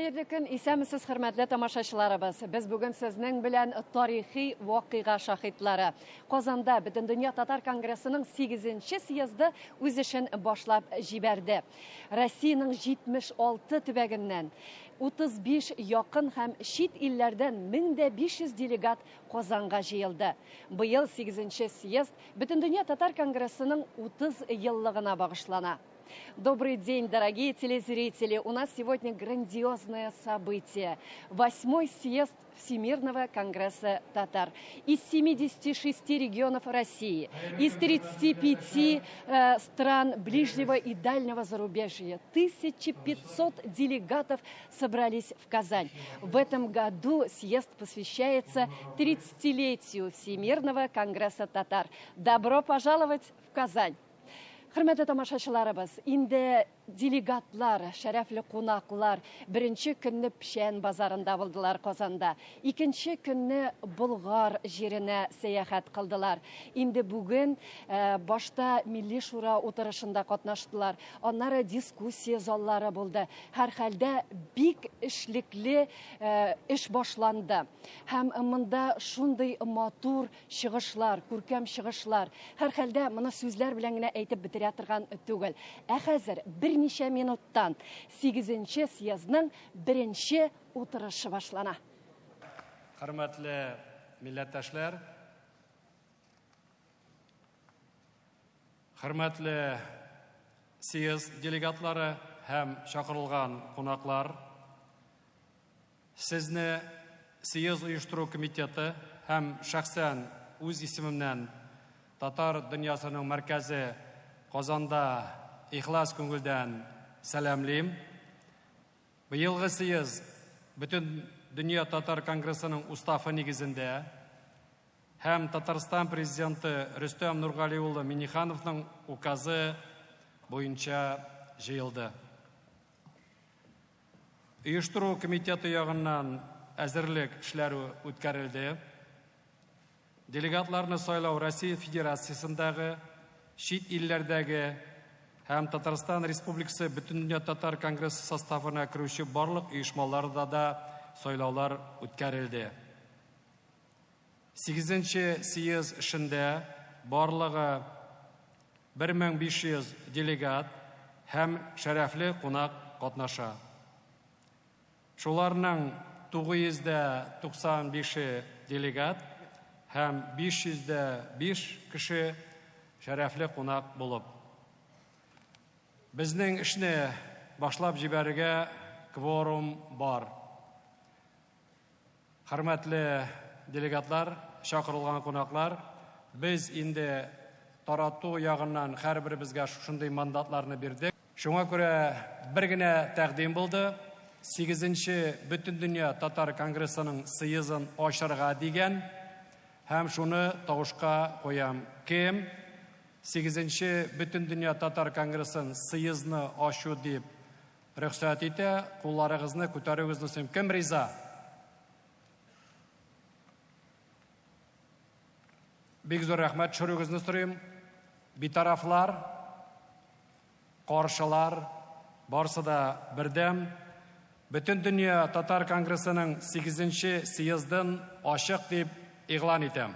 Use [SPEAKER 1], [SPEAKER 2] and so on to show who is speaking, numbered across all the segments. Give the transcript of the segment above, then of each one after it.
[SPEAKER 1] Хәерле көн, исәнмесез, хөрмәтле тамашачыларыбыз. Без бүген сезнең белән тарихи вакыйга шаһитлары. Казанда Бөтендөнья татар конгрессының 8-нче съезды үз эшен башлап җибәрде. Россиянең 76 төбәгеннән 35 якын һәм чит илләрдән 1500 делегат Казанга җыелды. Быел 8-нче съезд Бөтендөнья татар конгрессының 30 еллыгына багышлана. Добрый день, дорогие телезрители! У нас сегодня грандиозное событие. Восьмой съезд Всемирного конгресса татар. Из 76 регионов России, из 35 стран ближнего и дальнего зарубежья 1500 делегатов собрались в Казань. В этом году съезд посвящается 30-летию Всемирного конгресса татар. Добро пожаловать в Казань! Хөрмәтле тамашачыларыбыз, инде делегатлар, шәрәфле кунаклар беренче көнне Печән базарында булдылар Казанда. Икенче көнне Болгар җиренә сәяхәт кылдылар. Инде бүген башта Милли шура утырышында катнаштылар. Аннары дискуссия заллары булды. Һәрхәлдә бик эшлекле эш башланды. Һәм монда шундый матур чыгышлар, күркәм чыгышлар. Һәрхәлдә моны сүзләр белән генә әйтеп бетерә торган түгел. Ә хәзер берничә минуттан 8-нче съездның беренче утырышы башлана.
[SPEAKER 2] Хөрмәтле милләттәшләр, хөрмәтле съезд делегатлары һәм чакырылган кунаклар, сезне съезд оештыру комитеты һәм шәхсән үз исемемнән татар дөньясының мәркәзе Казанда ихлас күңелдән сәламлим. Быелгы съезд бөтен дөнья татар конгрессының уставы нигезендә һәм Татарстан президенты Рөстәм Нургали улы Миннихановның указы буенча җыелды. Оештыру комитеты ягыннан әзерлек эшләре үткәрелде. Делегатларны сайлау Россия Федерациясендәге, чит илләрдәге һәм Татарстан Республикасы Бөтендөнья татар конгрессы составына керүче барлык оешмаларда да сайлаулар үткәрелде. 8-нче съезд эшендә барлыгы 1500 делегат һәм шәрәфле кунак катнаша. Шуларның 995-е делегат һәм 505 кеше шәрәфле кунак булып. Безнең эшне башлап җибәрергә кворум бар. Хөрмәтле делегатлар, чакырылган кунаклар, без инде тарату ягыннан һәрберебезгә шушындый мандатларны бирдек. Шуңа күрә бер генә тәкъдим булды. 8-нче Бөтендөнья татар конгрессының съездын ачарга дигән һәм шуны тавышка куям. Кем 8-нче Бөтендөнья татар конгрессын съездны ачу дип рөхсәт итә, кулларыгызны күтәрүегезне сорыйм. Кем риза? Бик зур рәхмәт, төшерүегезне сорыйм. Битарафлар, каршылар, барсы да бердәм. Бөтендөнья татар конгрессының 8-нче съездын ачык дип игълан итәм.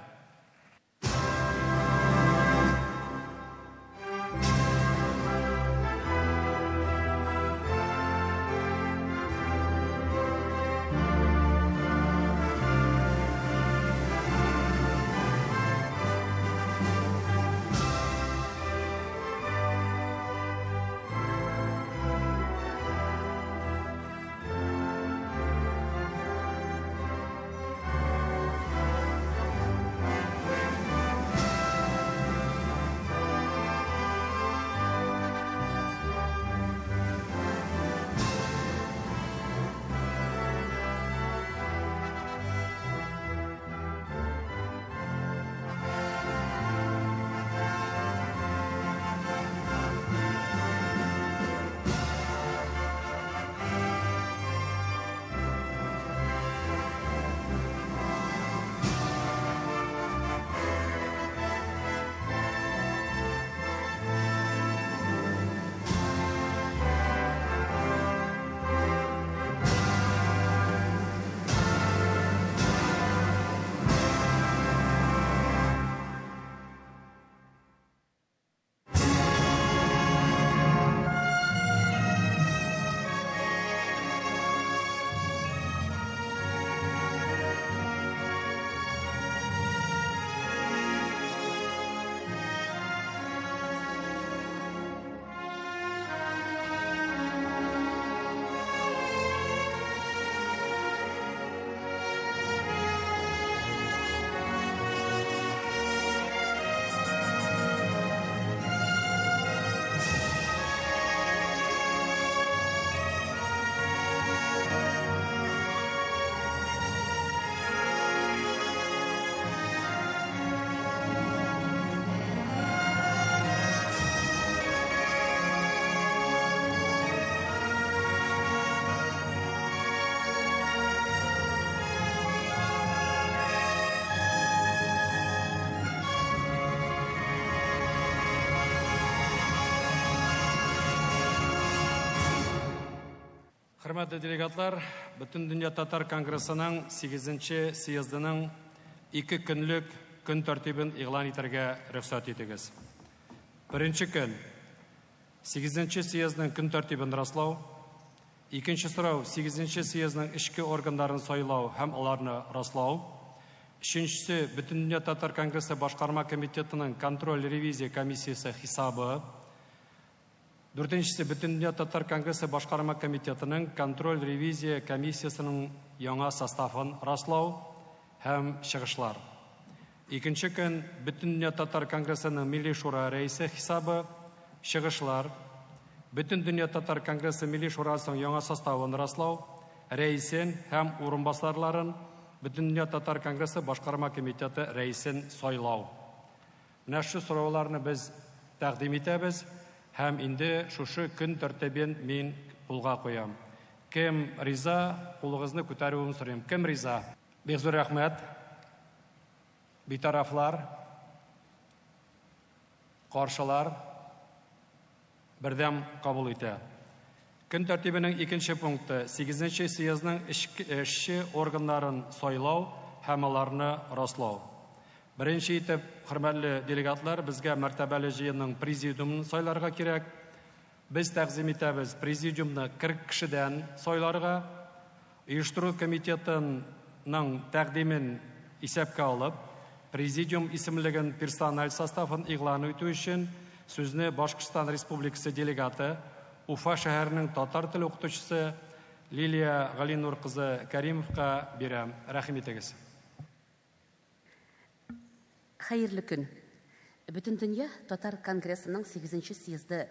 [SPEAKER 2] Хөрмәтле делегатлар, Бөтендөнья татар конгрессының 8 съездының 2 көнлек көн тәртибен игълан итәргә рөхсәт итегез. Беренче көн 8 съездның көн тәртибен раслау, икенче сорау 8 съездның эчке органнарын сайлау һәм аларны раслау, өченчесе Бөтендөнья татар конгрессы башкарма комитетының контроль-ревизия комиссиясе хисабы, дүртенчесе Бөтендөнья татар конгрессы башкарма комитетының контроль-ревизия комиссиясының яңа составын раслау һәм чыгышлар. Икенче көн Бөтендөнья татар конгрессының Милли шура рәисе хисабы, чыгышлар, Бөтендөнья татар конгрессы Милли шурасының яңа составын раслау, рәисен һәм урынбасарларын, Бөтендөнья татар конгрессы башкарма комитеты рәисен сайлау. Менә шу сорауларны без тәкъдим итәбез һәм инде шушы көн тәртибен мин кулга куям. Кем риза, кулыгызны күтәрүен сорыйм. Кем риза? Бик зур рәхмәт. Битарафлар, каршылар бердәм кабул итә. Көн тәртибенең икенче пункты 8 съездның эшче органнарын сайлау һәм аларны раслау. Беренче итеп, хөрмәтле делегатлар, безгә мәртәбәле җыенның президиумын сайларга кирәк. Без тәкъдим итәбез президиумны 40 кешедән сайларга. Оештыру комитетының тәкъдимен исәпкә алып, президиум исемлеген персональ составын игълан итү өчен сүзне Башкортстан Республикасы делегаты, Уфа шәһәренең татар теле укытучысы Лилия Галинур кызы Каримовка бирәм. Рәхим итегез.
[SPEAKER 3] Хәерле көн. Бөтендөнья татар конгрессының 8 съезды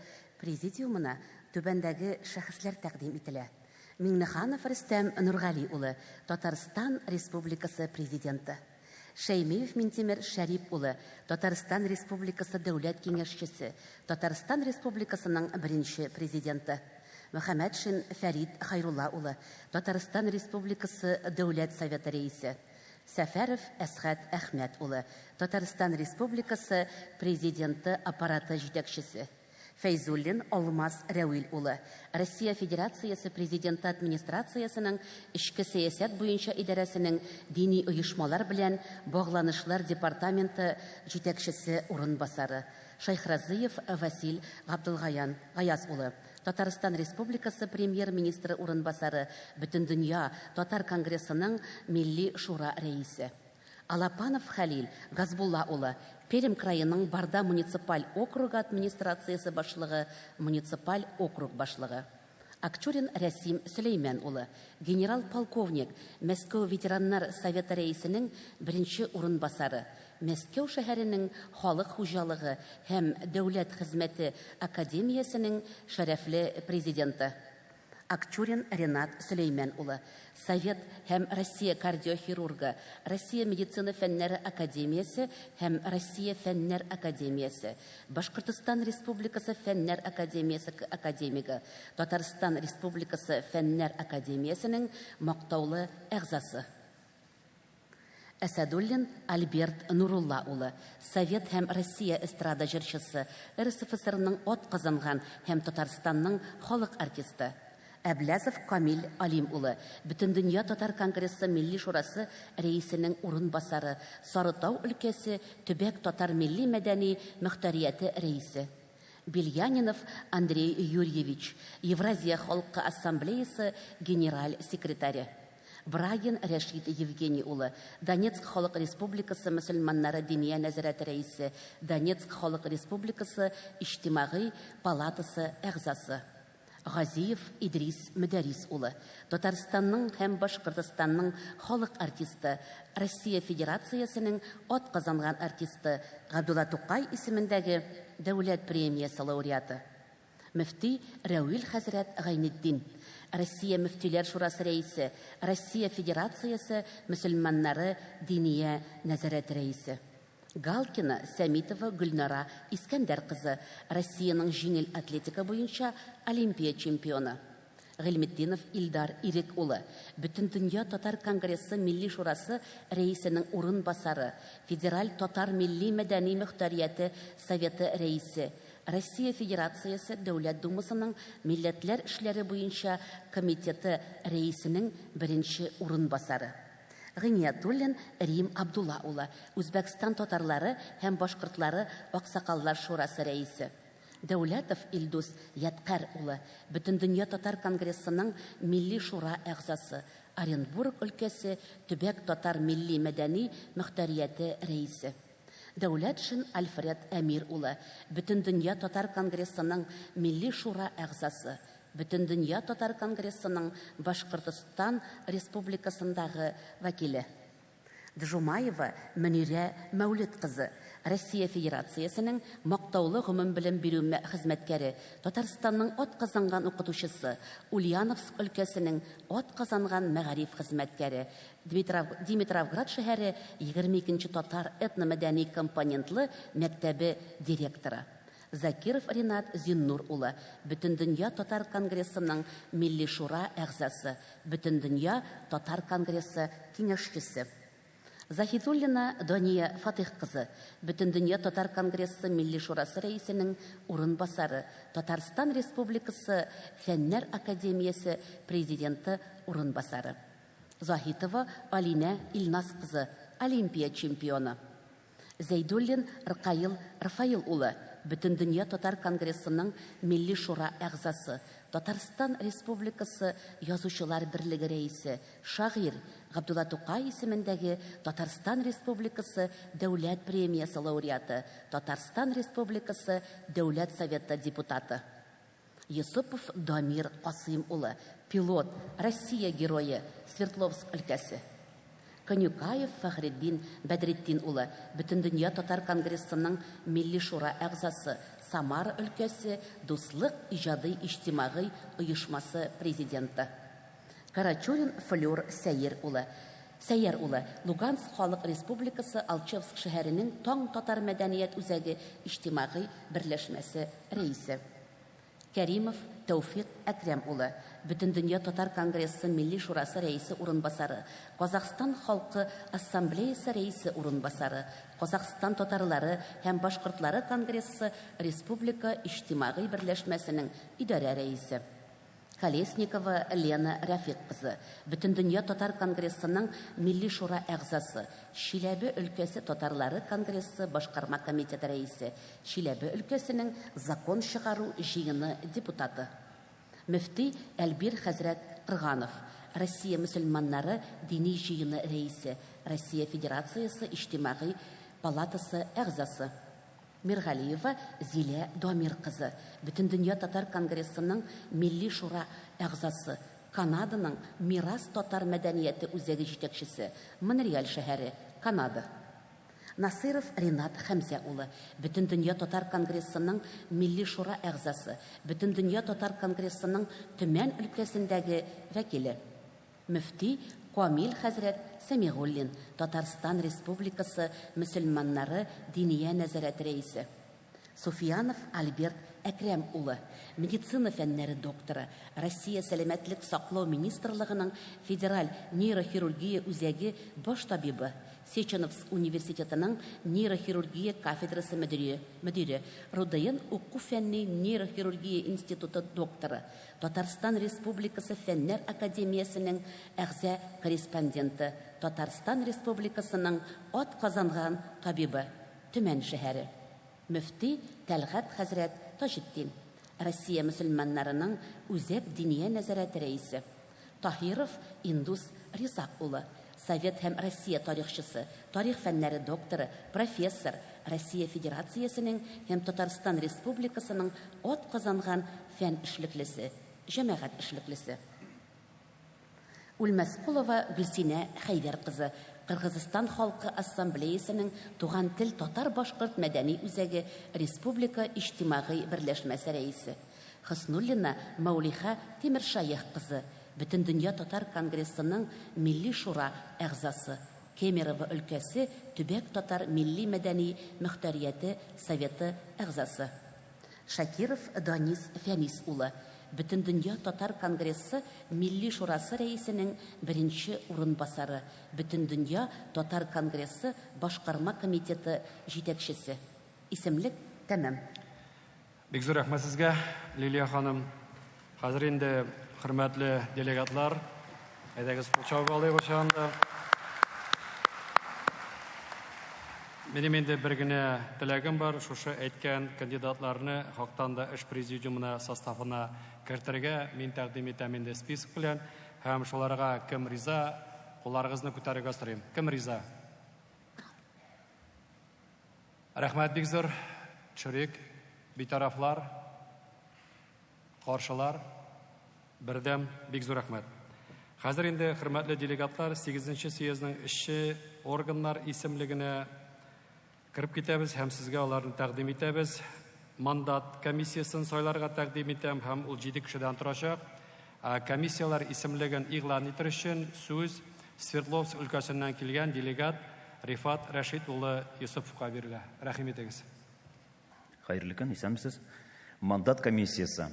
[SPEAKER 3] президиумына түбәндәге шәхесләр тәкъдим ителә. Миңнеханов Рөстәм Нургали улы, Татарстан Республикасы президенты. Шәймиев Минтимер Шәрип улы, Татарстан Республикасы дәүләт киңәшчесе, Татарстан Республикасының беренче президенты. Мөхәммәтшин Фәрид Хайрулла улы, Татарстан Республикасы Дәүләт Советы рәисе. Сәфәров Әсхәт Әхмәт улы, Татарстан Республикасы президенты аппараты җитәкчесе. Фәйзуллин Алмаз Рәвил улы, Россия Федерациясе Президенты администрациясының эчке сәясәт буенча идарәсенең дини оешмалар белән багланышлар департаменты җитәкчесе урынбасары. Шәйхразиев Васил Габдулгаян Гаяз улы, Татарстан Республикасы премьер-министры урынбасары, Бөтендөнья татар конгрессының Милли шура рәисе. Алапанов Халил Газбулла улы, Пермь краеның Барда муниципаль округы администрациясе башлыгы, муниципаль округ башлыгы. Акчурин Рәсим Сөләймән улы, генерал-полковник, Мәскәү ветераннар советы рәисенең беренче урынбасары, Мәскәү шәһәренең халык хуҗалыгы һәм дәүләт хезмәте академиясенең шәрәфле президенты. Акчурин Ренат Сөләймән улы, Совет һәм Россия кардиохирургы, Россия медицина фәннәре академиясе һәм Россия фәннәр академиясе, Башкортостан Республикасы фәннәр академиясе академигы, Татарстан Республикасы фәннәр академиясенең мактаулы әгъзасы. Әсәдуллин Альберт Нурулла улы, Совет һәм Россия эстрада җырчысы, РСФСРның ат казанган һәм Татарстанның халык артисты. Әбләзов Камил Алим улы, Бөтендөнья татар конгрессы Милли шурасы рәисенең урынбасары, Сарытау өлкәсе төбәк татар милли мәдәни мөхтәрияте рәисе. Бельянинов Андрей Юрьевич, Евразия халкы ассамблеясы генераль секретаре. Брагин Рәшид Евгений улы, Донецк халык республикасы мөселманнары диния нәзарәте рәисе, Донецк халык республикасы иҗтимагый палатасы әгъзасы. Газиев Идрис Мөдәрис улы, Татарстанның һәм Башкортостанның халык артисты, Россия Федерациясенең ат казанган артисты, Габдулла Тукай исемендәге дәүләт премиясе лауреаты. Мөфти Рәвил хәзрәт Гайнетдин, Россия Мөфтиләр шурасы рәисе, Россия Федерациясе мөселманнары диния нәзарәте рәисе. Галкина Сәмитова Гөлнара Искәндәр кызы, Россиянең җиңел атлетика буенча Олимпия чемпионы. Гыйльметдинов Илдар Ирек улы, Бөтендөнья татар конгрессы Милли шурасы рәисенең урынбасары, Федераль татар милли мәдәни мөхтәрияте советы рәисе, Россия Федерациясе Дәүләт Думасының Милләтләр эшләре буенча комитеты рәисенең беренче урынбасары. Гыйниятуллин Рим Абдулла улы, Үзбәкстан татарлары һәм башкортлары Аксакаллар шурасы рәисе. Дәүләтов Илдус Ядкарь улы, Бөтендөнья татар конгрессының Милли шура әгъзасы, Оренбург өлкәсе төбәк татар милли-мәдәни мохтарияте рәисе. Дәүләтшин Альфред Әмир улы, Бөтендөнья татар конгрессының Милли шура әгъзасы, Бөтендөнья татар конгрессының Башкортостан Республикасындагы вәкиле. Джумаева Мөнирә Мәүлет кызы, Россия Федерациясенең мактаулы гомумбелем бирү хезмәткәре, Татарстанның атказанган укытучысы, Ульяновск өлкәсенең атказанган мәгариф хезмәткәре, Димитровград шәһәре 22 нче татар этномәдәни компонентлы мәктәбе директоры. Закиров Ринат Зиннур улы, Бөтендөнья татар конгрессының Милли шура әгъзасы, Бөтендөнья татар конгрессы киңәшчесе. Заһидуллина Дания Фатыйх кызы, Бөтендөнья татар конгрессы Милли шурасы рәисенең урынбасары, Татарстан Республикасы Фәннәр академиясе президенты урынбасары. Заһитова Алинә Илназ кызы, Олимпия чемпионы. Зәйдуллин Ркаил Рафаил улы, Бөтендөнья татар конгрессының Милли шура әгъзасы, Татарстан Республикасы Язучылар берлеге рәисе, шагыйрь, Габдулла Тукай исемендәге Татарстан Республикасы Дәүләт премиясе лауреаты, Татарстан Республикасы Дәүләт Советы депутаты. Йосыпов Дамир Касыйм улы, пилот, Россия Герое, Свердловск өлкәсе. Конюкаев Фәхретдин Бәдретдин улы, Бөтендөнья татар конгрессының Милли шура әгъзасы, Самара өлкәсе Дуслык иҗади иҗтимагый оешмасы президенты. Карачурин Флюр Сәер улы, Сәйяр улы, Луганск Халык Республикасы Алчевск шәһәренең Таң татар мәдәният үзәге иҗтимагый берләшмәсе рәисе. Кәримов Тәүфикъ Әкрәм улы, Бөтендөнья татар конгрессы Милли шурасы рәисе урынбасары, Казахстан халкы ассамблеясы рәисе урынбасары, Казахстан татарлары һәм башкортлары конгрессы республика иҗтимагый берләшмәсенең идарә рәисе. Колесникова Лена Рәфыйк кызы, Бөтендөнья татар конгрессының Милли шура әгъзасы, Чиләбе өлкәсе татарлары конгрессы башкарма комитеты рәисе, Чиләбе өлкәсенең Закон чыгару җыены депутаты. Мөфти Әлбир хәзрәт Крганов, Россия мөселманнары Дини җыены рәисе, Россия Федерациясе Иҗтимагый палатасы әгъзасы. Миргалиева Зилә Дамир кызы, Бөтендөнья татар конгрессының Милли шура әгъзасы, Канаданың Мирас татар мәдәнияте үзәге җитәкчесе, Монреаль шәһәре, Канада. Насыйров Ринат Хәмзә улы, Бөтендөнья татар конгрессының Милли шура әгъзасы, Бөтендөнья татар конгрессының Төмән өлкәсендәге вәкиле. Мөфти Камил хәзрәт Сәмигуллин, Татарстан Республикасы мөселманнары Диния нәзарәте рәисе. Суфиянов Альберт Әкрәм улы, медицина фәннәре докторы, Россия Сәламәтлек саклау министрлыгының Федераль нейрохирургия үзәге баш табибы, Сеченовск университетының нейрохирургия кафедрасы мөдире, мөдире, РУДН уку-фәнни нейрохирургия институты докторы, Татарстан Республикасы Фәннәр академиясенең әгъза-корреспонденты, Татарстан Республикасының атказанган табибы, Төмән шәһәре. Мөфти Тәлгать хәзрәт Таҗетдин, Россия мөселманнарының Үзәк диния нәзарәте рәисе. Таһиров Индус Ризак улы, совет һәм Россия тарихчысы, тарих фәннәре докторы, профессор, Россия Федерациясенең һәм Татарстан Республикасының атказанган фән эшлеклесе, җәмәгать эшлеклесе. Үлмәскулова Гөлсинә Хәйдәр кызы, Кыргызстан халкы ассамблеясенең Туган тел татар-башкорт мәдәни үзәге республика иҗтимагый берләшмәсе рәисе. Хөснуллина Мәүлиха Тимершаех кызы, Бөтендөнья татар конгрессының Милли шура әгъзасы, Кемерово өлкәсе төбәк татар милли-мәдәни мөхтәрияте советы әгъзасы. Шакиров Данис Фәнис улы, Бөтендөнья татар конгрессы Милли шурасы рәисенең беренче урынбасары, Бөтендөнья татар конгрессы башкарма комитеты җитәкчесе. Исемлек тәмам.
[SPEAKER 2] Бик зур рәхмәт сезгә, Лилия ханым. Хәзер инде, хөрмәтле делегатлар, әйдәгез кул чабып алыйк ошаганда. Минем инде бер генә теләгем бар, шушы әйткән кандидатларны хактан да эш президиумына составына кертергә мин тәкъдим итәм инде список белән. Һәм шуларга кем риза, кулларыгызны күтәрергә сорыйм. Кем риза? Рәхмәт бик зур. Төшерик. Битарафлар, каршылар, бердәм, бик зур рәхмәт. Хәзер инде, хөрмәтле делегатлар, 8 съездның эшче органнар исемлегенә кереп китәбез һәм сезгә аларны тәкъдим итәбез. Мандат комиссиясен сайларга тәкъдим итәм һәм ул 7 кешедән торачак. Комиссияләр исемлеген игълан итер өчен сүз Свердловск өлкәсеннән килгән делегат Рифат Рәшит улы Йосыповка бирелә. Рәхим итегез.
[SPEAKER 4] Хәерле көн, исәнмесез. Мандат комиссиясе.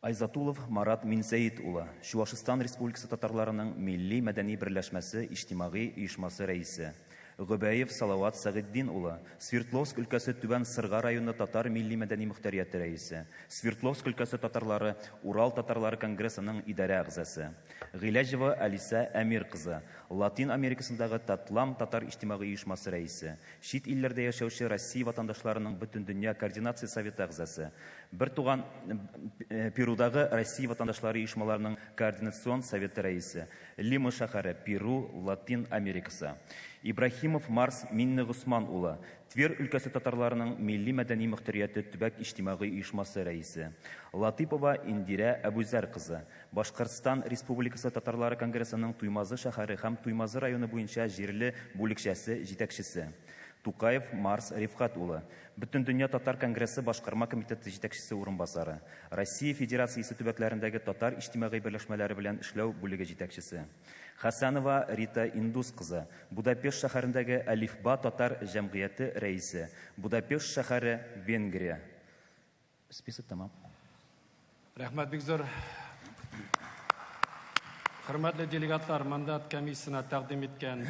[SPEAKER 4] Айзатулов Марат Минсәет улы, Чуашстан Республикасы татарларының милли мәдәни берләшмәсе иҗтимагый оешмасы рәисе. Гобәев Салават Сәгыйтдин улы, Свердловск өлкәсе Түбән Сырга районы татар милли мәдәни мөхтәрияте рәисе. Свердловск өлкәсе татарлары Урал татарлары конгрессының идарә әгъзасы. Гыйләҗева Алисә Әмир кызы, Латин Америкасындагы Татлам татар иҗтимагый оешмасы рәисе. Чит илләрдә яшәүче Россия ватандашларының Бөтендөнья координация советы әгъзасы. Бертуган Перудагы Россия ватандашлары оешмаларының координацион советы рәисе. Лима шәһәре, Перу, Латин Америкасы. Ибраһимов Марс Миннегосман улы, Тверь өлкәсе татарларының милли мәдәни мөхтәрияте төбәк иҗтимагый оешмасы рәисе. Латыпова Индирә Әбүзәр кызы, Башкортстан Республикасы татарлары конгрессының Туймазы шәһәре һәм Туймазы районы буенча җирле бүлекчәсе җитәкчесе. Тукаев Марс Рифкать улы, Бөтендөнья татар конгрессы башкарма комитеты җитәкчесе урынбасары, Россия Федерациясе төбәкләрендәге татар иҗтимагый берләшмәләре белән эшләү бүлеге җитәкчесе. Хәсәнова Рита Индус кызы, Будапешт шәһәрендәге Әлифба татар җәмгыяте рәисе, Будапешт шәһәре, Венгрия. Список тәмам.
[SPEAKER 2] Рәхмәт бик зур. Хөрмәтле делегатлар, мандат комиссиясенә тәкъдим иткән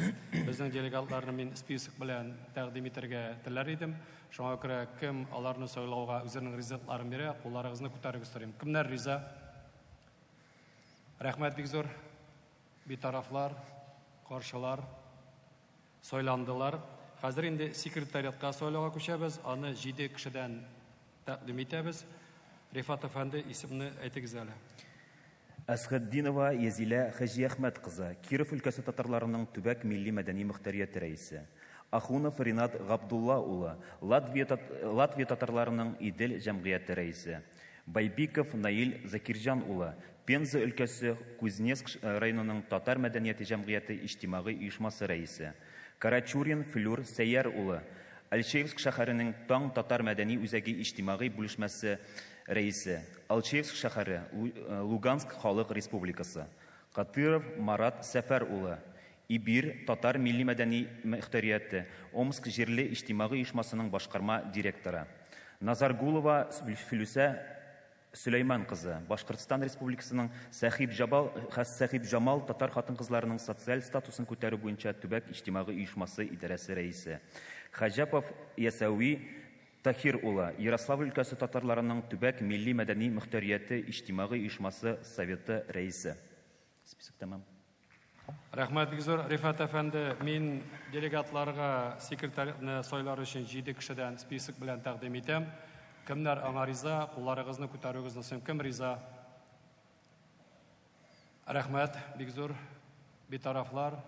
[SPEAKER 2] безнең делегатларны мин список белән тәкъдим итәргә теләр идем. Шуңа күрә кем аларны сайлауга үзенең ризалыкларын бирә, кулларыгызны күтәрегез сорыйм. Кемнәр риза? Рәхмәт бик зур. Битарафлар, каршылар сайландылар. Хәзер инде секретариатка сайлауга күчәбез. Аны 7 кешедән тәкъдим итәбез. Рифат әфәнде, исемне әйтегез әле.
[SPEAKER 4] Әсхәтдинова Язилә Хаҗиәхмәт кызы, Киров өлкәсе татарларының төбәк милли мәдәни мөхтәрияте рәисе. Ахунов Ринат Габдулла улы, Латвия, Латвия татарларының Идел җәмгыяте рәисе. Байбиков Наил Закирҗан улы, Пенза өлкәсе Кузнецк районының татар мәдәнияте җәмгыяте иҗтимагый оешмасы рәисе. Карачурин Флюр Сәйяр улы, Алчеевск шәһәренең Таң татар мәдәни үзәге иҗтимагый бүлешмәсе рәисе. Алчеевск шәһәре, Луганск халык республикасы. Катыров Марат Сәфәр улы, Ибир татар милли мәдәни мөхтәрияте, Омск җирле иҗтимагый оешмасының башкарма директоры. Назаргулова Филүсә Сөләйман кызы, Башкортстан Республикасының Сәхиб Җабал, Сәхиб Җамал татар хатын-кызларының социаль статусын күтәрү буенча төбәк иҗтимагый оешмасы идарәсе рәисе. Хаҗапов Ясәви Тахир улы, Ярославль өлкәсе татарларының төбәк милли мәдәни мөхтәрияте иҗтимагый оешмасы советы рәисе. Список тәмам.
[SPEAKER 2] Рәхмәт бик зур, Рифат әфәнде. Мин делегатларга секретарьны сайлар өчен 7 кешедән список белән тәкъдим итәм. Кемнәр аңа риза, кулларыгызны күтәрүегезне сорыйм. Кем риза? Рәхмәт бик зур. Битарафлар,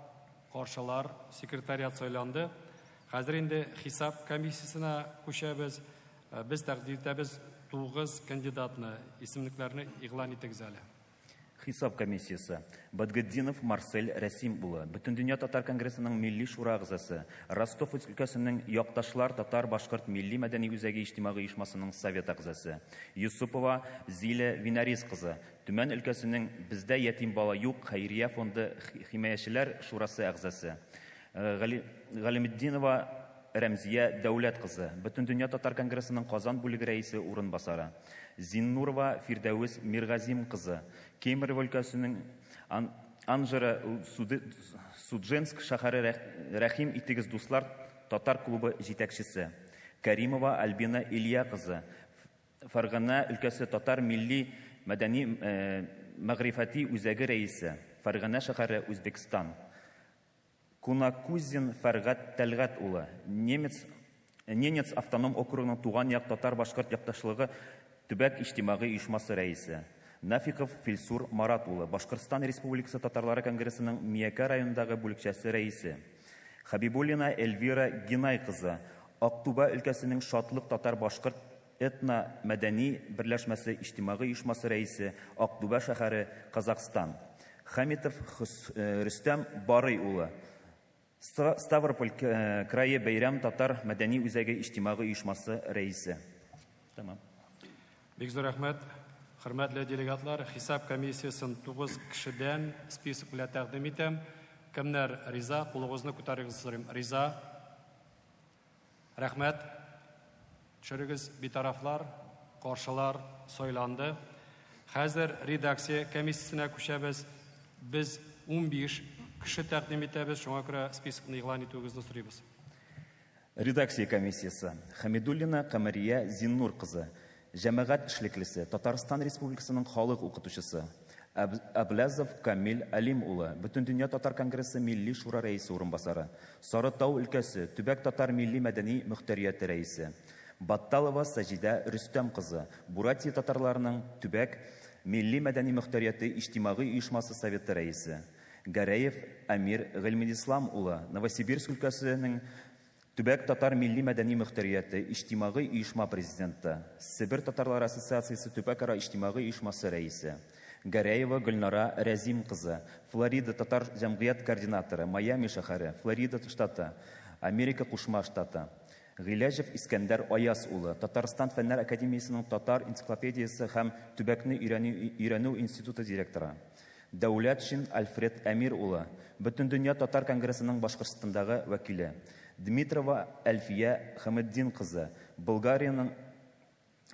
[SPEAKER 2] каршылар, секретариат сайланды. Хәзер инде хисап комиссиясенә күчәбез. Без тәкъдим итәбез 9 кандидатны. Исемлекләрне игълан итегез әле.
[SPEAKER 4] Хисап комиссиясе. Бадгетдинов Марсель Рәсим улы, Бөтендөнья татар конгрессының Милли шура әгъзасы, Ростов өлкәсенең Якташлар татар-башкорт милли мәдәни үзәге иҗтимагый оешмасының совет әгъзасы. Юсупова Зилә Винарис кызы, Төмән өлкәсенең Бездә ятим бала юк хәйрия фонды химаячеләр шурасы әгъзасы. Галиметдинова Рәмзия Дәүләт кызы, Бөтендөнья татар конгрессының Казан бүлеге рәисе урынбасары. Зиннурова Фирдәвес Миргазим кызы, Кемерово өлкәсенең Анжеро Судженск шәһәре Рәхим итегез дуслар татар клубы җитәкчесе. Кәримова Альбина Илья кызы, Фәргана өлкәсе татар милли мәдәни мәгърифәти үзәге рәисе, Фәргана шәһәре, Үзбәкстан. Кунакузин Фәргать Тәлгать улы, немец Ненец автоном округының туган як татар-башкорт якташлыгы төбәк иҗтимагый оешмасы рәисе. Нафиков Филсур Марат улы, Башкортстан Республикасы татарлары конгрессының Миякә районындагы бүлекчәсе рәисе. Хәбибуллина Эльвира Генай кызы, Актүбә өлкәсенең Шатлык татар-башкорт этно-мәдәни берләшмәсе иҗтимагый оешмасы рәисе, Актүбә шәһәре, Казахстан. Хәмитов Рөстәм Барый улы, Ставрополь крае Бәйрәм татар мәдәни үзәге иҗтимагый оешмасы рәисе. Тәмам.
[SPEAKER 2] Бик зур рәхмәт. Хөрмәтле делегатлар, хисап комиссиясен 9 кешедән список белән тәкъдим итәм. Кемнәр риза, кулыгызны күтәрегез сорыйм. Риза. Рәхмәт. Төшерегез, битарафлар, каршылар сайланды. Хәзер редакция комиссиясенә күчәбез. Без 15 кеше тәкъдим итәбез, шуңа күрә списокны игълан итүегезне сорыйбыз.
[SPEAKER 4] Редакция комиссиясе. Хәмидуллина Камәрия Зиннур кызы, җәмәгать эшлеклесе, Татарстан Республикасының халык укытучысы. Әбләзов Камил Алим улы, Бөтендөнья татар конгрессы Милли шура рәисе урынбасары, Сарытау өлкәсе, төбәк татар милли-мәдәни мөхтәрияте рәисе. Батталова Саҗидә Рөстәм кызы, Буратия татарларының төбәк милли-мәдәни мөхтәрияте иҗтимагый оешмасы советы рәисе. Гәрәев Әмир Гыйльмедислам улы, Новосибирск өлкәсенең Төбәк татар милли-мәдәни мөхтәрияте иҗтимагый оешма президенты, Себер татарлары ассоциациясе төбәкара иҗтимагый оешмасы рәисе. Гәрәева Гөлнара Рәзим кызы, Флорида татар җәмгыять координаторы, Майами шәһәре, Флорида штаты, Америка Кушма Штаты. Гыйләҗев Искәндәр Аяз улы, Татарстан Фәннәр академиясенең татар энциклопедиясе һәм төбәкне өйрәнү институты директоры. Дәүләтшин Альфред Әмир улы, Бөтендөнья татар конгрессының Башкортстандагы вәкиле. Дмитрова Әлфия Хәметдин кызы, Болгариянең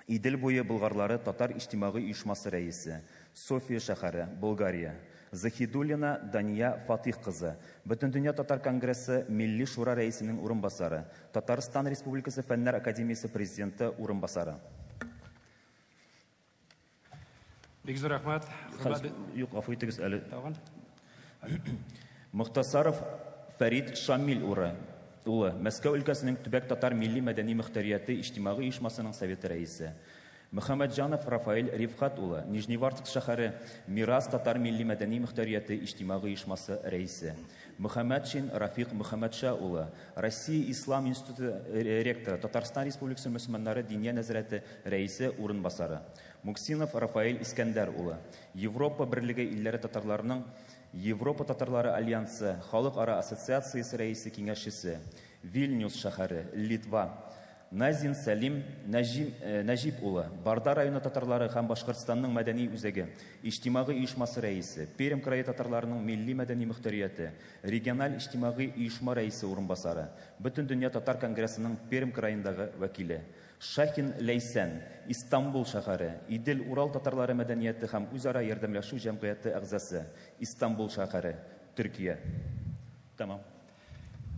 [SPEAKER 4] Идел буе болгарлары татар иҗтимагый оешмасы рәисе, София шәһәре, Болгария. Заһидуллина Дания Фатыйх кызы, Бөтендөнья татар конгрессы Милли шура рәисенең урынбасары, Татарстан Республикасы Фәннәр академиясе президенты урынбасары.
[SPEAKER 2] Бик зур рәхмәт.
[SPEAKER 4] Юк, гафу итегез әле. Тагын. Мохтасаров Фәрид Шамил уры, улы, Мәскәү өлкәсенең төбәк татар милли-мәдәни мөхтәрияте иҗтимагый оешмасының советы рәисе. Мөхәммәтҗанов Рафаэль Рифкать улы, Нижневартовск шәһәре Мирас татар милли-мәдәни мөхтәрияте иҗтимагый оешмасы рәисе. Мөхәммәтшин Рафик Мөхәммәтша улы, Россия Ислам институты ректоры, Татарстан Республикасы мөселманнары Диния нәзарәте рәисе урынбасары. Муксинов Рафаэль Искәндәр улы, Европа Берлеге илләре татарларының Европа татарлары альянсы халыкара ассоциациясе рәисе киңәшчесе, Вильнюс шәһәре, Литва. Назин Сәлим Нәҗим, Нәҗип улы, Барда районы татарлары һәм Башкортстанның мәдәни үзәге иҗтимагый оешмасы рәисе, Пермь крае татарларының милли-мәдәни мөхтәрияте региональ иҗтимагый оешма рәисе урынбасары, Бөтендөнья татар конгрессының Пермь краендагы вәкиле. Шахин Ләйсән, Истанбул шәһәре, Идел-Урал татарлары мәдәнияте һәм үзара ярдәмләшү җәмгыяте әгъзасы, Истанбул шәһәре, Төркия. Тәмам.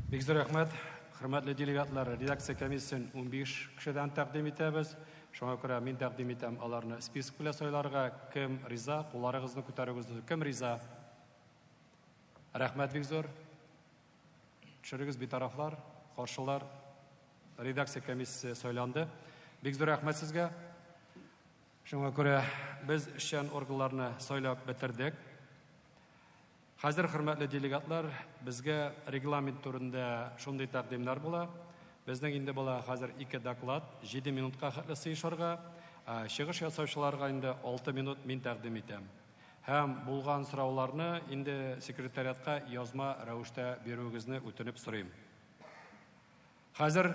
[SPEAKER 2] Бик зур рәхмәт. Хөрмәтле делегатлар, редакция комиссиясен 15 кешедән тәкъдим итәбез. Шуңа күрә мин тәкъдим итәм аларны список белән сайларга. Кем риза, кулларыгызны күтәрегез. Кем риза? Рәхмәт бик зур. Төшерегез битарафлар, каршылар. Редакция комиссиясе сайланды. Бик зур рәхмәт сезгә. Шуңа күрә без эшчән органнарны сайлап бетердек. Хәзер, хөрмәтле делегатлар, безгә регламент турында шундый тәкъдимнәр була. Безнең инде була хәзер ике доклад, 7 минутка хәтле сыешырга, чыгыш ясаучыларга инде 6 минут мин тәкъдим итәм. Һәм булган сорауларны инде секретариатка язма рәвештә бирүегезне үтенеп сорыйм. Хәзер,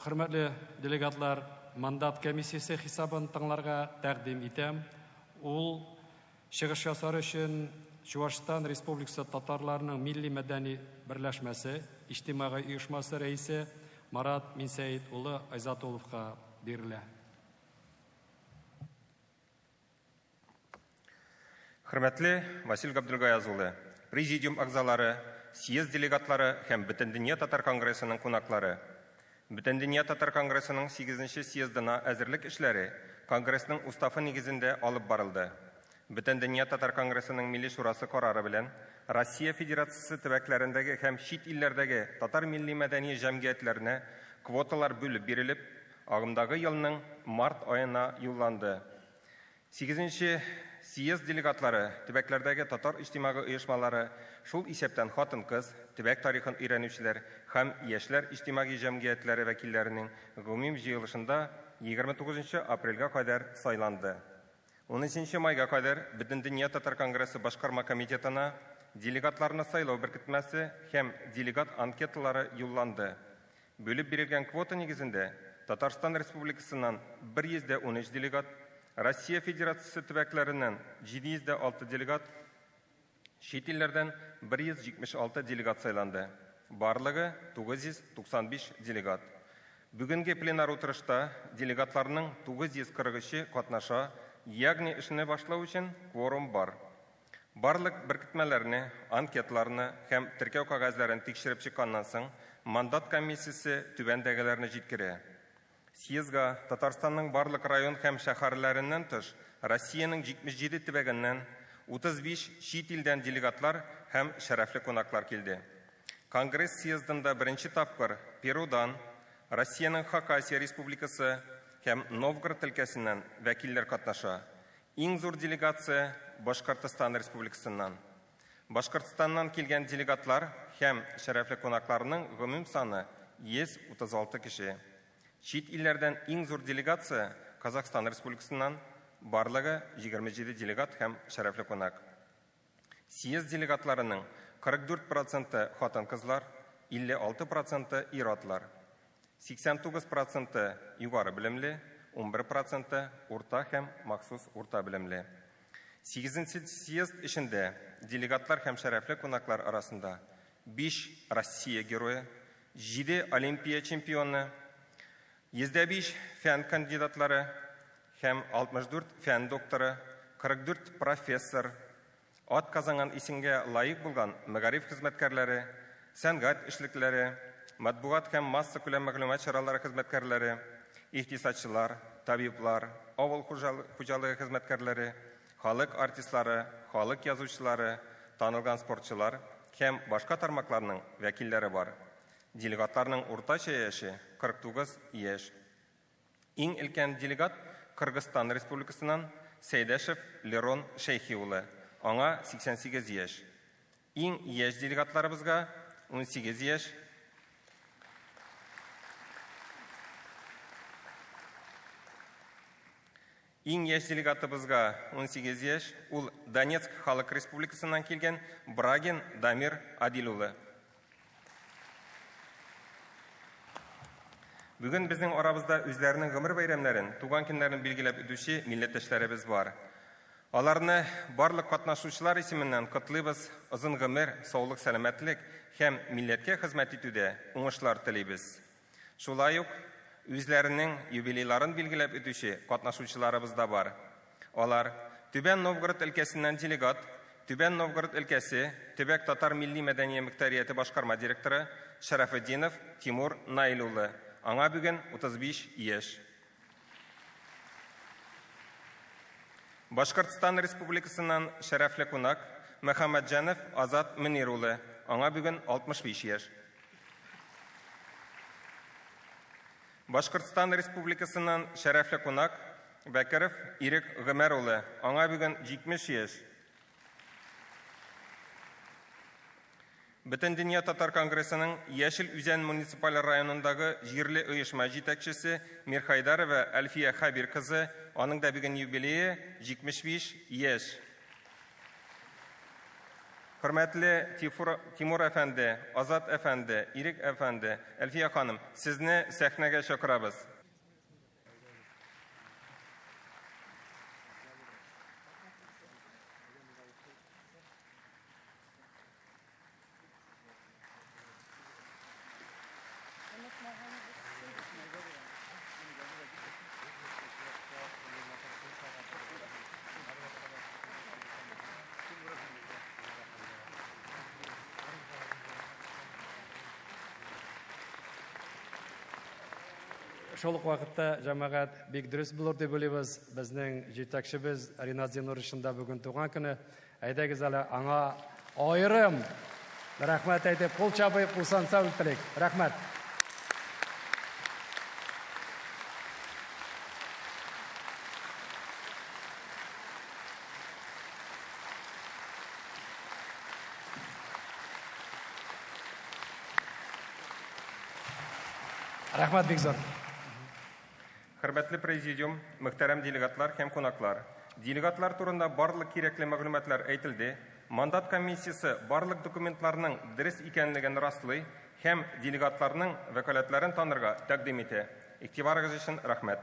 [SPEAKER 2] хөрмәтле делегатлар, мандат комиссиясе хисабын тыңларга тәкъдим итәм. Ул чыгыш ясар өчен Чувашстан Республикасы татарларының милли мәдәни берләшмәсе иҗтимагый оешмасы рәисе Марат Минсәет улы Айзатуловка бирелә.
[SPEAKER 5] Хөрмәтле Васил Габделгаяз улы, президиум әгъзалары, съезд делегатлары һәм Бөтендөнья татар конгрессының кунаклары. Бөтендөнья татар конгрессының 8 съездына әзерлек эшләре Конгрессның уставы нигезендә алып барылды. Бөтендөнья татар конгрессының Милли шурасы карары белән Россия Федерациясе төбәкләрендәге һәм чит илләрдәге татар милли мәдәни җәмгыятьләренә квоталар бүлеп бирелеп, агымдагы елның март аена юлланды. 8 съезд делегатлары төбәкләрдәге татар иҗтимагый оешмалары, шул исәптән хатын-кыз, төбәк тарихын өйрәнүчеләр һәм яшьләр иҗтимагый җәмгыятьләре вәкилләренең гомум җыелышында 29 апрельгә кадәр сайланды. 13 майга кадәр Бөтендөнья татар конгрессы башкарма комитетына делегатларны сайлау беркетмәсе һәм делегат анкеталары юлланды. Бүлеп бирелгән квота нигезендә Татарстан Республикасыннан 113 делегат, Россия Федерациясе төбәкләреннән 706 делегат, чит илләрдән 176 делегат сайланды. Барлыгы 995 делегат. Бүгенге пленар утырышта делегатларның 943-е катнаша, ягъни эшне башлау өчен кворум бар. Барлык беркетмәләрне, анкетларны һәм теркәү кәгазьләрен тикшереп чыкканнан соң, мандат комиссиясе түбәндәгеләрне җиткерә. Съездга Татарстанның барлык район һәм шәһәрләреннән тыш, Россиянең 77 төбәгеннән 35 чит илдән делегатлар һәм шәрәфле кунаклар килде. Конгресс съездында беренче тапкыр Перудан, Россиянең Хакасия Республикасы һәм Новгород өлкәсеннән вәкилләр катнаша. Иң зур делегация Башкортостан Республикасыннан. Башкортостаннан килгән делегатлар һәм шәрәфле кунакларның гомум саны 136 кеше. Чит илләрдән иң зур делегация Казахстан Республикасыннан, барлыгы 27 делегат һәм шәрәфле кунак. Съезд делегатларының 44% хатын-кызлар, 56% ир-атлар, 89% югары белемле, 11% урта һәм махсус урта белемле. 8 съезд эчендә делегатлар һәм шәрәфле кунаклар арасында 5 Россия герое, 7 Олимпия чемпионы, 105 фән кандидатлары һәм 64 фән докторы, 44 профессор, ат казанган исемгә лаек булган мәгариф хезмәткәрләре, сәнгать эшлекләре, матбугат һәм массакүләм мәгълүмат чаралары хезмәткәрләре, икътисадчылар, табиблар, авыл хуҗалыгы хезмәткәрләре, халык артистлары, халык язучылары, танылган спортчылар һәм башка тармакларның вәкилләре бар. Делегатларның уртача яше 49 яшь. Иң өлкән делегат Кыргызстан Республикасыннан Сәйдәшев Лерон Шәйхи улы. Аңа 88 яшь. Иң яшь делегатларыбызга 18 яшь. Иң яшь делегатыбызга 18 яшь. Ул Донецк Халык Республикасыннан килгән Брагин Дамир Адил улы. Бүген безнең арабызда үзләренең гомер бәйрәмнәрен, туган көннәрен билгеләп үтүче милләттәшләребез бар. Аларны барлык катнашучылар исеменнән котлыйбыз, озын гомер, саулык, сәламәтлек һәм милләткә хезмәт итүдә уңышлар телибез. Шулай ук үзләренең юбилейларын билгеләп үтүче катнашучыларыбыз да бар. Алар Түбән Новгород өлкәсеннән делегат, Түбән Новгород өлкәсе Төбәк татар милли мәдәни мөхтәрияте башкарма директоры Шәрәфетдинов Тимур Наил улы. Аңа бүген 35 яшь. Башкортстан Республикасыннан шәрәфле кунак Мөхәммәтҗанов Азат Мөнир улы. Аңа бүген 65 яшь. Башкортстан Республикасыннан шәрәфле кунак Бәкеров Ирек Гомәр улы. Аңа бүген 70 яшь. Бөтендөнья татар конгрессының Яшел Үзән муниципаль районындагы җирле оешма җитәкчесе Мирхайдарова Әлфия Хәбир кызы, аның да бүген юбилее 75 яшь. Хөрмәтле Тимур әфәнде, Азат әфәнде, Ирек әфәнде, Әлфия ханым, сезне сәхнәгә чакырабыз.
[SPEAKER 2] Шул ук вакытта, җәмәгать, бик дөрес булыр дип уйлыйбыз. Безнең җитәкчебез Ринат Зиннуровичның да бүген туган көне. Әйдәгез әле аңа аерым рәхмәт әйтеп, кул чабып, исән сау телик. Рәхмәт. Рәхмәт бик зур.
[SPEAKER 5] Хөрмәтле президиум, мөхтәрәм делегатлар һәм кунаклар. Делегатлар турында барлык кирәкле мәгълүматлар әйтелде. Мандат комиссиясе барлык документларның дөрес икәнлеген раслый һәм делегатларның вәкаләтләрен танырга тәкъдим итә. Игътибарыгыз өчен рәхмәт.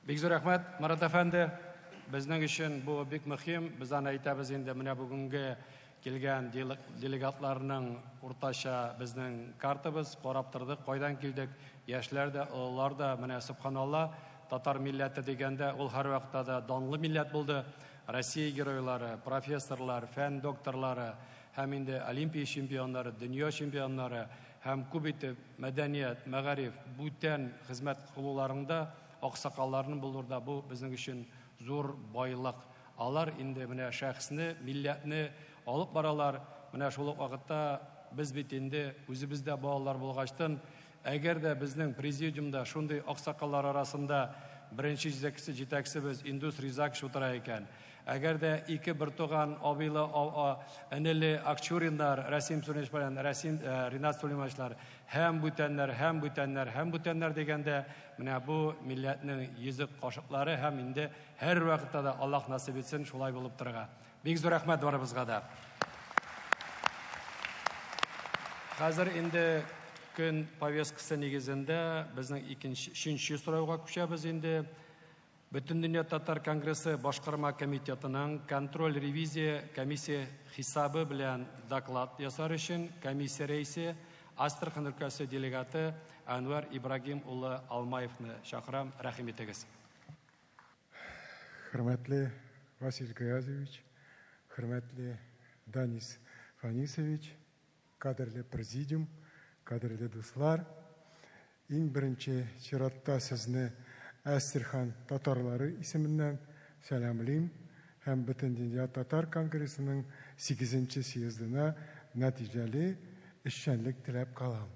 [SPEAKER 2] Бик зур рәхмәт, Марат әфәнде. Безнең өчен бу бик мөһим. Без аны әйтәбез инде менә бүгенге килгән делегатларның уртача безнең картабыз, карап тордык, кайдан килдек. Яшьләр дә, олылар да, менә субханалла, татар милләте дигәндә ул һәрвакытта да данлы милләт булды. Россия геройлары, профессорлар, фән докторлары һәм инде Олимпия чемпионнары, дөнья чемпионнары һәм күп итеп мәдәният, мәгариф, бүтән хезмәт кылуларында аксакалларның булуы бу безнең өчен зур байлык. Алар инде менә шәхесне, милләтне алып баралар. Менә шул ук вакытта без бит инде үзебездә балалар булгачтын, әгәр дә безнең президиумда шундый аксакаллар арасында беренче җитәкчесе җитәкчебез Индус Ризакович утыра икән. Әгәр дә ике бертуган абыйлы энеле Акчуриннар, Рәсим Сулейманович белән Рәсим Ринат Сулеймановичлар һәм бүтәннәр, һәм бүтәннәр, һәм бүтәннәр дигәндә, менә бу милләтнең йөзек кашыклары һәм инде һәр вакытта да Аллаһ насыйп итсен шулай булып торырга. Бик зур рәхмәт барыбызга да. Хәзер инде көн повесткасы нигезендә безнең икенче, өченче сорауга күчәбез инде. Бөтендөнья татар конгрессы башкарма комитетының контроль ревизия комиссия хисабы белән доклад ясар өчен комиссия рәисе Астрахань өлкәсе делегаты Әнвәр Ибрагим улы Алмаевны чакырам. Рәхим итегез.
[SPEAKER 6] Хөрмәтле Василь Гаязович, хөрмәтле Данис Фанисович, кадерле президиум, кадерле дуслар, иң беренче чиратта сезне Әстерхан татарлары исеменнән сәламлим һәм Бөтендөнья татар конгрессының 8 съездына нәтиҗәле эшчәнлек теләп калам.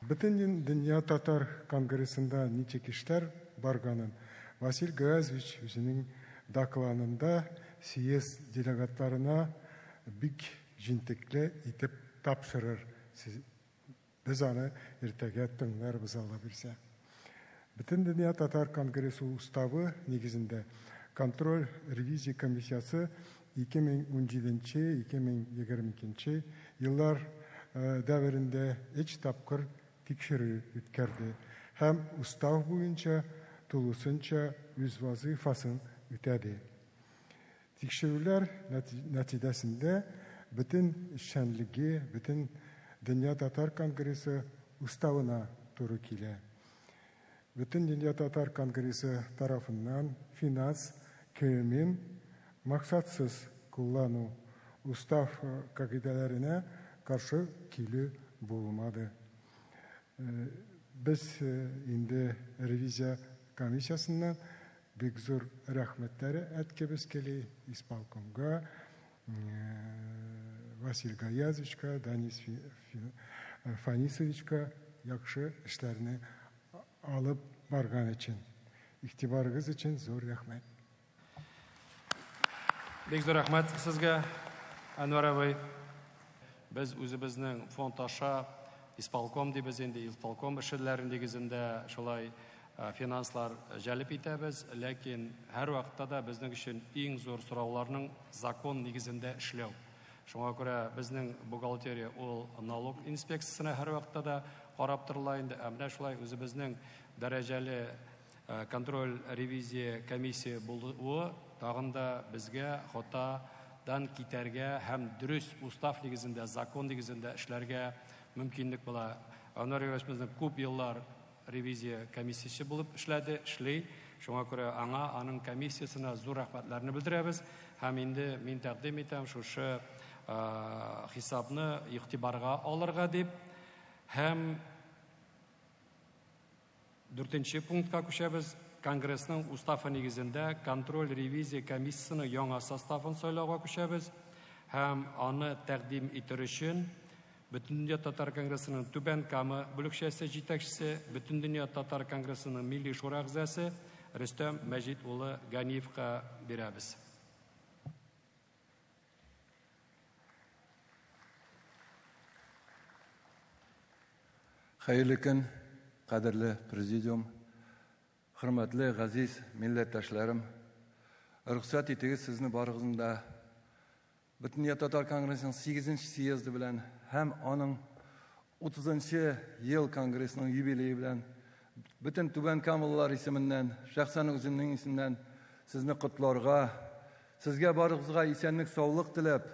[SPEAKER 6] Бөтендөнья татар конгрессында ничек эшләр барганын Василь Гаязович үзенең докладында съезд делегатларына бик җентекле итеп тапшырыр. Без аны иртәгә тыңларбыз, Алла бирсә. Бөтендөнья татар конгрессы уставы нигезендә контроль ревизия комиссиясе 2017-2022 еллар дәверендә өч тапкыр тикшерү үткәрде һәм устав буенча тулысынча үз вазыйфасын үтәде. Тикшерүләр нәтиҗәсендә бөтен эшчәнлеге бөтен Дөнья татар конгрессы уставына туры килә. Бөтен Дөнья татар конгрессы тарафыннан финанс керемен максатсыз куллану, устав кагыйдәләренә каршы килү булмады. Без инде ревизия комиссиясеннән бик зур рәхмәтләр әйткебез килә исполкомга, Василь Гаязовичка, Данис Фанисовичка яхшы эшләрне алып барган өчен. Игътибарыгыз өчен зур рәхмәт.
[SPEAKER 2] Бик зур рәхмәт сезгә, Әнвәр абый. Без үзебезнең фонд аша исполком дибез инде, исполком эшләре нигезендә шулай финанслар җәлеп итәбез, ләкин һәр вакытта да безнең өчен иң зур сорауларның закон нигезендә эшләү. Шуңа күрә безнең бухгалтерия ул налог инспекциясенә һәр вакытта да карап торыла инде. Ә менә шулай үзебезнең дәрәҗәле контроль ревизия комиссия булуы тагын да безгә хатадан китәргә һәм дөрес устав нигезендә, закон нигезендә эшләргә мөмкинлек була. Әнвәр Юрьевич безнең күп еллар ревизия комиссиясе булып эшләде, эшли. Шуңа күрә аңа, аның комиссиясенә зур рәхмәтләрне белдерәбез. Һәм инде мин тәкъдим итәм шушы хисапны игътибарга алырга дип. Һәм Дүртенче пунктка күчәбез. Конгрессның уставы нигезендә контроль-ревизия комиссиясенең яңа составын сайлауга күчәбез һәм аны тәкъдим итер өчен Бөтендөнья татар конгрессының Түбән Кама бүлекчәсе җитәкчесе, Бөтендөнья татар конгрессының Милли шура әгъзасы Рөстәм Мәҗит улы Ганиевка бирәбез.
[SPEAKER 7] Хәерле көн, кадерле президиум, хөрмәтле газиз милләттәшләрем. Рөхсәт итегез сезне барыгызны да Бөтендөнья татар конгрессының 8 съезды белән һәм аның 30 ел конгрессының юбилее белән бөтен Түбән Камалылар исеменнән, шәхсән үземнең исемнән сезне котларга, сезгә барыгызга исәнлек, саулык теләп,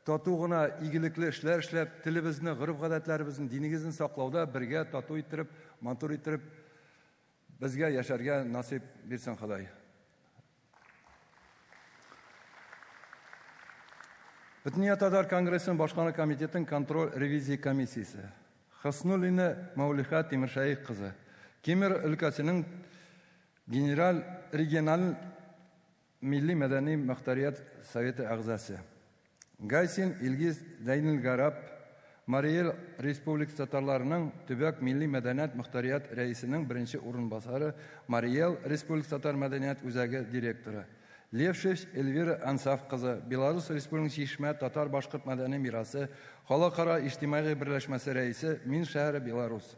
[SPEAKER 7] тату гына игелекле эшләр эшләп, телебезне, гореф-гадәтләребезне, динегезне саклауда бергә тату иттереп, матур иттереп безгә яшәргә насыйп бирсен Ходай. Бөтендөнья татар конгрессының башкарма комитетының контроль ревизия комиссиясе. Хоснуллина Мәүлиха Тимершәех кызы. Кемер өлкәсенең генераль региональ милли мәдәни мөхтәрият советы әгъзасы. Гайсин Илгиз Зәйнелгарап, Мариэл Республикасы татарларының төбәк милли мәдәният мөхтәрият рәисенең беренче урынбасары, Мариэл Республикасы татар мәдәният үзәге директоры. Левшевич Эльвира Ансаф кызы, Беларус Республикасының Чишмә татар-башкорт мәдәни мирасы халыкара иҗтимагый берләшмәсе рәисе, Мин шәһәре, Беларус.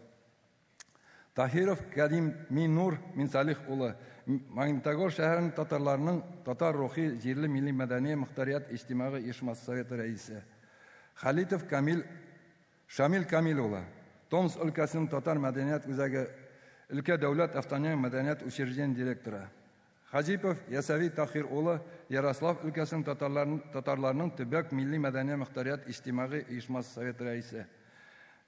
[SPEAKER 7] Таһиров Кадим Минур Минсалих улы, Магнитогор шәһәренең татарларының татар рухи җирле милли мәдәни мөхтәрият иҗтимагый оешмасы советы рәисе. Халитов Камил Шамил Камил улы, Томск өлкәсенең татар мәдәният үзәге өлкә дәүләт автономия мәдәният учреждение директоры. Хаҗипов Ясәви Таһир улы, Ярослав өлкәсенең татарларының төбәк милли мәдәни мөхтәрият иҗтимагый оешмасы советы рәисе.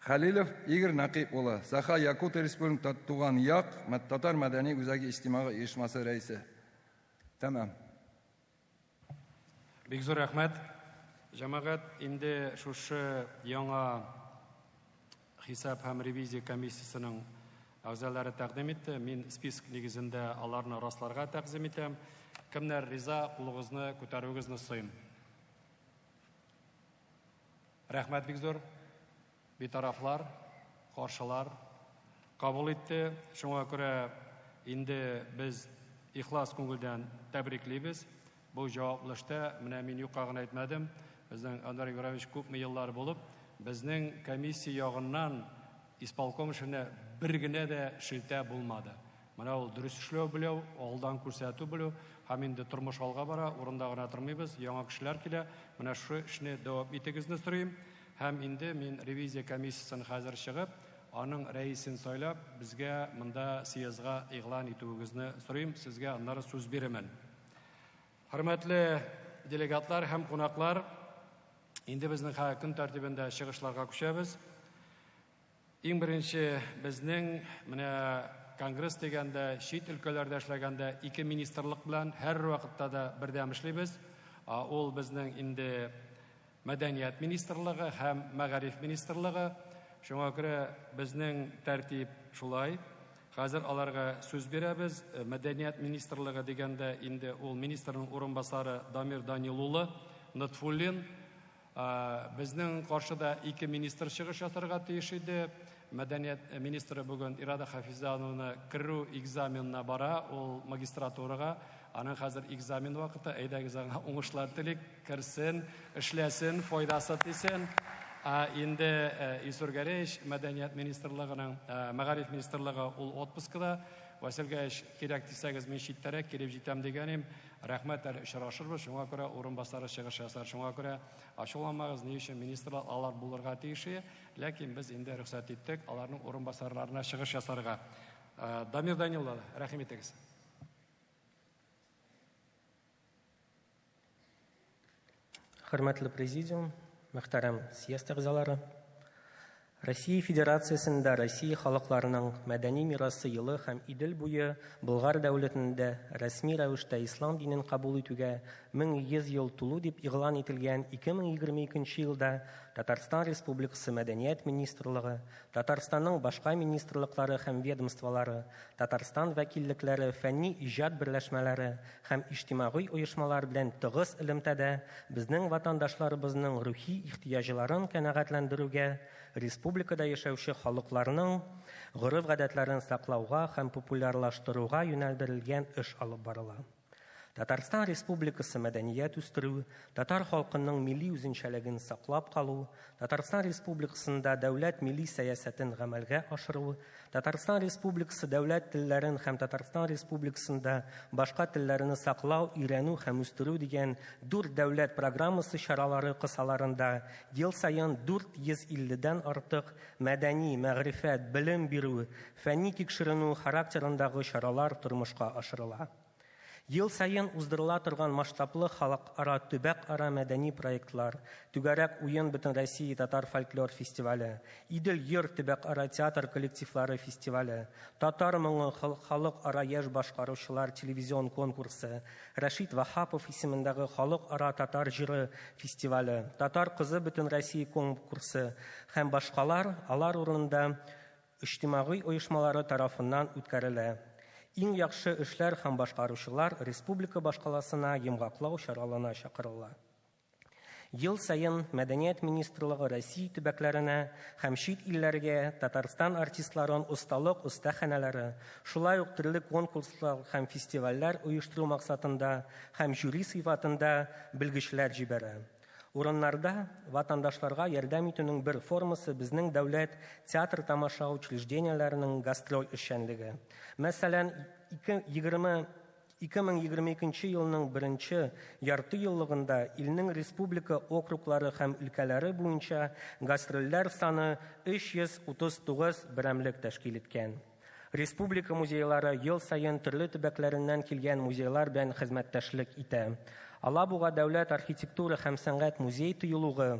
[SPEAKER 7] Хәлилов Игорь Нәкыйп улы, Саха Якутия Республикасының Туган як татар мәдәни үзәге иҗтимагый оешмасы рәисе. Тәмам.
[SPEAKER 2] Бик зур рәхмәт. Җәмәгать, инде шушы яңа хисап һәм ревизия комиссиясенең әгъзалары тәкъдим итте. Мин список нигезендә аларны расларга тәкъдим итәм. Кемнәр риза, кулыгызны күтәрүегезне сорыйм. Рәхмәт бик зур. Битарафлар, каршылар кабул итте. Шуңа күрә инде без ихлас күңелдән тәбриклибез. Бу җаваплы эштә, менә мин юкка гына әйтмәдем, безнең Андрей Егорович күпме еллар булып, безнең комиссия ягыннан исполком эшенә бер генә дә шелтә булмады. Менә ул дөрес эшләү белү, алдан күрсәтү белү, һәм инде тормыш алга бара, урында гына тормыйбыз, яңа кешеләр килә. Менә шушы эшне дәвам итегезне сорыйм. Һәм инде мин ревизия комиссиясен хәзер чыгып, аның рәисен сайлап, безгә монда съездга игълан итүегезне сорыйм, сезгә аннары сүз бирермен. Хөрмәтле делегатлар һәм кунаклар, инде безнең хәзер көн тәртибендә чыгышларга күчәбез. Иң беренче безнең менә конгресс дигәндә, чит өлкәләрдә эшләгәндә ике министрлык белән һәр вакытта да бердәм эшлибез. Ул безнең инде Мәдәният министрлыгы һәм Мәгариф министрлыгы. Шуңа күрә безнең тәртип шулай. Хәзер аларга сүз бирәбез. Мәдәният министрлыгы дигәндә инде ул министрның урынбасары Дамир Данил улы Нотфуллин. Безнең каршыда ике министр чыгыш ясарга тиеш иде. Мәдәният министры бүген Ирада Хафизановна керү экзаменына бара, ул магистратурага. Аның хәзер экзамен вакыты, әйдәгез аңа уңышлар телик, керсен, эшләсен, файдасы тисен. Инде Илсур Гәрәевич мәдәният министрлыгының, мәгариф министрлыгы ул отпускада. Васил Гәрәевич, кирәк дисәгез, мин читтәрәк килеп җитәм дигән идем. Рәхмәт, әле очрашырбыз. Шуңа күрә урынбасары чыгыш ясар. Шуңа күрә ачуланмагыз, ни өчен министрлар алар булырга тиеш. Ләкин без инде рөхсәт иттек аларның урынбасарларына чыгыш ясарга. Дамир Даниловна, рәхим итегез.
[SPEAKER 8] Хөрмәтле президиум, мөхтәрәм съезд әгъзалары, Россия Федерациясендә Россия халыкларының мәдәни мирасы елы һәм Идел буе Болгар дәүләтендә рәсми рәвештә ислам динен кабул итүгә 1100 ел тулу дип игълан ителгән 2022 елда Татарстан Республикасы Мәдәният министрлыгы, Татарстанның башка министрлыклары һәм ведомстволары, Татарстан вәкиллекләре, фәнни иҗат берләшмәләре һәм иҗтимагый оешмалар белән тыгыз элемтәдә безнең ватандашларыбызның рухи ихтыяҗларын канәгатьләндерүгә, республикада яшәүче халыкларның гореф-гадәтләрен саклауга һәм популярлаштыруга юнәлдерелгән эш алып барыла. Татарстан Республикасы мәдәният үстерү, татар халкының милли үзенчәлеген саклап калу, Татарстан Республикасында дәүләт милли сәясәтен гамәлгә ашыру, Татарстан Республикасы дәүләт телләрен һәм Татарстан Республикасында башка телләрне саклау, өйрәнү һәм үстерү дигән дүрт дәүләт программасы чаралары кысаларында ел саен 450 дән артык мәдәни, мәгърифәт, белем бирү, фәнни тикшеренү характерындагы чаралар тормышка ашырыла. Ел саен уздырыла торган масштаблы халыкара, төбәкара мәдәни проектлар, Түгәрәк уен Бөтенроссия татар фольклор фестивале, Идел-йор төбәкара театр коллективлары фестивале, Татар моңы халыкара яшь башкаручылар телевизион конкурсы, Рәшит Ваһапов исемендәге халыкара татар җыры фестивале, Татар кызы Бөтенроссия конкурсы һәм башкалар алар урынында иҗтимагый оешмалары тарафыннан үткәрелә. Иң яхшы эшләр һәм башкаручылар республика башкаласына йомгаклау чараларына чакырыла. Ел саен Мәдәният министрлыгы Россия төбәкләренә һәм чит илләргә Татарстан артистларын осталык остаханәләре, шулай ук төрле конкурслар һәм фестивальләр оештыру максатында һәм жюри сыйфатында белгечләр җибәрә. Урыннарда ватандашларга ярдәм итүнең бер формасы безнең дәүләт театр тамаша учреждениеләренең гастроль эшчәнлеге. Мәсәлән, 2022 елның беренче ярты еллыгында илнең республика округлары һәм өлкәләре буенча гастрольләр саны 339 берәмлек тәшкил иткән. Республика музейлары ел саен төрле төбәкләреннән килгән музейлар белән хезмәттәшлек итә. Алабуга дәүләт архитектура һәм сәнгать музей тыюлыгы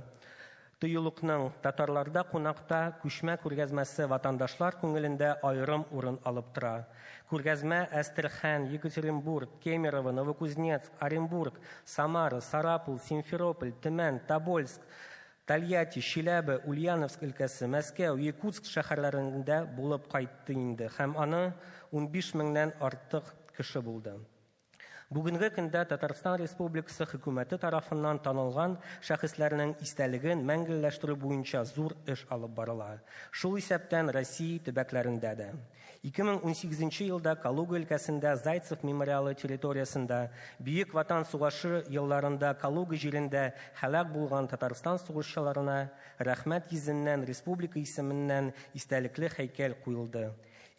[SPEAKER 8] тыюлыкның татарларда кунакта күчмә күргәзмәсе ватандашлар күңелендә аерым урын алып тора. Күргәзмә Әстерхан, Екатеринбург, Кемерово, Новокузнецк, Оренбург, Самара, Сарапул, Симферополь, Төмән, Тобольск, Тольятти, Чиләбе, Ульяновск өлкәсе, Мәскәү, Якутск шәһәрләрендә булып кайтты инде һәм аны 15 меңнән артык кеше булды. Бүгенге көндә Татарстан Республикасы хөкүмәте тарафыннан танылган шәхесләрнең истәлеген мәңгелләштерү буенча зур эш алып барыла. Шул исәптән Россия төбәкләрендә дә. 2018 елда Калуга өлкәсендә Зайцев мемориалы территориясендә Бөек Ватан сугышы елларында Калуга җирендә һәлак булган Татарстан сугышчыларына рәхмәт йөзеннән республика исеменнән истәлекле һәйкәл куелды.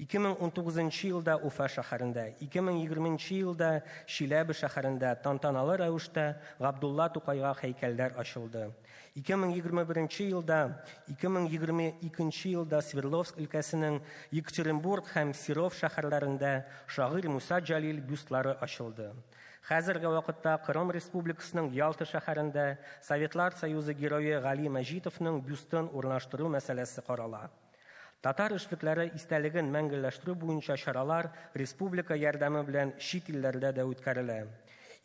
[SPEAKER 8] 2019 елда Уфа шәһәрендә, 2020 елда Чиләбе шәһәрендә тантаналы рәвештә Габдулла Тукайга һәйкәлләр ачылды. 2021 елда, 2022 елда Свердловск өлкәсенең Екатеринбург һәм Серов шәһәрләрендә шагыйрь Муса Җәлил бюстлары ачылды. Хәзерге вакытта Кырым Республикасының Ялта шәһәрендә Советлар Союзы герое Гали Мәҗитовның бюстын урнаштыру мәсьәләсе карала. Татар эшлекләре истәлеген мәңгелләштерү буенча чаралар республика ярдәме белән чит илләрдә дә үткәрелә.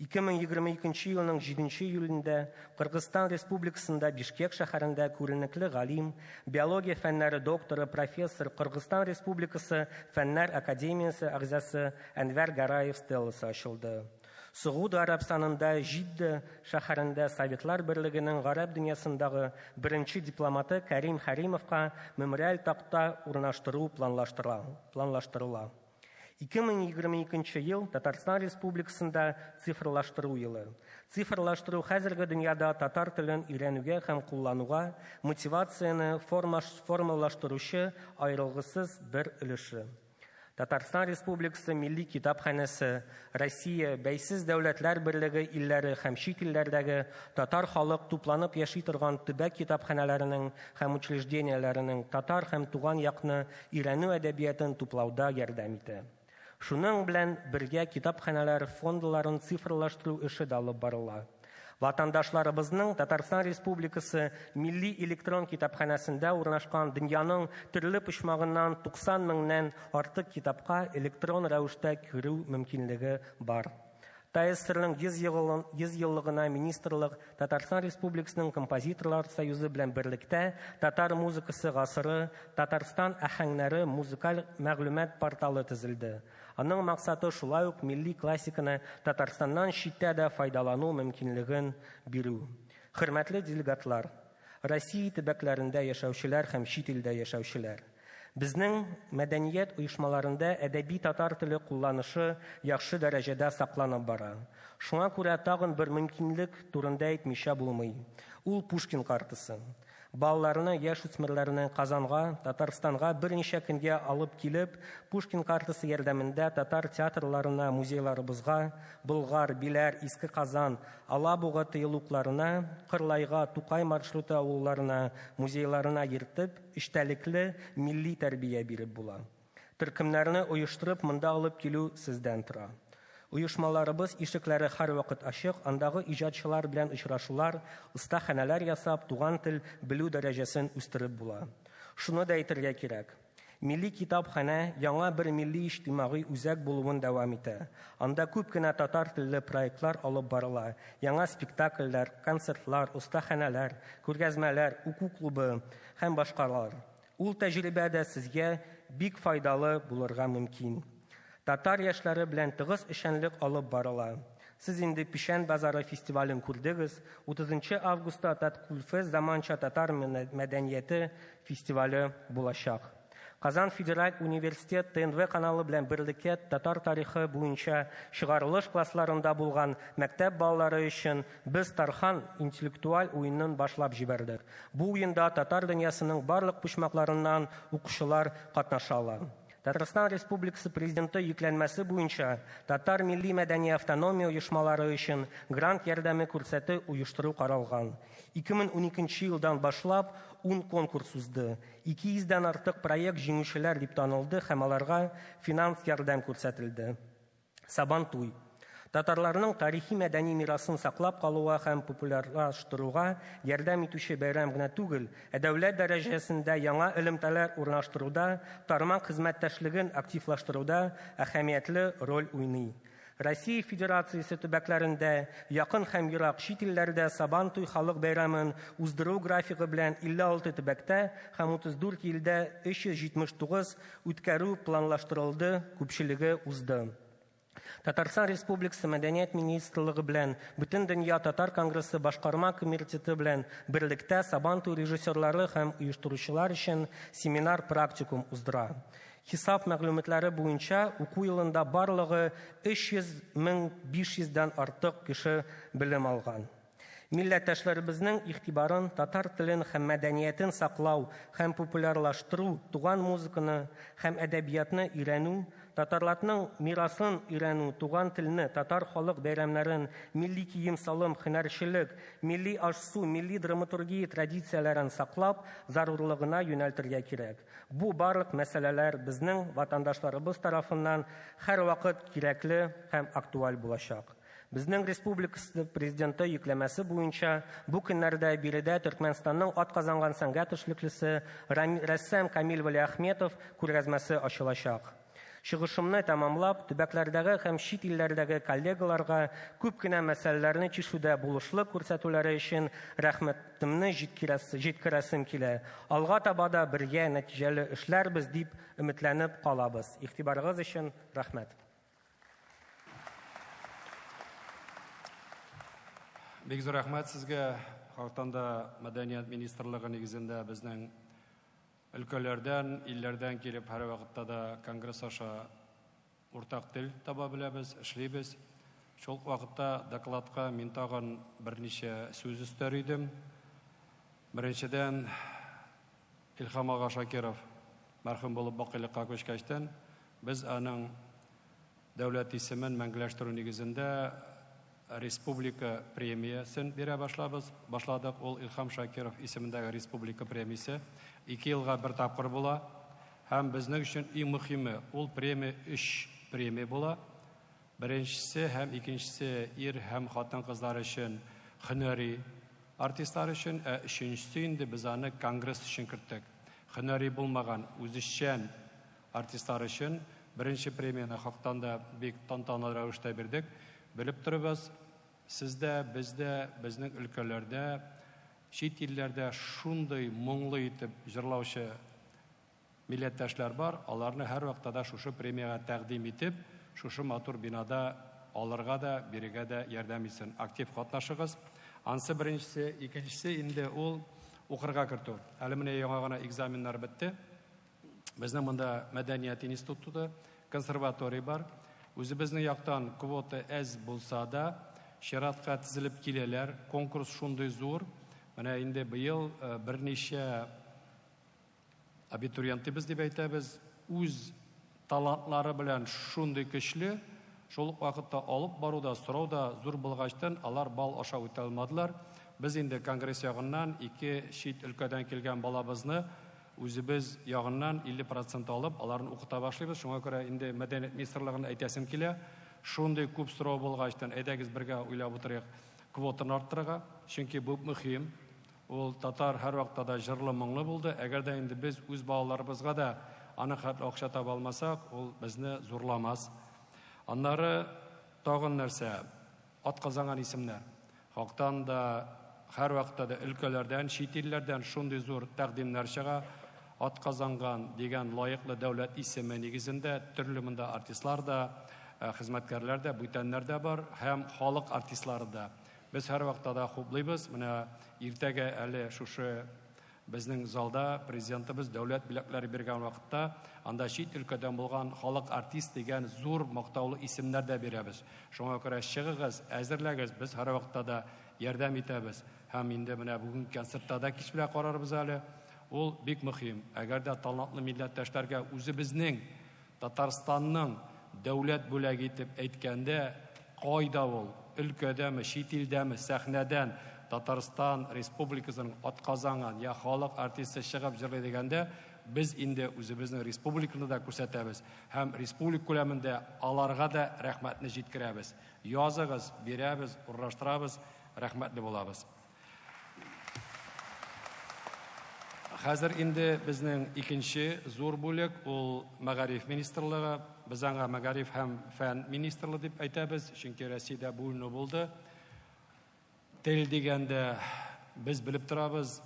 [SPEAKER 8] 2022 елның 7 июлендә Кыргызстан Республикасында Бишкек шәһәрендә күренекле галим, биология фәннәре докторы, профессор, Кыргызстан Республикасы Фәннәр академиясе әгъзасы Әнвәр Гараев стелласы ачылды. Согуд Гарәбстанында Җидда шәһәрендә Советлар Берлегенең гарәп дөньясындагы беренче дипломаты Кәрим Хәримовка мемориаль такта урнаштыру планлаштырыла. 2022 ел Татарстан Республикасында цифрлаштыру елы. Цифрлаштыру хәзерге дөньяда татар телен өйрәнүгә һәм куллануга мотивацияне формалаштыручы аерылгысыз бер өлеше. Татарстан Республикасы Милли китапханәсе, Россия, Бәйсез дәүләтләр берлеге илләре һәм чит илләрдәге татар халык тупланып яши торган төбәк китапханәләренең һәм учреждениеләренең татар һәм туган якны өйрәнү әдәбиятын туплауда ярдәм итә. Шуның белән бергә китапханәләр фондларын цифрлаштыру эше дә алып барыла. Ватандашларыбызның Татарстан Республикасы Милли электрон китапханәсендә урнашкан дөньяның төрле почмагыннан 90 меңнән артык китапка электрон рәвештә керү мөмкинлеге бар. ТАССРның 100 еллыгына министрлык Татарстан Республикасының композиторлар союзы белән берлектә Татар музыкасы гасыры, Татарстан әһәңнәре музыкаль мәгълүмат порталы төзелде. Аның максаты шулай ук милли классиканы Татарстаннан читтә дә файдалану мөмкинлеген бирү. Хөрмәтле делегатлар, Россия төбәкләрендә яшәүчеләр һәм чит илдә яшәүчеләр. Безнең мәдәният оешмаларында әдәби татар теле кулланышы яхшы дәрәҗәдә сакланып бара. Шуңа күрә тагын бер мөмкинлек турында әйтмичә булмый. Ул Пушкин картасы. Балаларны, яшүсмерләрне Казанга, Татарстанга берничә көнгә алып килеп, Пушкин картасы ярдәмендә татар театрларына, музейларыбызга, Болгар, Биләр, Иске Казан, Алабуга тыюлыкларына, Кырлайга, Тукай маршруты авылларына, музейларына йөртеп, эчтәлекле милли тәрбия биреп була. Төркемнәрне оештырып монда алып килү сездән тора. Оешмаларыбыз ишекләре һәрвакыт ачык, андагы иҗатчылар белән очрашулар, остаханәләр ясап, туган тел белү дәрәҗәсен үстереп була. Шуны да әйтергә кирәк. Милли китапханә яңа бер милли иҗтимагый үзәк булуын дәвам итә. Анда күп кенә татар телле проектлар алып барыла. Яңа спектакльләр, концертлар, остаханәләр, күргәзмәләр, уку клубы һәм башкалар. Ул тәҗрибә дә сезгә бик файдалы булырга мөмкин. Татар яшьләре белән тыгыз эшчәнлек алып барыла. Сез инде Печән базары фестивален күрдегез. 30 августта Таткульфест заманча татар мәдәнияте фестивале булачак. Казан федераль университет ТНВ каналы белән берлектә татар тарихы буенча чыгарылыш классларында булган мәктәп балалары өчен без Тархан интеллектуаль уенын башлап җибәрдек. Бу уенда татар дөньясының барлык почмакларыннан укучылар катнаша ала. Татарстан Республикасы Президенты йөкләнмәсе буенча татар милли мәдәни автономия оешмалары өчен грант ярдәме күрсәтү оештыру каралган. 2012 елдан башлап 10 конкурс узды. 200дән артык проект җиңүчеләр дип танылды һәм аларга финанс ярдәм күрсәтелде. Сабантуй. Татарларның тарихи мәдәни мирасын саклап калуга һәм популярлаштыруга ярдәм итүче бәйрәм генә түгел, ә дәүләт дәрәҗәсендә яңа элемтәләр урнаштыруда, тармак хезмәттәшлеген активлаштыруда әһәмиятле роль уйный. Россия Федерациясе төбәкләрендә, якын һәм ерак чит илләрдә Сабантуй халык бәйрәмен уздыру графигы белән 56 төбәктә һәм 34 илдә 379 үткәрү планлаштырылды, күпчелеге узды. Татарстан Республикасы Мәдәният министрлыгы белән Бөтендөнья татар конгрессы башкарма комитеты белән берлектә Сабантуй режиссерлары һәм оештыручылар өчен семинар-практикум уздыра. Хисап мәгълүматлары буенча уку елында барлыгы 300 500дән артык кеше белем алган. Милләттәшләребезнең игътибарын татар телен һәм мәдәниятен саклау һәм популярлаштыру, туган музыканы һәм әдәбиятны өйрәнү, татарларның мирасын өйрәнү, туган телне, татар халык бәйрәмнәрен, милли кием-салым, һөнәрчелек, милли аш-су, милли драматургия традицияләрен саклап, зарурлыгына юнәлтергә кирәк. Бу барлык мәсьәләләр безнең ватандашларыбыз тарафыннан һәрвакыт кирәкле һәм актуаль булачак. Безнең республикасы президенты йөкләмәсе буенча бу көннәрдә биредә Төркмәнстанның атказанган сәнгать эшлеклесе рәссам Камил Вәлиәхметов күргәзмәсе ачылачак. Чыгышымны тәмамлап, төбәкләрдәге һәм чит илләрдәге коллегаларга күп кенә мәсьәләләрне чишүдә булышлык күрсәтүләре өчен рәхмәтемне җиткерәсем килә. Алга таба да бергә нәтиҗәле эшләрбез дип өметләнеп калабыз. Игътибарыгыз өчен рәхмәт.
[SPEAKER 2] Бик зур рәхмәт сезгә. Халыктан да Мәдәният министрлыгы нигезендә безнең өлкәләрдән, илләрдән килеп һәрвакытта да конгресс аша уртак тел таба беләбез, эшлибез. Шул ук вакытта докладка мин тагын берничә сүз өстәр идем. Беренчедән, Илһам ага Шакиров мәрхүм булып бакыйлыкка күчкәчтән, без аның дәүләт исемен мәңгеләштерү нигезендә республика премиясен бирә башлабыз. Башладык. Ул Илһам Шакиров исемендәге республика премиясе. 2 елга бер тапкыр була. Һәм безнең өчен иң мөһиме, ул премия 3 премия була. Беренчесе һәм икенчесе ир һәм хатын-кызлар өчен һөнәри артистлар өчен, ә өченчесе инде без аны конгресс өчен керттек. Һөнәри булмаган үзешчән артистлар өчен беренче премияне хактан да бик тантаналы рәвештә бирдек. Белеп торабыз, сездә, бездә, безнең өлкәләрдә, чит илләрдә шундый моңлы итеп җырлаучы милләттәшләр бар, аларны һәрвакытта да шушы премиягә тәкъдим итеп, шушы матур бинада алырга да, бирергә дә ярдәм итсен. Актив катнашыгыз. Ансы беренчесе, икенчесе инде ул укырга кертү. Әле менә яңа гына экзаменнар бетте. Безнең монда мәдәният институты, консерватория бар. Үзебезнең яктан квота әз булса да, чиратка тезелеп киләләр. Конкурс шундый зур. Менә инде быел берничә абитуриент дибез дип әйтәбез, үз талантлары белән шундый көчле, шул ук вакытта алып бару да, сорау да зур булгачтын, алар балл аша үтә алмадылар. Без инде конгресс ягыннан ике чит өлкәдән килгән балабызны үзебез ягыннан 50 процент алып, аларны укыта башлыйбыз. Шуңа күрә инде мәдәният министрлыгына әйтәсем килә, шундый күп сорау булгачтын, әйдәгез бергә уйлап утырыйк квотаны арттырырга, чөнки бу мөһим. Ул татар һәрвакытта да җырлы-моңлы булды. Әгәр дә инде без үз балаларыбызга да аның хәтле акча таба алмасак, ул безне зурламас. Аннары тагын нәрсә? Атказанган исемнәр. Хактан да һәрвакытта да өлкәләрдән, чит илләрдән шундый зур тәкъдимнәр чыга. Атказанган дигән лаеклы дәүләт исеме нигезендә төрле монда артистлар да, хезмәткәрләр дә, бүтәннәр дә бар һәм халык артистлары да. Без һәрвакытта да хуплыйбыз. Менә иртәгә әле шушы безнең залда президентыбыз дәүләт бүләкләре биргән вакытта анда чит өлкәдән булган халык артист дигән зур мактаулы исемнәр дә бирәбез. Шуңа күрә чыгыгыз, әзерләгез, без һәрвакытта да ярдәм итәбез. Һәм инде менә бүген концертта да кич белән карарбыз әле. Ул бик мөһим. Әгәр дә талантлы милләттәшләргә үзебезнең Татарстанның дәүләт бүләге итеп әйткәндә, кайда ул, өлкәдәме, чит илдәме, сәхнәдән Татарстан Республикасының атказанган я халык артисты чыгып җырлый дигәндә, без инде үзебезнең республиканы да күрсәтәбез һәм республика күләмендә аларга да рәхмәтне җиткерәбез. Языгыз, бирәбез, урнаштырабыз, рәхмәтле булабыз. Хәзер инде безнең икенче зур бүлек ул мәгариф министрлыгы. Без аңа мәгариф һәм фән министрлыгы дип әйтәбез, чөнки Россиядә бүленү булды. Тел дигәндә без белеп торабыз,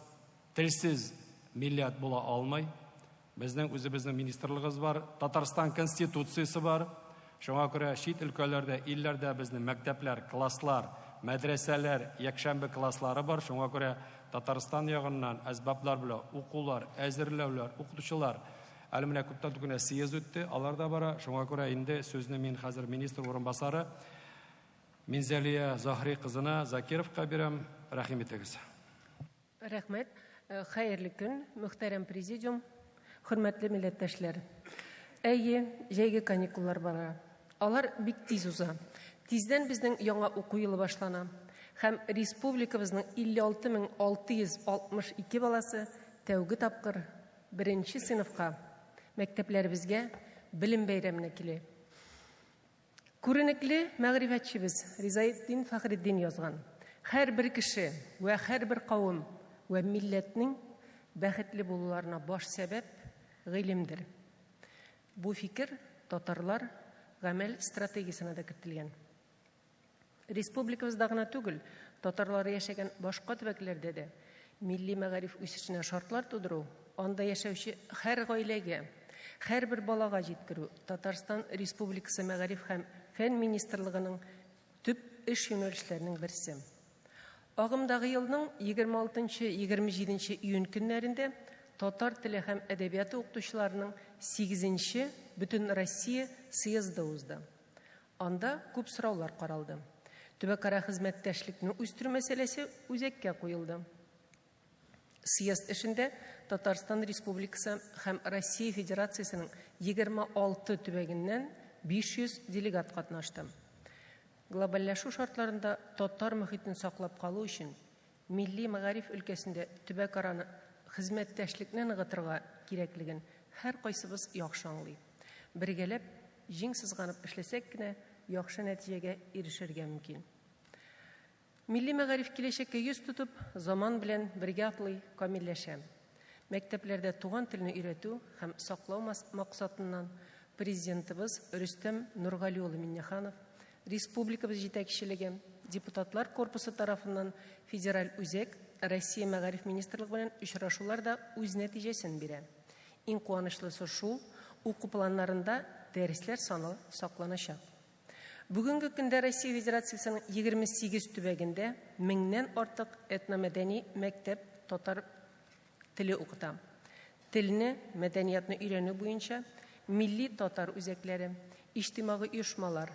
[SPEAKER 2] телсез милләт була алмый. Безнең үзебезнең министрлыгыбыз бар, Татарстан Конституциясе бар. Шуңа күрә чит өлкәләрдә, илләрдә безнең мәктәпләр, класслар, мәдрәсәләр, якшәмбе класслары бар. Шуңа күрә Татарстан ягыннан әсбаплар белән укулар, әзерләүләр, укытучылар. Әле менә күптән түгел съезд үтте, алар да бара. Шуңа күрә инде сүзне мин хәзер министр урынбасары Минзәлия Заһри кызына Закировка бирәм. Рәхим итегез.
[SPEAKER 9] Рәхмәт. Хәерле көн, мөхтәрәм президиум, хөрмәтле милләттәшләр. Әйе, җәйге каникуллар бара. Алар бик тиз уза. Тиздән безнең яңа уку елы башлана. Һәм республикабызның 56662 баласы тәүге тапкыр беренче сыйныфка мәктәпләребезгә белем бәйрәменә килә. Күренекле мәгърифәтчебез Ризаэтдин Фәхретдин язган: Һәрбер кеше вә һәрбер кавым вә милләтнең бәхетле булуларына баш сәбәп гыйлемдер. Бу фикер татарлар гамәл стратегиясенә дә кертелгән. Республикабызда гына түгел, татарлар яшәгән башка төбәкләрдә дә милли мәгариф үсешенә шартлар тудыру, анда яшәүче һәр гаиләгә, һәрбер балага җиткерү Татарстан Республикасы Мәгариф һәм фән министрлыгының төп эш юнәлешләренең берсе. Агымдагы елның 26-27 июнь көннәрендә татар теле һәм әдәбияты укытучыларының 8-нче Бөтенроссия съезды узды. Анда күп сораулар каралды. Төбәкара хезмәттәшлекне үстерү мәсьәләсе үзәккә куелды. Съезд эшендә Татарстан Республикасы һәм Россия Федерациясенең 26 төбәгеннән 500 делегат катнашты. Глобальләшү шартларында татар мөхитен саклап калу өчен милли мәгариф өлкәсендә төбәкара хезмәттәшлекне ныгытырга кирәклеген һәркайсыбыз яхшы аңлый. Бергәләп җиң сызганып эшләсәк кенә яхшы нәтиҗәгә ирешергә мөмкин. Милли мәгариф киләчәккә йөз тотып, заман белән бергә атлый, камилләшә. Мәктәпләрдә туган телне өйрәтү һәм саклау максатыннан Президентыбыз Рөстәм Нургали улы Миңнеханов Республикабыз җитәкчелеге, депутатлар корпусы тарафыннан федераль үзәк, Россия Мәгариф министрлыгы белән очрашулар да үз нәтиҗәсен бирә. Иң куанычлысы шул, уку планнарында дәресләр саны сакланачак. Бүгенге көндә Россия Федерациясенең 28 төбәгендә меңнән артык этномәдәни мәктәп татар теле укыта. Телне, мәдәниятны өйрәнү буенча милли татар үзәкләре, иҗтимагый оешмалар,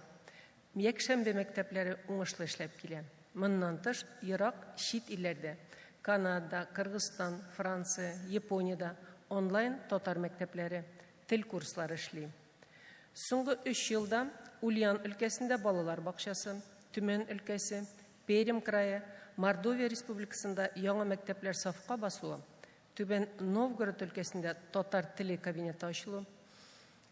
[SPEAKER 9] якшәмбе мәктәпләре уңышлы эшләп килә. Моннан тыш, ерак чит илләрдә Канада, Кыргызстан, Франция, Япониядә онлайн татар мәктәпләре, тел курслары эшли. Соңгы өч елда Ульян өлкәсендә балалар бакчасы, Төмән өлкәсе, Пермь крае, Мордовия Республикасында яңа мәктәпләр сафка басуы, Түбән Новгород өлкәсендә татар теле кабинеты ачылу,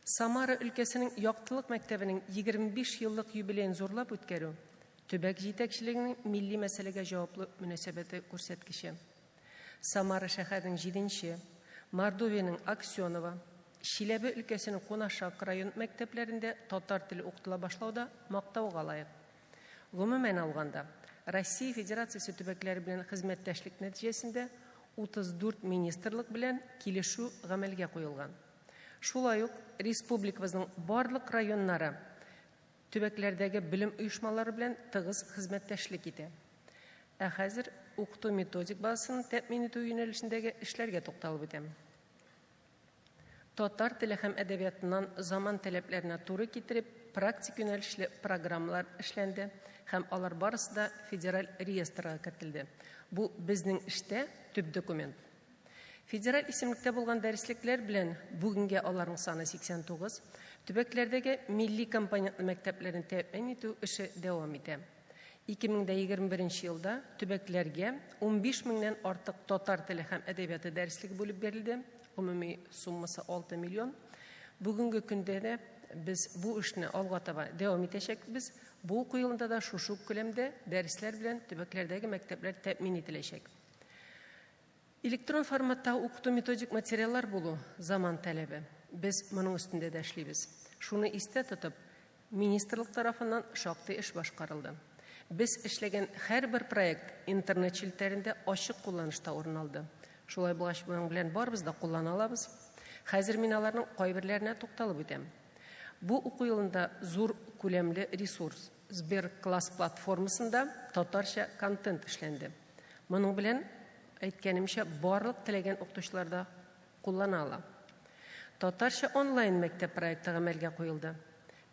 [SPEAKER 9] Самара өлкәсенең Яктылык мәктәбенең 25 еллык юбилеен зурлап үткәрү, төбәк җитәкчелегенең милли мәсьәләгә җаваплы мөнәсәбәте күрсәткече. Самара шәһәренең җиденче, Мордовиянең Аксеново, Чиләбе өлкәсенең Кунашак район мәктәпләрендә татар теле укытыла башлау да мактауга лаек. Гомумән алганда, Россия Федерациясе төбәкләре белән хезмәттәшлек нәтиҗәсендә 34 министрлык белән килешү гамәлгә куелган. Шулай ук республикабызның барлык районнары төбәкләрдәге белем оешмалары белән тыгыз хезмәттәшлек итә. Ә хәзер укыту методик базасын тәэмин итү юнәлешендәге эшләргә тукталып үтәм. Татар теле һәм әдәбиятыннан заман таләпләренә туры китереп, практик юнәлешле программалар эшләнде һәм алар барысы да федераль реестрга кертелде. Бу безнең эштә төп документ. Федераль исемлектә булган дәреслекләр белән бүгенгә аларның саны 89, төбәкләрдәге милли компонентлы мәктәпләрне тәэмин итү эше дәвам итә. 2021 елда төбәкләргә 15 меңнән артык татар теле һәм әдәбияты дәреслеге бүлеп бирелде, гомуми суммасы 6 миллион. Бүгенге көндә дә без бу эшне алга таба дәвам итәчәкбез. Бу уку елында да шушы ук күләмдә дәресләр белән төбәкләрдәге мәктәпләр тәэмин ителәчәк. Электрон форматта укыту методик материаллар булу заман таләбе. Без моның өстендә дә эшлибез. Шуны истә тотып, министрлык тарафыннан шактый эш башкарылды. Без эшләгән һәрбер проект интернет челтәрендә ачык кулланышта урын алды. Шулай булгач, моның белән барыбыз да куллана алабыз. Хәзер мин аларның кайберләренә тукталып үтәм. Бу уку елында зур күләмле ресурс Сберкласс платформасында татарча контент эшләнде. Моның белән, әйткәнемчә, барлык теләгән укытучылар да куллана ала. Татарча онлайн мәктәп проекты гамәлгә куелды.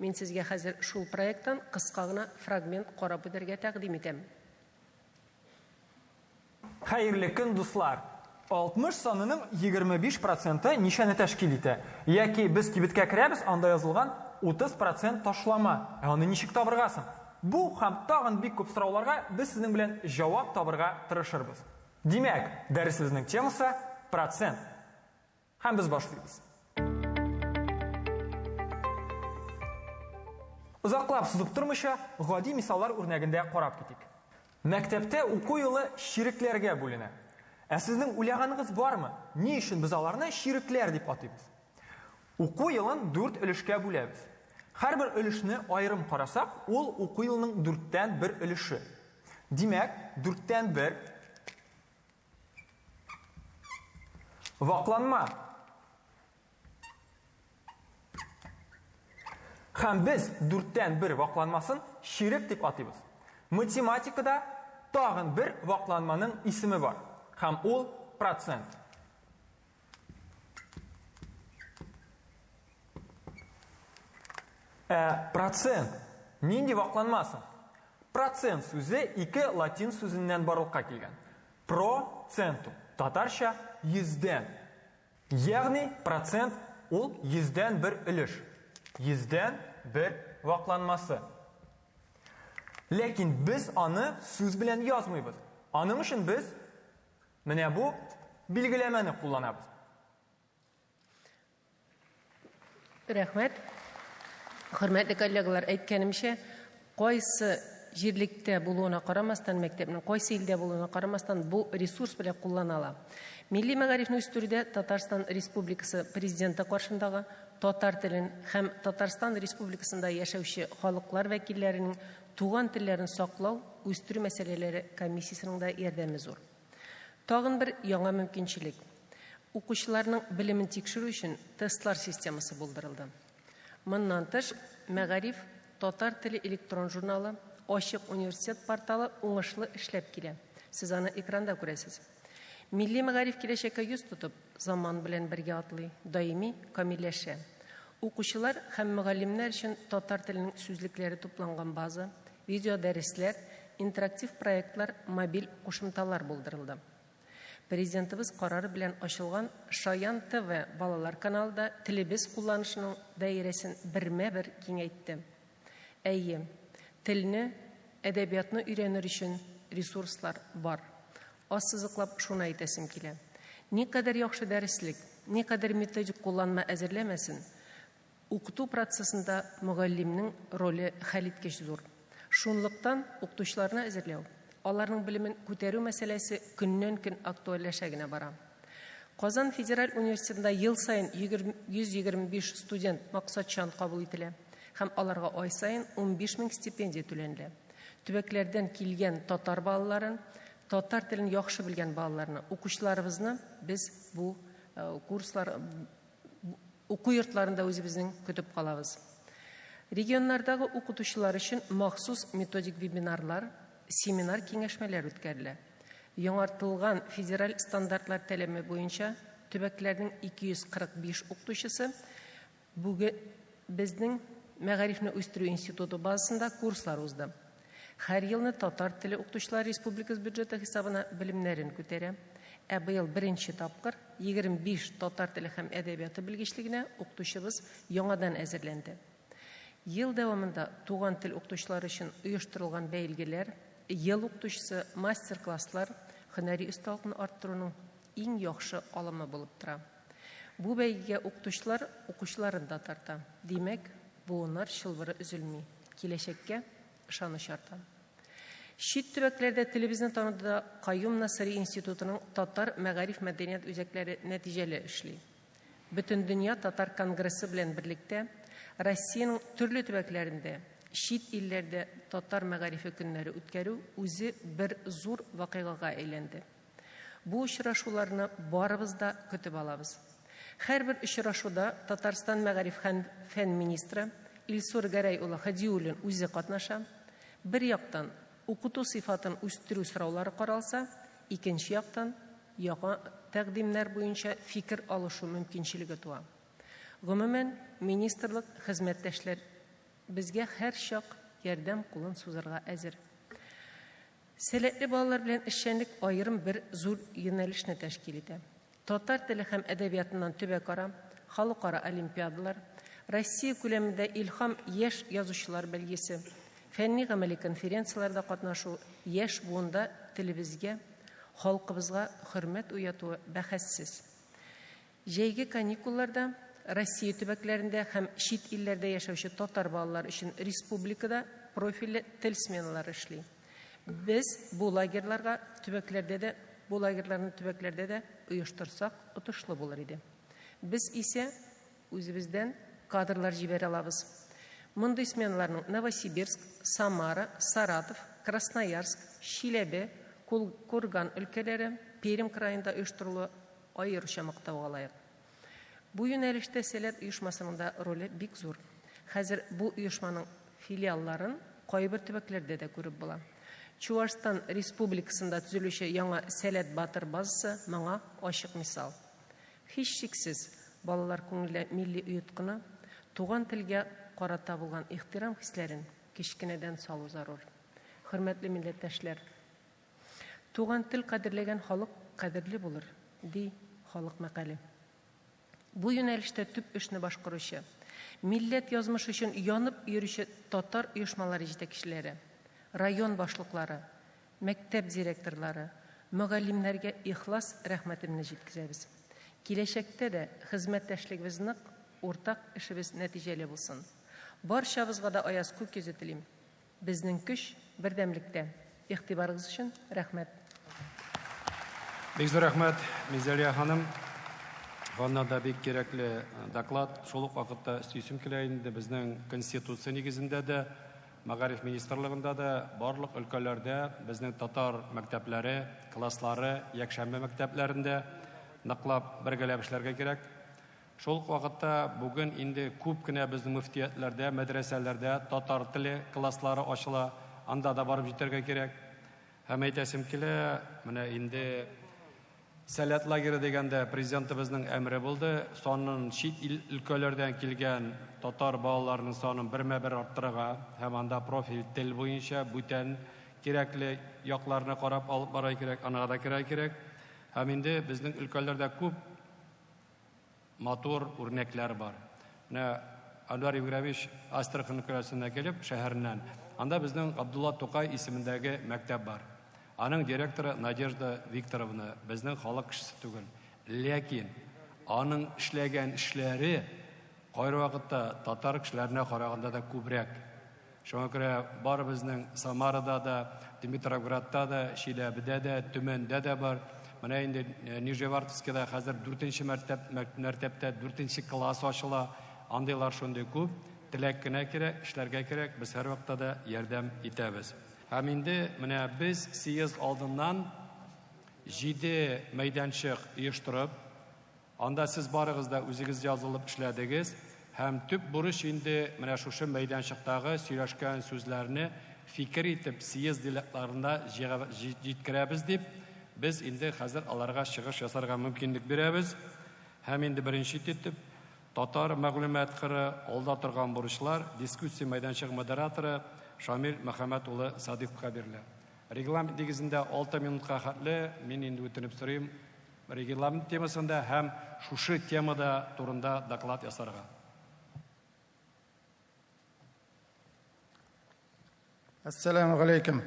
[SPEAKER 9] Мин сезгә хәзер шул проекттан кыска гына фрагмент карап үтәргә тәкъдим итәм.
[SPEAKER 10] Хәерле көн, дуслар! 60 санының 25 проценты ничәне тәшкил итә? Яки без кибеткә керәбез, анда язылган 30 процент ташлама. Ә аны ничек табырга соң? Бу һәм тагын бик күп сорауларга без сезнең белән җавап табырга тырышырбыз. Димәк, дәресебезнең темасы процент. Һәм без башлыйбыз. Озаклап сузып тормыйча, гади мисаллар үрнәгендә карап китик. Мәктәптә уку елы чирекләргә бүленә. Ә сезнең уйлаганыгыз бармы, ни өчен без аларны чирекләр дип атыйбыз? Уку елын дүрт өлешкә бүләбез. Һәрбер өлешне аерым карасак, ул уку елының дүрттән бер өлеше. Димәк, дүрттән бер вакланма. Һәм без дүрттән бер вакланмасын чирек дип атыйбыз. Математикада тагын бер вакланманың исеме бар, һәм ул процент. Ә процент нинди вакланма соң? Процент сүзе ике латин сүзеннән барлыкка килгән. Про центум, татарча йөздән. Ягъни процент ул йөздән бер өлеш, йөздән бер вакланмасы. Ләкин без аны сүз белән язмыйбыз. Аның өчен без менә бу билгеләмәне кулланабыз.
[SPEAKER 9] Рәхмәт. Хөрмәтле коллегалар, әйткәнемчә, кайсы җирлектә булуына карамастан, мәктәпнең кайсы илдә булуына карамастан, бу ресурс белән куллана ала. Милли мәгарифне үстерүдә Татарстан Республикасы Президенты каршындагы татар телен һәм Татарстан Республикасында яшәүче халыклар вәкилләренең туган телләрен саклау, үстерү мәсьәләләре комиссиясенең дә ярдәме зур. Тагын бер яңа мөмкинчелек. Укучыларның белемен тикшерү өчен тестлар системасы булдырылды. Моннан тыш, Мәгариф татар теле электрон журналы, Ачык университет порталы уңышлы эшләп килә. Сез аны экранда күрәсез. Милли мәгариф киләчәккә йөз тотып, заман белән бергә атлый, даими камилләшә. Укучылар һәм мөгаллимнәр өчен татар теленең сүзлекләре тупланган база, видеодәресләр, интерактив проектлар, мобиль кушымталар булдырылды. Президентыбыз карары белән ачылган Шаян ТВ балалар каналы да телебез кулланышының даирәсен бермә-бер киңәйтте. Әйе, телне, әдәбиятны өйрәнер өчен ресурслар бар. Ассызыклап шуны әйтәсем килә. Никадәр яхшы дәреслек, никадәр методик кулланма әзерләмәсен, Укыту процессында мөгаллимнең роле хәлиткеч зур. Шунлыктан укытучыларны әзерләү, аларның белемен күтәрү мәсьәләсе көннән-көн актуальләшә генә бара. Казан федераль университетында ел саен 125 студент максатчан кабул ителә һәм аларга ай саен 15 мең стипендия түләнелә. Төбәкләрдән килгән татар балаларын, татар телен яхшы белгән балаларны, укучыларыбызны без бу курслар Уку йортларында үзебезнең көтеп калабыз. Регионнардагы укытучылар өчен махсус методик вебинарлар, семинар-киңәшмәләр үткәрелә. Яңартылган федераль стандартлар таләбе буенча төбәкләрнең 245 укытучысы бүген безнең Мәгарифне үстерү институты базасында курслар узды. Һәр елны татар теле укытучылар республика бюджеты хисабына белемнәрен күтәрә. Ә быел беренче тапкыр 25 татар теле һәм әдәбияты белгечлегенә укытучыбыз яңадан әзерләнде. Ел дәвамында туган тел укытучылары өчен оештырылган бәйгеләр, ел укытучысы, мастер-класслар һөнәри осталыкны арттыруның иң яхшы алымы булып тора. Бу бәйгегә укытучылар укучыларын да тарта. Димәк, буыннар чылбыры өзелми. Киләчәккә ышаныч арта. Чит төбәкләрдә телебезне танытуда Каюм Насыйри институтының татар мәгариф мәдәният үзәкләре нәтиҗәле эшли. Бөтендөнья татар конгрессы белән берлектә Россиянең төрле төбәкләрендә, чит илләрдә татар мәгарифе көннәре үткәрү үзе бер зур вакыйгага әйләнде. Бу очрашуларны барыбыз да көтеп алабыз. Һәрбер очрашуда Татарстан мәгариф һәм фән министры Илсур Гәрәй улы Һадиуллин үзе катнаша. Бер яктан укыту сыйфатын үстерү сораулары каралса, икенче яктан яңа тәкъдимнәр буенча фикер алышу мөмкинчелеге туа. Гомумән, министрлык хезмәттәшләр безгә һәрчак ярдәм кулын сузарга әзер. Сәләтле балалар белән эшчәнлек аерым бер зур юнәлешне тәшкил итә. Татар теле һәм әдәбиятыннан төбәкара, халыкара олимпиадалар, Россия күләмендә Илһам яшь язучылар бәйгесе, фәнни-гамәли конференцияләрдә катнашу яшь буында телебезгә, халкыбызга хөрмәт уятуы бәхәссез. Җәйге каникулларда Россия төбәкләрендә һәм чит илләрдә яшәүче татар балалары өчен республикада профильле тел сменалары эшли. Без бу лагерьларга төбәкләрдә дә, бу лагерьларны төбәкләрдә дә оештырсак, отышлы булыр иде. Без исә үзебездән кадрлар җибәрә алабыз. Мондый сменаларның Новосибирск, Самара, Саратов, Красноярск, Чиләбе, Курган өлкәләре, Пермь краенда оештырылуы аеруча мактауга лаек. Бу юнәлештә Сәләт оешмасының да роле бик зур. Хәзер бу оешманың филиалларын кайбер төбәкләрдә дә күреп була. Чуашстан Республикасында төзелүче яңа Сәләт Батыр базасы моңа ачык мисал. Һичшиксез, балалар күңелендә милли оеткыны, туган телгә карата булган ихтирам хисләрен кечкенәдән салу зарур. Хөрмәтле милләттәшләр! Туган тел кадерләгән халык кадерле булыр, ди халык мәкале. Бу юнәлештә төп эшне башкаручы, милләт язмышы өчен янып йөрүче татар оешмалары җитәкчеләре, район башлыклары, мәктәп директорлары, мөгаллимнәргә ихлас рәхмәтемне җиткезәбез. Киләчәктә дә хезмәттәшлегебез нык, уртак эшебез нәтиҗәле булсын. Барчабызга да аяз күк йөзе телим. Безнең көч, бердәмлектә. Игътибарыгыз өчен рәхмәт.
[SPEAKER 2] Бик зур рәхмәт, Минзәлия ханым. Аннан да бик кирәкле доклад. Шул ук вакытта өстисем килә инде, безнең Конституция нигезендә дә, Мәгариф министрлыгында да барлык өлкәләрдә безнең татар мәктәпләре, класслары, якшәмбе мәктәпләрендә ныклап бергәләп эшләргә кирәк. Шул ук вакытта бүген инде күп кенә безнең мөфтиятләрдә, мәдрәсәләрдә татар теле класслары ачыла, анда да барып җитәргә кирәк. Һәм әйтәсем килә, менә инде Сәләт лагеры дигәндә президентыбызның әмере булды, санын чит ил өлкәләрдән килгән татар балаларының санын бермә-бер арттырырга һәм анда профиль тел буенча бүтән кирәкле якларны карап алып барырга кирәк, анага да керергә кирәк. Һәм инде безнең өлкәләрдә күп матур үрнәкләр бар. Менә Әнвәр Ибраһимович Астрахань өлкәсенә килеп, шәһәреннән, анда безнең Габдулла Тукай исемендәге мәктәп бар. Аның директоры Надежда Викторовна безнең халык кешесе түгел. Ләкин аның эшләгән эшләре кайвакытта татар кешеләренә караганда да күбрәк. Шуңа күрә бар безнең Самарада да, Димитровградта да, Чиләбедә дә, Төмәндә дә бар. Менә инде Нижневартовскида хәзер 4-нче мәртәптә 4-нче класс ачыла. Андыйлар шундый күп. Теләк кенә кирәк, эшләргә кирәк. Без һәрвакытта да ярдәм итәбез. Һәм инде менә без съезд алдыннан 7 мәйданчык оештырып, анда сез барыгыз да үзегез язылып эшләдегез. Һәм төп бурыч инде менә шушы мәйданчыктагы сөйләшкән сүзләрне фикер итеп съезд делегатларына җиткерәбез дип, без инде хәзер аларга чыгыш ясарга мөмкинлек бирәбез. Һәм инде беренче итеп татар мәгълүмат кыры алда торган бурычлар дискуссия мәйданчыгы модераторы Шамил Мөхәммәт улы Садыковка бирелә. Регламент нигезендә 6 минутка хәтле мин инде үтенеп сорыйм регламент темасында һәм шушы темада турында доклад ясарга.
[SPEAKER 11] Ассаламу алейкум.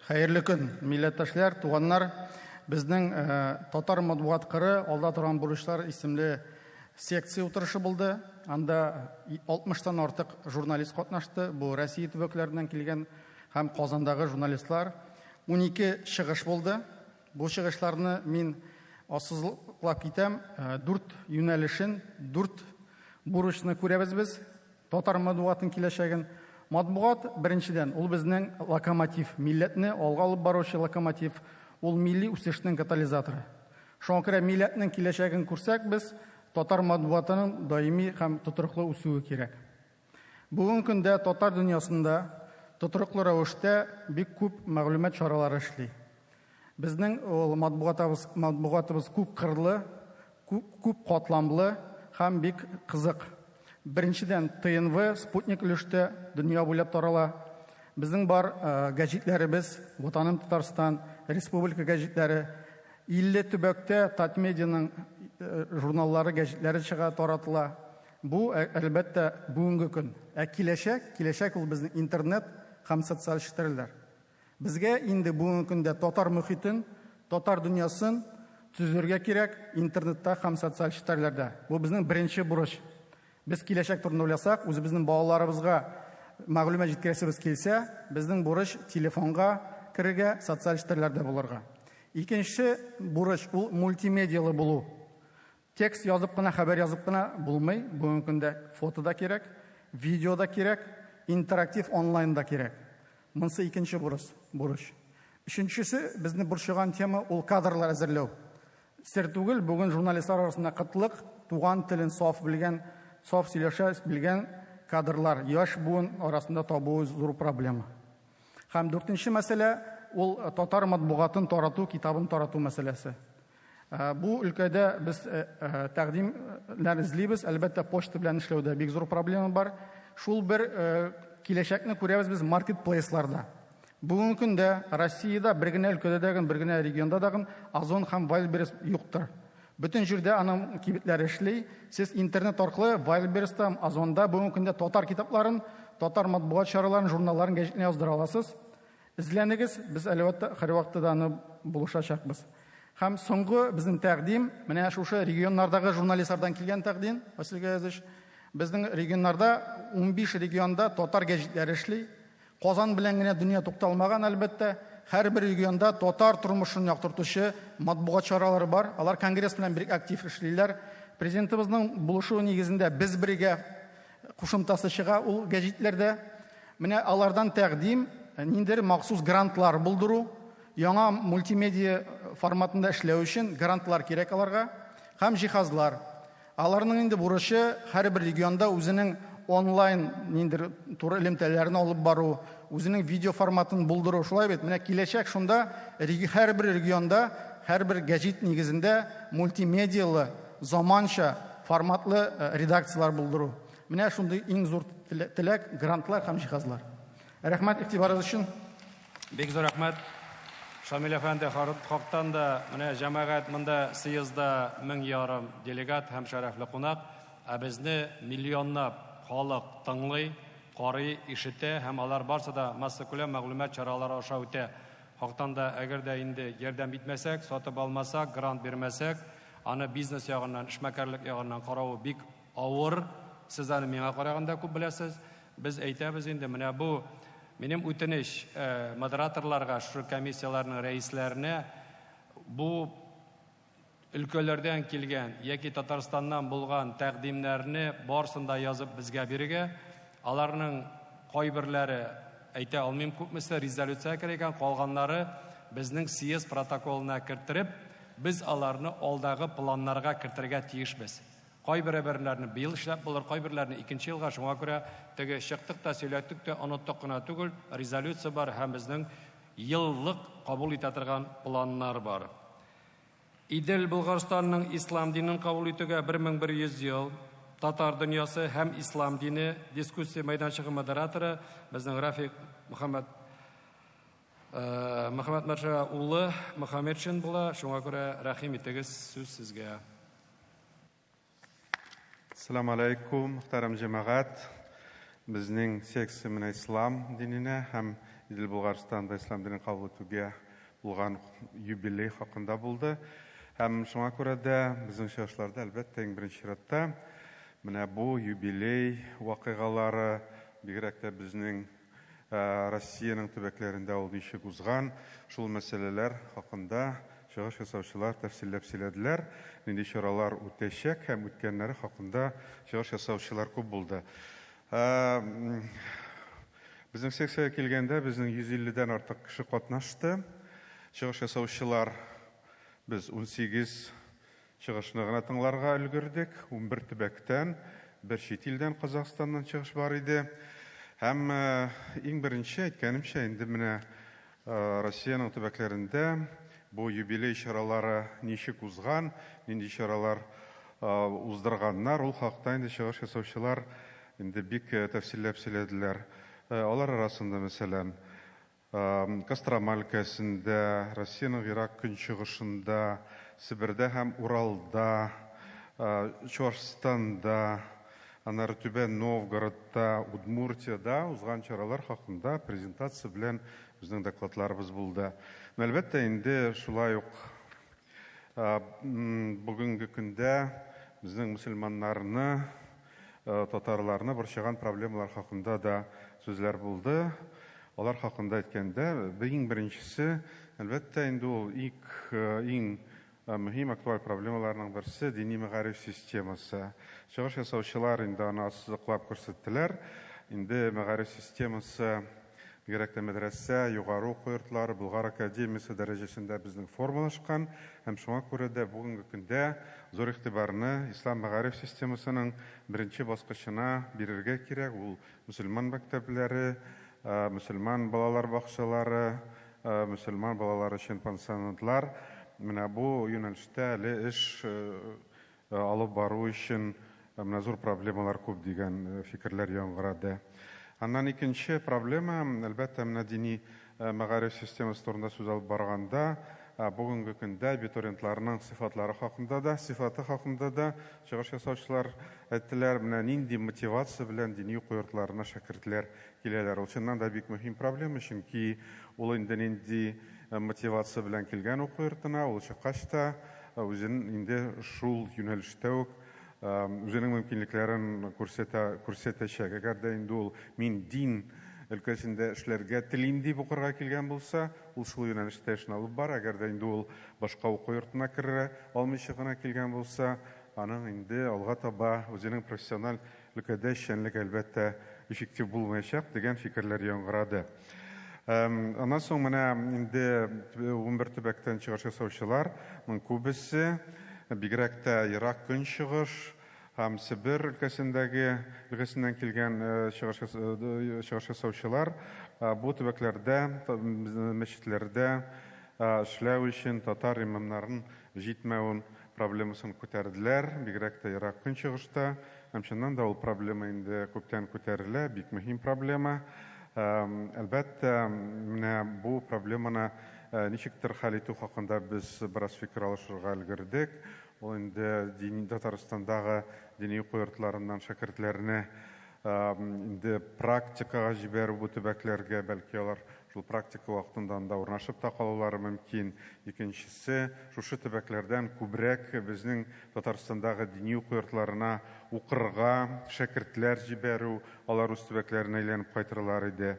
[SPEAKER 11] Хәерле көн, милләттәшләр, туганнар. Безнең татар матбугат кыры алда торган бурычлар исемле секция утырышы булды. Анда 60-тан артык журналист катнашты. Бу Россия төбәкләреннән килгән һәм Казандагы журналистлар. 12 чыгыш булды. Бу чыгышларны мин ассызыклап китәм. 4 юнәлешен, 4 бурычны күрәбез без. Татар матбугатының киләчәген. Матбугат беренчедән, ул безнең локомотив, милләтне алга алып баручы локомотив, ул милли үсешнең катализаторы. Шуңа күрә милләтнең киләчәген күрсәк без, татар матбугатының даими һәм тотрыклы үсүе кирәк. Бүгенге көндә татар дөньясында тотрыклы рәвештә бик күп мәгълүмат чаралары эшли. Безнең ул матбугатыбыз күп кырлы, күп катламлы һәм бик кызык. Беренчедән, ТНВ, Спутник өлештә дөнья буйлап тарала. Безнең бар гәҗитләребез, Ватаным Татарстан, Республика гәҗитләре, 50 төбәктә Татмедианың журналлары, гәҗитләре чыга, таратыла. Бу, әлбәттә, бүгенге көн. Ә киләчәк, киләчәк ул безнең интернет һәм социаль челтәрләр. Безгә инде бүгенге көндә татар мөхитен, татар дөньясын төзергә кирәк интернетта һәм социаль челтәрләрдә. Бу безнең беренче бурыч. Без киләчәк турында уйласак, үзебезнең балаларыбызга мәгълүмат җиткерәсебез килсә, безнең бурыч телефонга керергә, социаль челтәрләрдә булырга. Икенче бурыч ул мультимедиялы булу. Текст язып кына, хәбәр язып кына булмый. Бүгенге көндә фото да кирәк, видео да кирәк, интерактив онлайн да кирәк. Монысы икенче бурыч. Өченчесе, безне борчыган тема ул кадрлар әзерләү. Сер түгел, бүген журналистлар арасында кытлык, туган телен саф белгән, саф сөйләшә белгән кадрлар яшь буын арасында табуы зур проблема. Һәм дүртенче мәсьәлә ул татар матбугатын тарату, китабын тарату мәсьәләсе. Бу өлкәдә без тәкъдимнәр эзлибез. Әлбәттә, почта белән эшләүдә бик зур проблема бар. Шул бер киләчәкне күрәбез без маркетплейсларда. Бүгенге көндә Россиядә бер генә өлкәдә дә, бер генә регионда да Озон һәм Wildberries юктыр. Бөтен җирдә аның кибетләре эшли. Сез интернет аркылы Wildberries'та, Озонда бүгенге көндә татар китапларын, татар матбугат чараларын, журналларын, гәҗитләрен яздыра аласыз. Эзләнегез, без әлбәттә һәрвакытта да аны булышачакбыз. Һәм соңгы безнең тәкъдим, менә шушы регионнардагы журналистлардан килгән тәкъдим, Василий Гаязович, безнең регионнарда 15 регионда татар гәҗитләре эшли. Казан белән генә дөнья тукталмаган, әлбәттә. Һәрбер регионда татар тормышын яктыртучы матбугат чаралары бар. Алар конгресс белән бик актив эшлиләр. Президентыбызның булышуы нигезендә «Без бергә» кушымтасы чыга ул гәҗитләрдә. Менә алардан тәкъдим ниндидер махсус грантлар булдыру, яңа мультимедиа форматында эшләү өчен грантлар кирәк аларга һәм җиһазлар. Аларның инде бурычы һәрбер регионда үзенең онлайн ниндидер туры элемтәләрен алып бару, үзенең видео форматын булдыру. Шулай бит, менә киләчәк шунда һәрбер регионда, һәрбер гәҗит нигезендә мультимедиалы, заманча форматлы редакцияләр булдыру. Менә шундый иң зур теләк, грантлар һәм җиһазлар. Рәхмәт игътибарыгыз өчен.
[SPEAKER 2] Бик зур рәхмәт. Шамил әфәнде, хактан да менә җәмәгать монда съездда 1500 делегат һәм шәрәфле кунак, ә безне миллионлап халык тыңлый, карый, ишетә һәм алар барсы да массакүләм мәгълүмат чаралары аша үтә. Хактан да, әгәр дә инде ярдәм итмәсәк, сатып алмасак, грант бирмәсәк, аны бизнес ягыннан, эшмәкәрлек ягыннан каравы бик авыр. Сез аны миңа караганда күп беләсез. Без әйтәбез инде, менә бу минем үтенеч модераторларга, шушы комиссияләрнең рәисләренә, бу өлкәләрдән килгән яки Татарстаннан булган тәкъдимнәрне барысын да язып безгә бирергә. Аларның кайберләре, әйтә алмыйм күпмесе, резолюция керә икән, калганнары безнең съезд протоколына керттереп, без аларны алдагы планнарга кертергә тиешбез. Кайбер-берләрне быел эшләп булыр, кайберләрне икенче елга, шуңа күрә теге чыктык та, сөйләттек тә, оныттык кына түгел, резолюция бар һәм безнең еллык кабул итә торган планнар бар. Идел Болгарстанның ислам динен кабул итүгә 1100 ел, татар дөньясы һәм ислам дине дискуссия мәйданчыгы модераторы безнең Рафик Мөхәммәд Мәршә улы Мөхәммәтшин була, шуңа күрә рәхим итегез, сүз сезгә.
[SPEAKER 12] Ассаламу алейкум, мөхтәрәм җәмәгать. Безнең секция менә ислам диненә һәм Идел Болгарстанда ислам динен кабул итүгә булган юбилей хакында булды. Һәм шуңа күрә дә безнең чыгышларда, әлбәттә, иң беренче чиратта менә бу юбилей вакыйгалары, бигрәк тә безнең Россиянең төбәкләрендә ул ничек узган, шул мәсьәләләр хакында чыгыш ясаучылар тәфсилләп сөйләделәр, нинди чаралар үтәчәк һәм үткәннәре хакында чыгыш ясаучылар күп булды. Безнең секциягә килгәндә безнең 150-дән артык кеше катнашты. Чыгыш ясаучылар без 18 чыгышны гына тыңларга өлгердек. 11 төбәктән, бер чит илдән, Казахстаннан чыгыш бар иде. Һәм иң беренче әйткәнемчә, инде менә Россиянең төбәкләрендә бу юбилей чаралары ничек узган, нинди чаралар уздырганнар, ул хакта инде чыгыш ясаучылар инде бик тәфсилләп сөйләделәр. Алар арасында, мәсәлән, Кострома өлкәсендә, Россиянең Ирак көнчыгышында, Себердә һәм Уралда, Чуашстанда, аннары Түбән Новгородта, Удмуртияда узган чаралар хакында презентация белән безнең докладларыбыз булды. Әлбәттә, инде шулай ук бүгенге көндә безнең мөселманнарны, татарларны борчыган проблемалар хакында да сүзләр булды. Алар хакында әйткәндә, иң беренчесе, әлбәттә, инде ул иң мөһим актуаль проблемаларның берсе дини мәгариф системасы. Чыгыш ясаучылар инде аны ассызыклап күрсәттеләр. Инде мәгариф системасы, бигрәк тә мәдрәсә, югары уку йортлары, Болгар академиясе дәрәҗәсендә безнең формалашкан һәм шуңа күрә дә бүгенге көндә зур игътибарны ислам мәгариф системасының беренче баскычына бирергә кирәк. Ул мөселман мәктәпләре, мөселман балалар бакчалары, мөселман балалар өчен пансионатлар. Менә бу юнәлештә әле эш алып бару өчен менә зур проблемалар күп дигән фикерләр яңгырады. Аннан икенче проблема, әлбәттә, менә дини мәгариф системасы турында сүз алып барганда, бүгенге көндә абитуриентларның сыйфатлары хакында да, сыйфаты хакында да чыгыш ясаучылар әйттеләр, менә нинди мотивация белән дини уку йортларына шәкертләр киләләр. Ул чыннан да бик мөһим проблема, чөнки ул инде нинди мотивация белән килгән уку йортына, ул чыккач та үзен инде шул юнәлештә үк үзенең мөмкинлекләрен күрсәтәчәк. Әгәр дә инде ул мин дин өлкәсендә эшләргә телим дип укырга килгән булса, ул шул юнәлештә эшен алып бара. Әгәр дә инде ул башка уку йортына керә алмыйча гына килгән булса, аның инде алга таба үзенең профессиональ өлкәдә эшчәнлек, әлбәттә, эффектив булмаячак дигән фикерләр яңгырады. Аннан соң менә инде 11 төбәктән чыгыш ясаучыларның күбесе, бигрәк тә Ерак Көнчыгыш һәм Себер өлкәсендәге өлкәсеннән килгән чыгыш ясаучылар бу төбәкләрдә мәчетләрдә эшләү өчен татар имамнарын җитмәвен проблемасын күтәрделәр, бигрәк тә Ерак Көнчыгышта. Һәм чыннан да ул проблема инде күптән күтәрелә, бик мөһим проблема. Әлбәттә, менә бу проблеманы ничектер хәл итү хакында без бераз фикер алышырга өлгердек. Ул инде дини Татарстандагы дини уку йортларыннан шәкертләрне инде практикага җибәрү бу төбәкләргә, бәлки алар шул практика вакытында анда урнашып та калулары мөмкин. Икенчесе, шушы төбәкләрдән күбрәк безнең Татарстандагы дини уку йортларына укырга шәкертләр җибәрү, алар үз төбәкләренә әйләнеп кайтырлар иде.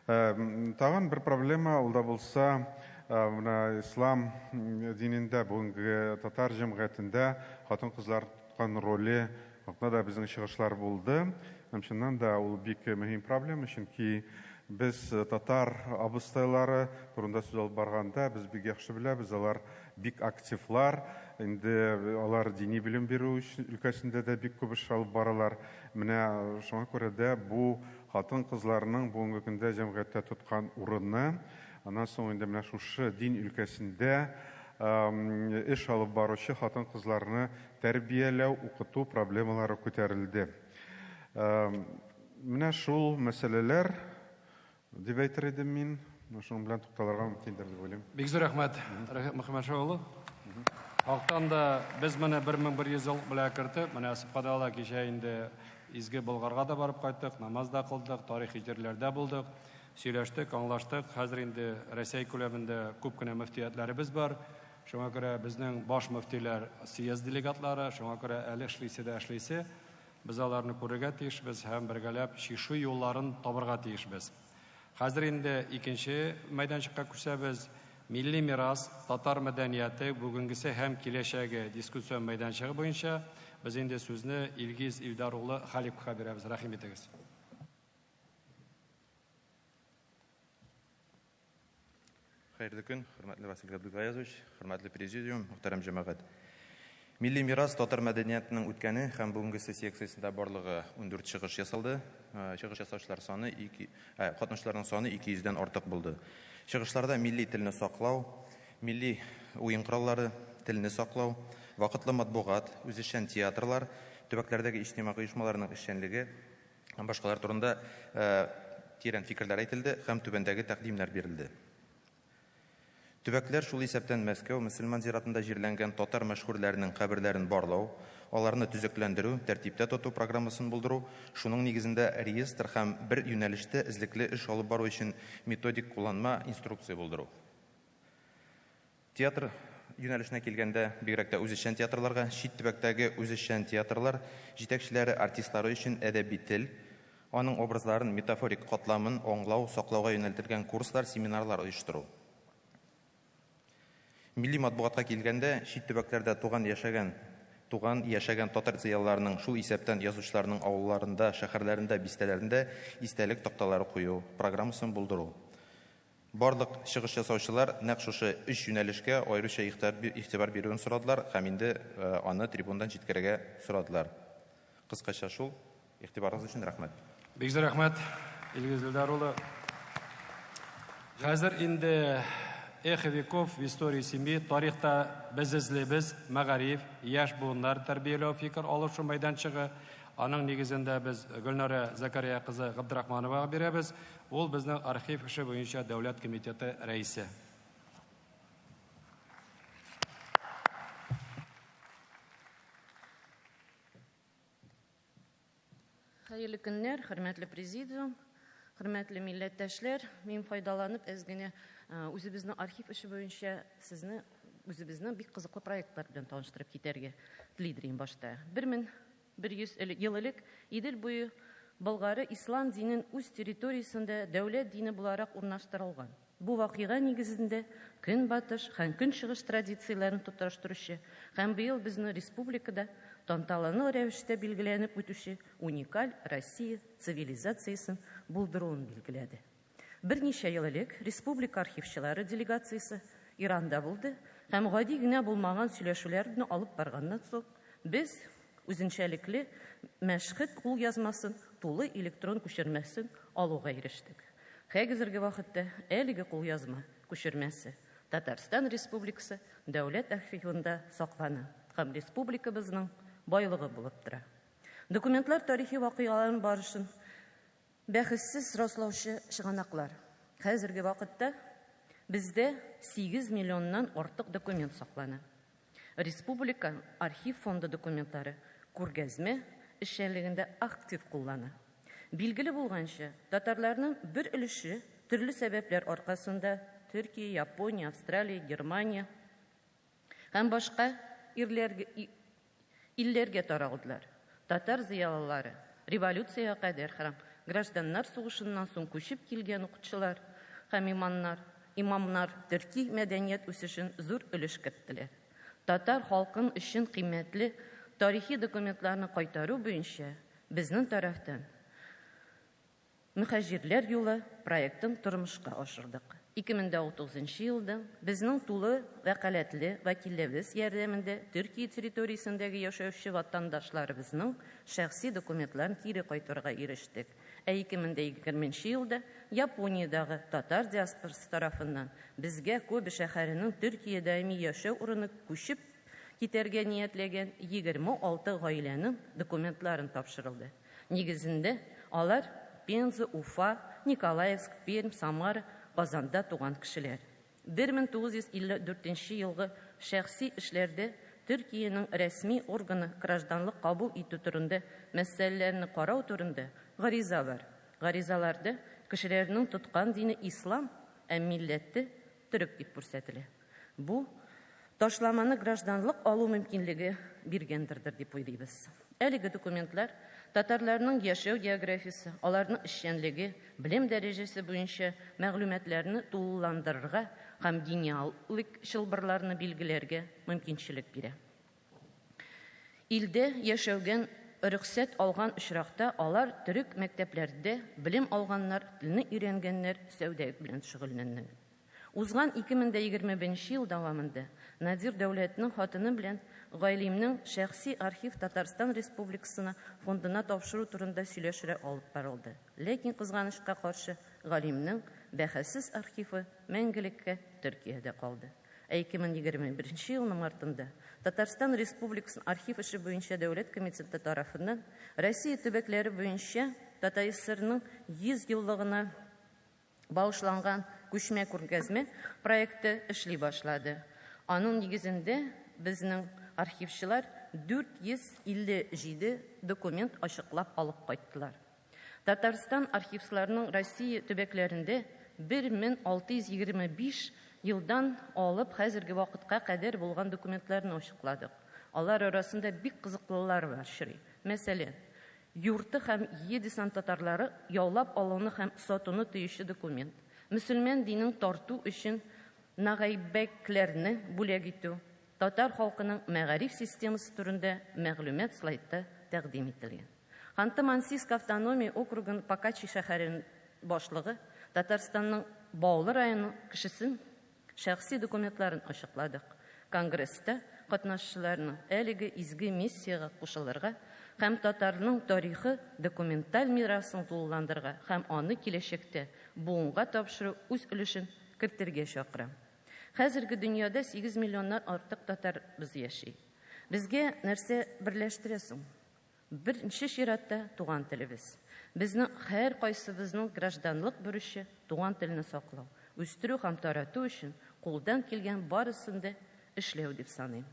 [SPEAKER 12] Тагын бер проблема, ул да булса, менә ислам динендә, бүгенге татар җәмгыятендә хатын-кызлар тоткан роле хакында да безнең чыгышлар булды. Һәм чыннан да ул бик мөһим проблема, чөнки без татар абыстайлары турында сүз алып барганда, без бик яхшы беләбез, алар бик активлар, инде алар дини белем бирү өлкәсендә дә бик күп эш алып баралар. Менә шуңа күрә дә бу хатын-кызларның бүгенге көндә җәмгыятьтә тоткан урыны, аннан соң инде менә шушы дин өлкәсендә эш алып баручы хатын-кызларны тәрбияләү, укыту проблемалары күтәрелде. Менә шул мәсьәләләр дип әйтер идем мин. Менә шуның белән тукталырга мөмкиндер дип уйлыйм.
[SPEAKER 2] Бик зур рәхмәт, Рәфикъ Мөхәммәтша улы. Хактан да без моны 1100 ел белән кертеп, менә субханалла, кичә инде изге Болгарга да барып кайттык, намаз да кылдык, тарихи җирләрдә булдык, сөйләштек, аңлаштык. Хәзер инде Рәсәй күләмендә күп кенә мөфтиятләребез бар. Шуңа күрә безнең баш мөфтиләр съезд делегатлары, шуңа күрә әле эшлисе дә эшлисе. Без аларны күрергә тиешбез һәм бергәләп чишү юлларын табырга тиешбез. Хәзер инде икенче мәйданчыкка күчәбез. Милли мирас, татар мәдәнияте, бүгенгесе һәм киләчәге дискуссион мәйданчыгы буенча без инде сүзне Илгиз Илдар улы Халиковка бирәбез. Рәхим итегез.
[SPEAKER 13] Хәерле көн, хөрмәтле Васил Габдулгаязович, хөрмәтле президиум, мөхтәрәм җәмәгать. Милли мирас татар мәдәниятының үткәне һәм бүгенгесе секциясендә барлыгы 14 чыгыш ясалды. Чыгыш ясаучылар саны ике, катнашучыларның саны 200 дән артык булды. Чыгышларда милли телне саклау, милли уен кораллары, телне саклау, вакытлы матбугат, үзешчән театрлар, төбәкләрдәге иҗтимагый оешмаларның эшчәнлеге һәм башкалар турында тирән фикерләр әйтелде һәм түбәндәге тәкъдимнәр бирелде. Төбәкләр, шул исәптән Мәскәү, мөселман зиратында җирләнгән татар мәшһүрләренең каберләрен барлау, аларны төзекләндерү, тәртиптә тоту программасын булдыру, шуның нигезендә реестр һәм бер юнәлештә эзлекле эш алып бару өчен методик кулланма инструкция булдыру. Театр юнәлешенә килгәндә, бигрәк тә үзешчән театрларга, чит төбәктәге үзешчән театрлар җитәкчеләре, артистлары өчен әдәби тел, аның образларын, метафорик катламын аңлау, саклауга юнәлтелгән курслар, семинарлар оештыру. Милли матбугатка килгәндә, чит төбәкләрдә туган яшәгән, туган яшәгән татар зыялыларының, шул исәптән язучыларның авылларында, шәһәрләрендә, бистәләрендә истәлек такталары кую программасын булдыру. Барлык чыгыш ясаучылар нәкъ шушы өч юнәлешкә аеруча игътибар бирүен сорадылар һәм инде аны трибундан җиткерергә сорадылар. Кыскача шул. Игътибарыгыз өчен рәхмәт.
[SPEAKER 2] Бик зур рәхмәт, Илгиз Илдар улы. Хәзер инде Эхо веков в истории семьи, тарихта без эзлибез, мәгариф, яшь буыннар тәрбияләү фикер алышу мәйданчыгы. Аның нигезендә без Гөлнара Закария кызы Габдрахмановага бирәбез. Ул безнең архив эше буенча дәүләт комитеты рәисе.
[SPEAKER 14] Хәерле көннәр, хөрмәтле президиум, хөрмәтле милләттәшләр. Мин файдаланып әз генә үзебезнең архив эше буенча сезне үзебезнең бик кызыклы проектлар белән таныштырып китәргә телидер башта. 1100 ел элек Идел буе Болгары ислам динен үз территориясендә дәүләт дине буларак урнаштырылган. Бу вакыйга нигезендә көнбатыш һәм көнчыгыш традицияләрен тоташтыручы һәм быел безнең республикада тантаналы рәвештә билгеләнеп үтүче уникаль Россия цивилизациясен булдыруын билгеләде. Берничә ел элек республика архивчылары делегациясе Иранда булды һәм гади генә булмаган сөйләшүләрне алып барганнан соң без үзенчәлекле Мәшһед кулъязмасын тулы электрон күчермәсен алуга ирештек. Хәзерге вакытта әлеге кулъязма күчермәсе Татарстан Республикасы дәүләт архивында саклана һәм республикабызның байлыгы булып тора. Документлар тарихи вакыйгаларның барышын бәхәссез раслаучы чыганаклар. Хәзерге вакытта бездә 8 миллионнан артык документ саклана. Республика архив фонды документлары күргәзмә эшчәнлегендә актив куллана. Билгеле булганча, татарларның бер өлеше төрле сәбәпләр аркасында Төркия, Япония, Австралия, Германия һәм башка илләргә таралдылар. Татар зыялылары революциягә кадәр һәм гражданнар сугышыннан соң күчеп килгән укытучылар һәм имамнар төрки мәдәният үсешен зур өлеш керттеләр. Татар халкын өчен кыйммәтле тарихи документларны кайтару буенча безнең тарафтан Мөхаҗирләр юлы проектын тормышка ашырдык. 2030 елда безнең тулы вәкаләтле вәкилләребез ярдәмендә Төркия территориясендәге яшәүче ватандашларыбызның шәхси документларын кире кайтарырга ирештек. Ә 2020 елда Япониядагы татар диаспорасы тарафыннан безгә Кобе шәһәренең Төркия даими яшәү урыны күчеп китәргә ниятләгән 26 гаиләнең документларын тапшырылды. Нигезендә алар Пенза, Уфа, Николаевск, Пермь, Самара, Казанда туган кешеләр. 1954 елгы шәхси эшләрдә Төркиянең рәсми органы гражданлык кабул итү турында мәсьәләләрне карау турында гариза бар. Гаризаларда кешеләрнең тоткан дине ислам, ә милләте төрек дип күрсәтелә. Бу ташламаны гражданлык алу мөмкинлеге биргәндердер дип уйлыйбыз. Әлеге документлар татарларның яшәү географиясе, аларның эшчәнлеге, белем дәрәҗәсе буенча мәгълүматларны тулыландырырга һәм генеалогик чылбырларны билгеләргә мөмкинчелек бирә. Илдә яшәүгән рөхсәт алган очракта алар төрек мәктәпләрдә белем алганнар, телне өйрәнгәннәр, сәүдә белән шөгыльләнгәннәр. Узган 2021 ел дәвамында Надир Дәүләтнең хатыны белән Галимнең шәхси архив Татарстан Республикасына фондына тапшыру турында сөйләшүләр алып барылды. Ләкин кызганычка каршы Галимнең бәхәссез архивы мәңгелеккә Төркиядә калды. Ә 2021 елның мартында Татарстан Республикасының архив эше буенча дәүләт комитеты тарафыннан Россия төбәкләре буенча ТатССРның 100 еллыгына багышланган күчмә күргәзмә проекты эшли башлады. Аның нигезендә безнең архивчылар 457 документ ачыклап алып кайттылар. Татарстан архивчыларының Россия төбәкләрендә 1625 елдан алып хәзерге вакытка кадәр булган документларны ачыкладык. Алар арасында бик кызыклылар бар шри. Мәсәлән, юрты һәм Едисан татарлары яулап алуны һәм сатуны тыючы документ. Мөселман динен тарту өчен нагайбәкләрне бүләк итү, татар халкының мәгариф системасы турында мәгълүмат слайдта тәкъдим ителгән. Ханты-Мансийск автономия округын Покачи шәһәренең башлыгы Татарстанның Баулы районы кешесен шәхси документларын ачыкладык. Конгресста катнашучыларны әлеге изге миссиягә кушылырга һәм татарның тарихы документаль мирасын тулыландырырга һәм аны киләчәктә буынга тапшыру үз өлешен кертергә чакыра. Хәзерге дөньяда 8 миллионнан артык татарбыз яши. Безгә нәрсә берләштерә соң? Беренче чиратта туган телебез. Безнең һәр кайсыбызның гражданлык бурычы туган телне саклау, үстерү һәм тарату өчен кулдан килгән барысын да эшләү дип саныйм.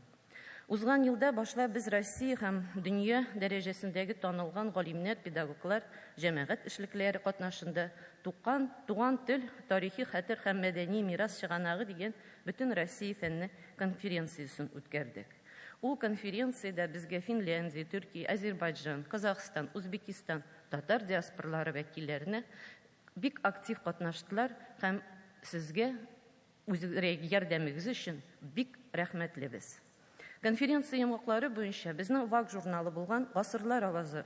[SPEAKER 14] Узган елда башлап без Россия һәм дөнья дәрәҗәсендәге танылган галимнәр, педагоглар, җәмәгать эшлеклеләре катнашында туган тел, тарихи хәтер һәм мәдәни мирас чыганагы дигән бөтен Россия фәнне конференциясен үткәрдек. Ул конференциядә безгә Финляндия, Төркия, Азербайджан, Казахстан, Узбекистан татар диаспоралары вәкилләренә бик актив катнаштылар һәм сезгә ярдәмегез өчен бик рәхмәтлебез. Конференция йомгаклары буенча безнең ВАК журналы булган Гасырлар авазы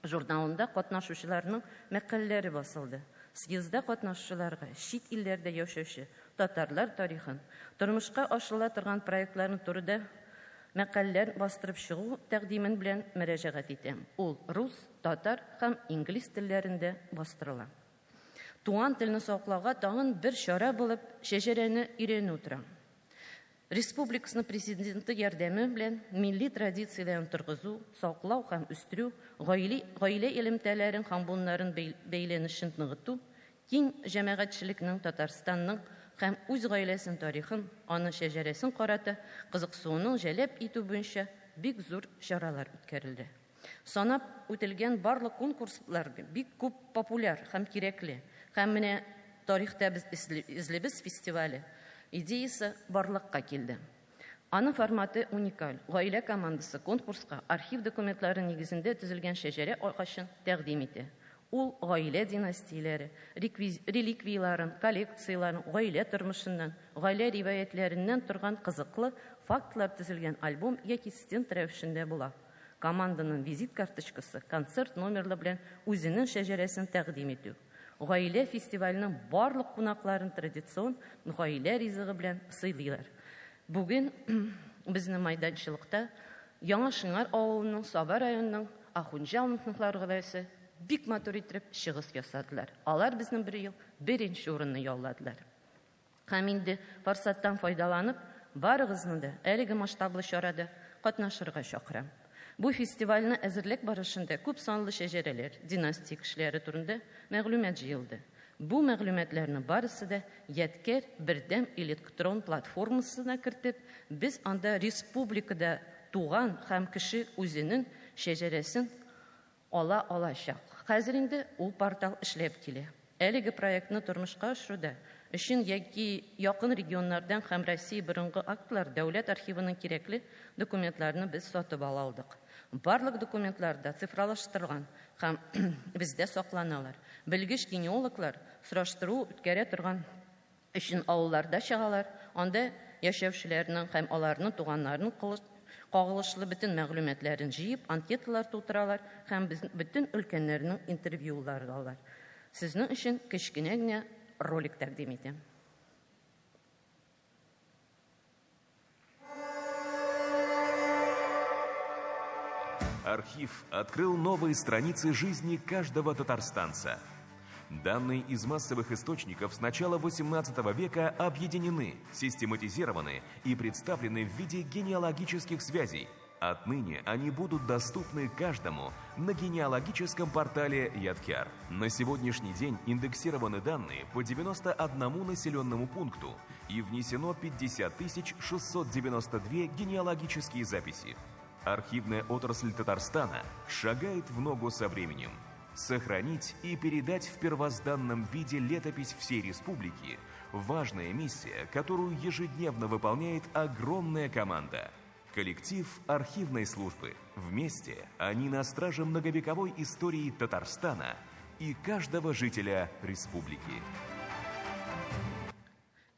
[SPEAKER 14] журналында катнашучыларның мәкаләләре басылды. Съездда катнашучыларга чит илләрдә яшәүче татарлар тарихын, тормышка ашырыла торган проектларын турыда мәкаләләр бастырып чыгу тәкъдимен белән мөрәҗәгать итәм. Ул рус, татар һәм инглиз телләрендә бастырыла. Туган телне саклауга тагын бер чара булып шәҗәрәне өйрәнү тора. Республикасының президенты ярдәме белән милли традицияләрен торгызу, саклау һәм үстерү, гаилә элемтәләрен һәм буыннарын бәйләнешен ныгыту, киң җәмәгатьчелекнең Татарстанның һәм үз гаиләсен тарихын, аның шәҗәрәсен карата кызыксынуын җәлеп итү буенча бик зур чаралар үткәрелде. Санап үтелгән барлык конкурслар бик күп популяр һәм кирәкле. Һәм менә тарихта без эзлибез фестивале идеясы барлыкка килде. Аның форматы уникаль. Гаилә командасы конкурска архив документлары нигезендә төзелгән шәҗәрә агачын тәкъдим итә. Ул гаилә династияләре, реликвияләрен, коллекцияләрен, гаилә тормышыннан, гаилә риваятләреннән торган кызыклы фактлар төзелгән альбом яки стенд рәвешендә була. Команданың визит карточкасы концерт номерлы белән үзенең шәҗәрәсен тәкъдим итү. Гаилә фестиваленең барлык кунакларын традицион гаилә ризыгы белән сыйлыйлар. Бүген безнең майданчылыкта Яңа Шыңар авылының, Саба районының Ахунҗановлар гаиләсе бик матур итеп чыгыш ясадылар. Алар безнең бер ел беренче урынны яуладылар. Һәм инде форсаттан файдаланып, барыгызны да әлеге масштаблы чарада катнашырга чакырам. Бу фестивальне әзерлек барышында күп санлы шәҗәрәләр, династия кешеләре турында мәгълүмат җыелды. Бу мәгълүматларны барысы да Ядкәр бердәм электрон платформасына кертеп, без анда республикада туган һәм кеше үзенең шәҗәрәсен ала алачак. Хәзер инде ул портал эшләп килә. Әлеге проектны тормышка ашыруда өчен яки якын регионнардан һәм Россия борынгы актлар дәүләт архивының кирәкле документларны без сатып ала алдык. Барлык документлар да цифралаштырылган һәм бездә сакланалар. Белгеч генеалоглар сораштыру үткәрә торган өчен авылларда чыгалар, анда яшәүчеләрнең һәм аларның туганнарының кагылышлы бөтен мәгълүматларын җыеп, анкеталар тутыралар һәм бөтен өлкәннәрнең интервьюлары алалар. Сезнең өчен кечкенә генә ролик тәкъдим итәм.
[SPEAKER 15] Архив открыл новые страницы жизни каждого татарстанца. Данные из массовых источников с начала XVIII века объединены, систематизированы и представлены в виде генеалогических связей. Отныне они будут доступны каждому на генеалогическом портале Ядкяр. На сегодняшний день индексированы данные по 91 населенному пункту и внесено 50 692 генеалогические записи. Архивная отрасль Татарстана шагает в ногу со временем. Сохранить и передать в первозданном виде летопись всей республики – важная миссия, которую ежедневно выполняет огромная команда. Коллектив архивной службы. Вместе они на страже многовековой истории Татарстана и каждого жителя республики.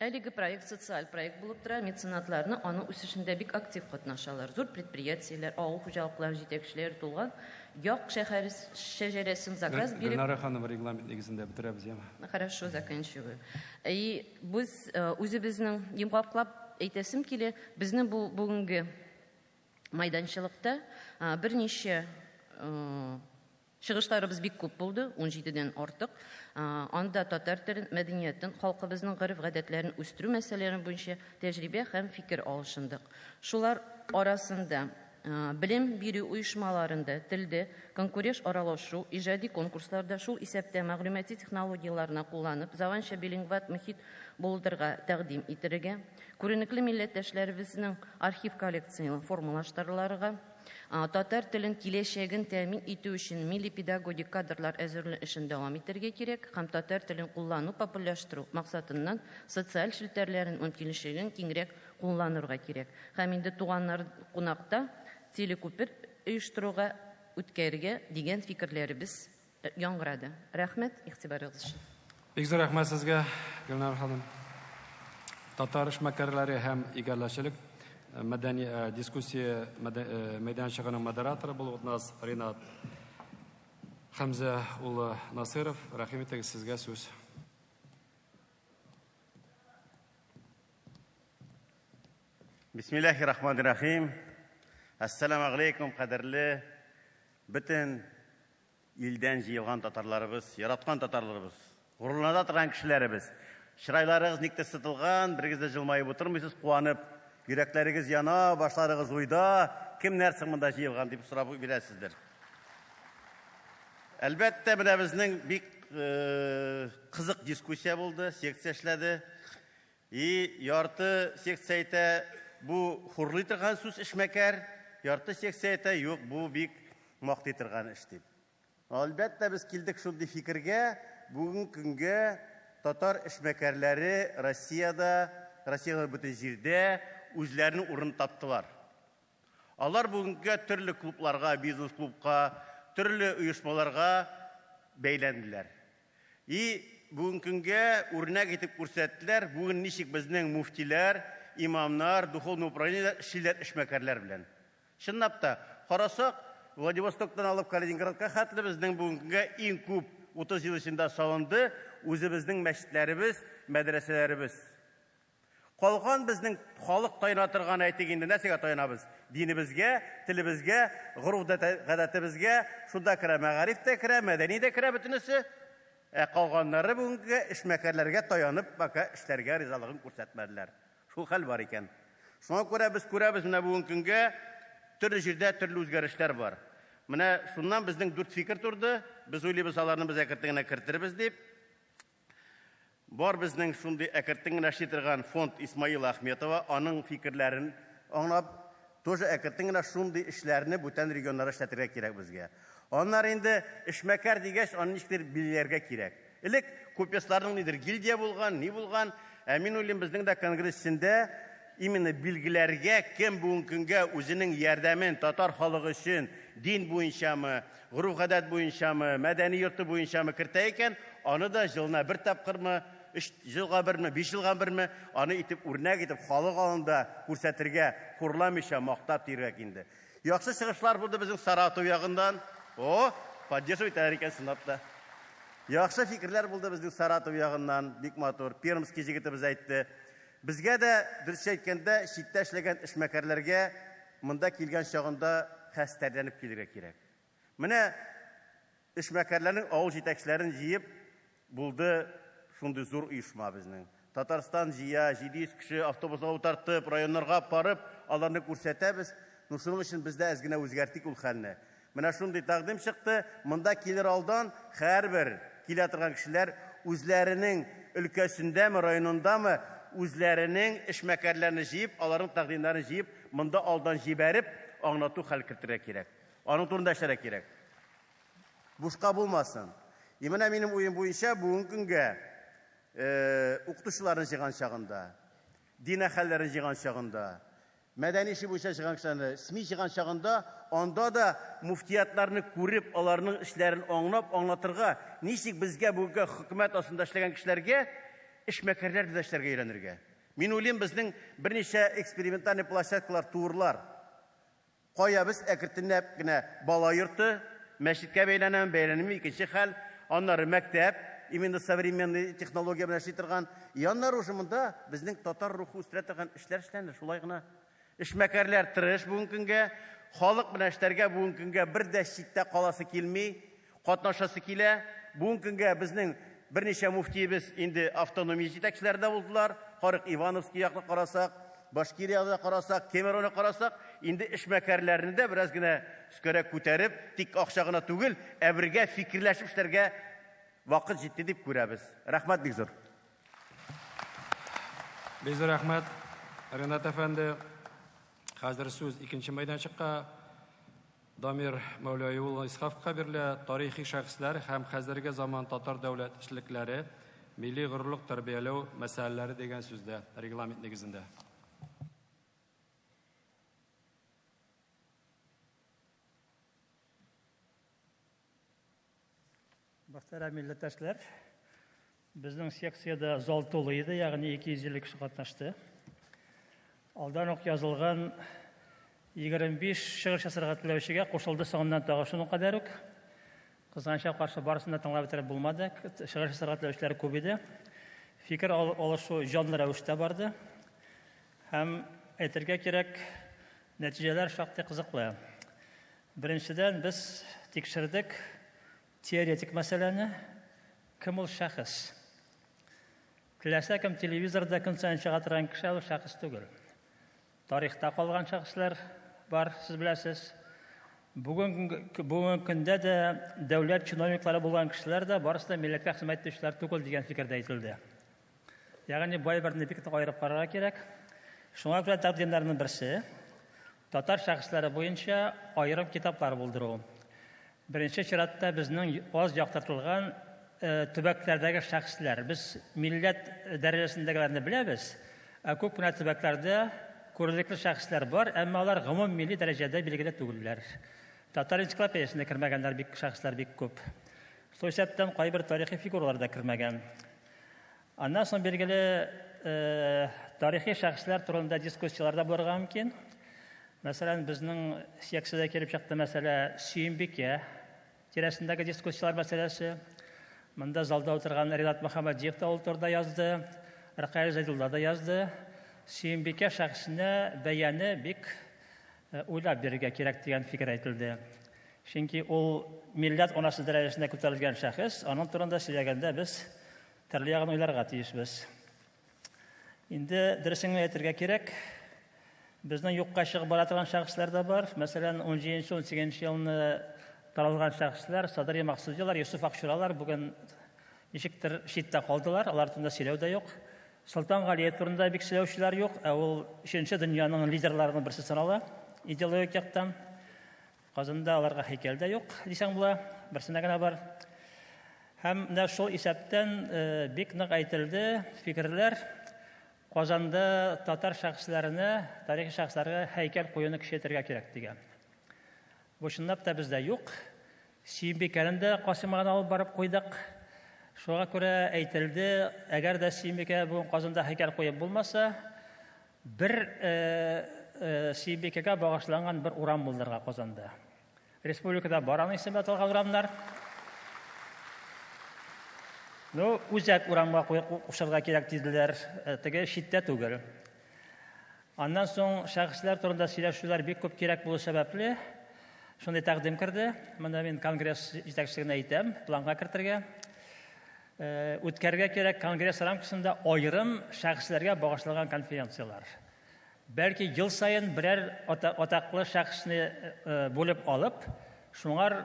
[SPEAKER 14] Әлеге проект социаль проект булып тора, меценатларны аның үсешендә бик актив катнашалар. Зур предприятиеләр, авыл хуҗалыклары җитәкчеләре тулган як шәһәре шәҗәрәсен заказ биреп.
[SPEAKER 2] Гөлнара ханым, регламент нигезендә бетерәбез, яме.
[SPEAKER 14] Хорошо, заканчиваю. И без үзебезнең йомгаклап әйтәсем килә, безнең бу бүгенге майданчылыкта берничә чыгышларыбыз бик күп булды, 17дән артык. Анда татар телен, мәдәниятен, халкыбызның гореф-гадәтләрен үстерү мәсьәләләре буенча тәҗрибә һәм фикер алышындык. Шулар арасында белем бирү оешмаларында телдә конкурент аралашу, иҗади конкурсларда, шул исәптә мәгълүмати технологияләрне кулланып, заманча билингват мохит булдырырга тәкъдим итәргә, күренекле милләттәшләребезнең архив коллекцияләрен формалаштырырга, Татар телен киләчәген тәэмин итү өчен милли педагогик кадрлар әзерләү эшен дәвам итәргә кирәк һәм татар телен куллану популярлаштыру максатыннан социаль челтәрләрен мөмкинлеген киңрәк кулланырга кирәк. Һәм инде туганнар кунакта телекүпер оештыруга үткәрергә дигән фикерләребез яңгырады. Рәхмәт игътибарыгыз өчен.
[SPEAKER 2] Бик зур рәхмәт сезгә, Гөлнар ханым. Татар эшмәкәрләре һәм игәләчелек мәдәни дискуссия мәйданчыгының модераторы булып нас Ринат Хәмзә улы Насыров. Рәхим итегез, сезгә сүз.
[SPEAKER 16] Бисмиллахи рахмани рахим. Ассаламу алейкум, кадерле бөтен илдән җыелган татарларыбыз, яраткан татарларыбыз, горурлана торган кешеләребез. Чырайларыгыз никтер сытылган, берегез дә җылмаеп утырмыйсыз, куанып, йөрәкләрегез яна, башларыгыз уйда, кемнәр соң монда җыелган дип сорап бирәсездер. Әлбәттә, менә безнең бик кызык дискуссия булды, секция эшләде. И ярты секция әйтә, бу хурлый торган сүз эшмәкәр, ярты секция әйтә, юк, бу бик мактый торган эш дип. Әлбәттә, без килдек шундый фикергә, бүгенге көнгә татар эшмәкәрләре Россиядә, Россиядә бөтен җирдә үзләренең урынын таптылар. Алар бүгенгә төрле клубларга, бизнес-клубка, төрле оешмаларга бәйләнделәр. И бүгенге көнгә үрнәк итеп күрсәттеләр, бүген ничек безнең муфтиләр, имамнар, духовный управлениеләр эшлиләр эшмәкәрләр белән. Чынлап та, карасак, Владивостоктан алып Калининградка хәтле безнең бүгенге көнгә иң күп 30 ел эчендә салынды үзебезнең мәчетләребез, мәдрәсәләребез. Калган безнең халык таяна торган, әйтик инде, нәрсәгә таянабыз? Динебезгә, телебезгә, гореф-гадәтебезгә, шунда керә мәгариф тә керә, мәдәни дә керә бөтенесе. Ә калганнары бүгенге эшмәкәрләргә таянып пока эшләргә ризалыгын күрсәтмәделәр. Шул хәл бар икән. Шуңа күрә без күрәбез, менә бүгенге көнгә төрле җирдә төрле үзгәрешләр бар. Менә шуннан безнең 4 фикер турды. Без уйлыйбыз, аларны без әкрен генә кертербез дип. Бар безнең шундый әкрен генә эшли торган фонд Исмаила Ахметова, аның фикерләрен аңлап, тоже әкрен генә шундый эшләрне бүтән регионнарда эшләтергә кирәк безгә. Аннары инде эшмәкәр дигәч, аны ничектер билгеләргә кирәк. Элек купецларның нидер гильдия булган, ни булган, ә мин уйлыйм, безнең дә конгресс эчендә именно билгеләргә, кем бүгенге көнгә үзенең ярдәмен татар халыгы өчен дин буенчамы, гореф-гадәт буенчамы, мәдәни йорты буенчамы кертә икән, аны да елына бер тапкырмы, 3 елга берме, 5 елга берме, аны итеп үрнәк итеп халык алдында күрсәтергә, хурламыйча мактап тирәк инде. Яхшы чыгышлар булды безнең Саратов ягыннан. О, поддерживать итәләр икән чынлап та. Яхшы фикерләр булды безнең Саратов ягыннан, бик матур. Пермский җегетебез әйтте. Безгә дә, дөрес әйткәндә, читтә эшләгән эшмәкәрләргә монда килгән чагында хәстәрләнеп килергә кирәк. Менә эшмәкәрләрнең авыл җитәкчеләрен җыеп булды шундый зур оешма безнең. Татарстан җыя, 700 кеше автобусга утыртып, районнарга барып, аларны күрсәтәбез. Ну, шуның өчен без дә әз генә үзгәртик ул хәлне. Менә шундый тәкъдим чыкты. Монда килер алдан һәрбер килә торган кешеләр үзләренең өлкәсендәме, районындамы үзләренең эшмәкәрләрен җыеп, аларның тәкъдимнәрен җыеп, монда алдан җибәреп, аңлату хәл кертергә кирәк. Аның турында эшләргә кирәк. Бушка булмасын. И менә минем уем буенча бүгенге көнгә укытучыларны җыйган чагында, дин әһелләрен җыйган чагында, мәдәни эше буенча җыйган кешеләрне, СМИ җыйган чагында, анда да муфтиятларны күреп, аларның эшләрен аңлап, аңлатырга, ничек безгә бүгенге хөкүмәт астында эшләгән кешеләргә эшмәкәрләр белән эшләргә өйрәнергә. Мин уйлыйм, безнең берничә экспериментальный площадкалар туырлар. Кая без әкренләп кенә бала йорты, мәчеткә бәйләнәм, бәйләнмим, икенче хәл, аннары мәктәп, именно современный технология белән эшли торган. И аннары уже монда безнең татар рухы үстерә торган эшләр эшләнә, шулай гына. Эшмәкәрләр тырыш бүгенге көнгә, халык белән эшләргә бүгенге көнгә бер дә читтә каласы килми, катнашасы килә. Бүгенге көнгә безнең берничә муфтиебез инде автономия җитәкчеләре дә булдылар. Карык Ивановский якны карасак, Башкирияны карасак, Кемеровны карасак, инде эшмәкәрләрне дә бераз генә өскәрәк күтәреп, тик акча гына түгел, ә бергә фикерләшеп эшләргә вакыт җитте дип күрәбез. Рәхмәт бик зур.
[SPEAKER 2] Бик зур рәхмәт, Ренат әфәнде. Хәзер сүз икенче мәйданчыкка Дамир Мәүләви улы Исхаковка бирелә. Тарихи шәхесләр һәм хәзерге заман татар дәүләт эшлекләре, милли горурлык тәрбияләү мәсьәләләре дигән сүздә, регламент нигезендә.
[SPEAKER 17] Мөхтәрәм милләттәшләр, безнең секциядә зал тулы иде, ягъни 250 кеше катнашты. Алдан ук язылган 25 чыгыш ясарга теләүчегә кушылды соңыннан тагы шуның кадәр үк. Кызганычка каршы, барысын да тыңлап бетереп булмады. Чыгыш ясарга теләүчеләр күп иде. Фикер алышу җанлы рәвештә барды. Һәм әйтергә кирәк, нәтиҗәләр шактый кызыклы. Беренчедән, без тикшердек теоретик мәсьәләне, кем ул шәхес? Теләсә кем телевизорда көн саен чыга торган кеше ул шәхес түгел. Тарихта калган шәхесләр бар, сез беләсез. Бүгенге көндә дә дәүләт чиновниклары булган кешеләр дә барысы да милләткә хезмәт итүчеләр түгел дигән фикер дә әйтелде. Ягъни бай берне бик нык аерып карарга кирәк. Шуңа күрә тәкъдимнәрнең берсе татар шәхесләре буенча аерым китаплар булдыру. Беренче чиратта безнең аз яктыртылган төбәкләрдәге шәхесләр. Без милләт дәрәҗәсендәгеләрне беләбез, ә күп кенә төбәкләрдә күренекле шәхесләр бар, әмма алар гомуммилли дәрәҗәдә билгеле түгелләр. Татар энциклопедиясенә кермәгәннәр бик шәхесләр бик күп. Шул исәптән кайбер тарихи фигуралар да кермәгән. Аннан соң билгеле тарихи шәхесләр турында дискуссияләр дә булырга мөмкин. Мәсәлән, безнең секциядә килеп чыкты мәсьәлә Сөембикә тирәсендәге дискуссияләр мәсьәләсе. Монда залда утырган Ринат Мөхәммәдиев та ул турыда язды, Ркаил Зәйдулла да язды. Сөембикә шәхесенә бәяне бик уйлап бирергә кирәк дигән фикер әйтелде. Чөнки ул милләт анасы дәрәҗәсенә күтәрелгән шәхес, аның турында сөйләгәндә без төрле ягын уйларга тиешбез. Инде дөресен генә әйтергә кирәк, безнең юкка чыгып бара торган шәхесләр дә бар. Мәсәлән, 17-18 елны таралган шәхесләр, Садри Максудилар, Йосыф Акчуралар бүген ничектер читтә калдылар, алар турында сөйләү дә юк. Солтан Галиев турында бик сөйләүчеләр юк, ә ул өченче дөньяның лидерларының берсе санала идеологик яктан. Казанда аларга һәйкәл дә юк, дисәң була, берсенә генә бар. Һәм менә шул исәптән бик нык әйтелде фикерләр. Казанда татар шәхесләренә, тарихи шәхесләргә һәйкәл куюны көчәйтергә кирәк дигән. Бу чынлап та бездә юк. Сөембикәне дә Касыймга гына алып барып куйдык. Шуңа күрә әйтелде, әгәр дә Сөембикә бүген Казанда һәйкәл куеп булмаса, бер Сөембикәгә багышланган бер урам булдырырга Казанда. Республикада бар аның исеме аталган урамнар. Ну, үзәк урамга кушарга кирәк диделәр, теге читтә түгел. Аннан соң шәхесләр турында сөйләшүләр бик күп кирәк булу сәбәпле, шундый тәкъдим керде. Монда мин конгресс җитәкчелегенә әйтәм, планга кертергә. Үткәрергә кирәк конгресс рамкасында аерым шәхесләргә багышланган конференцияләр. Бәлки ел саен берәр атаклы шәхесне бүлеп алып, шуңар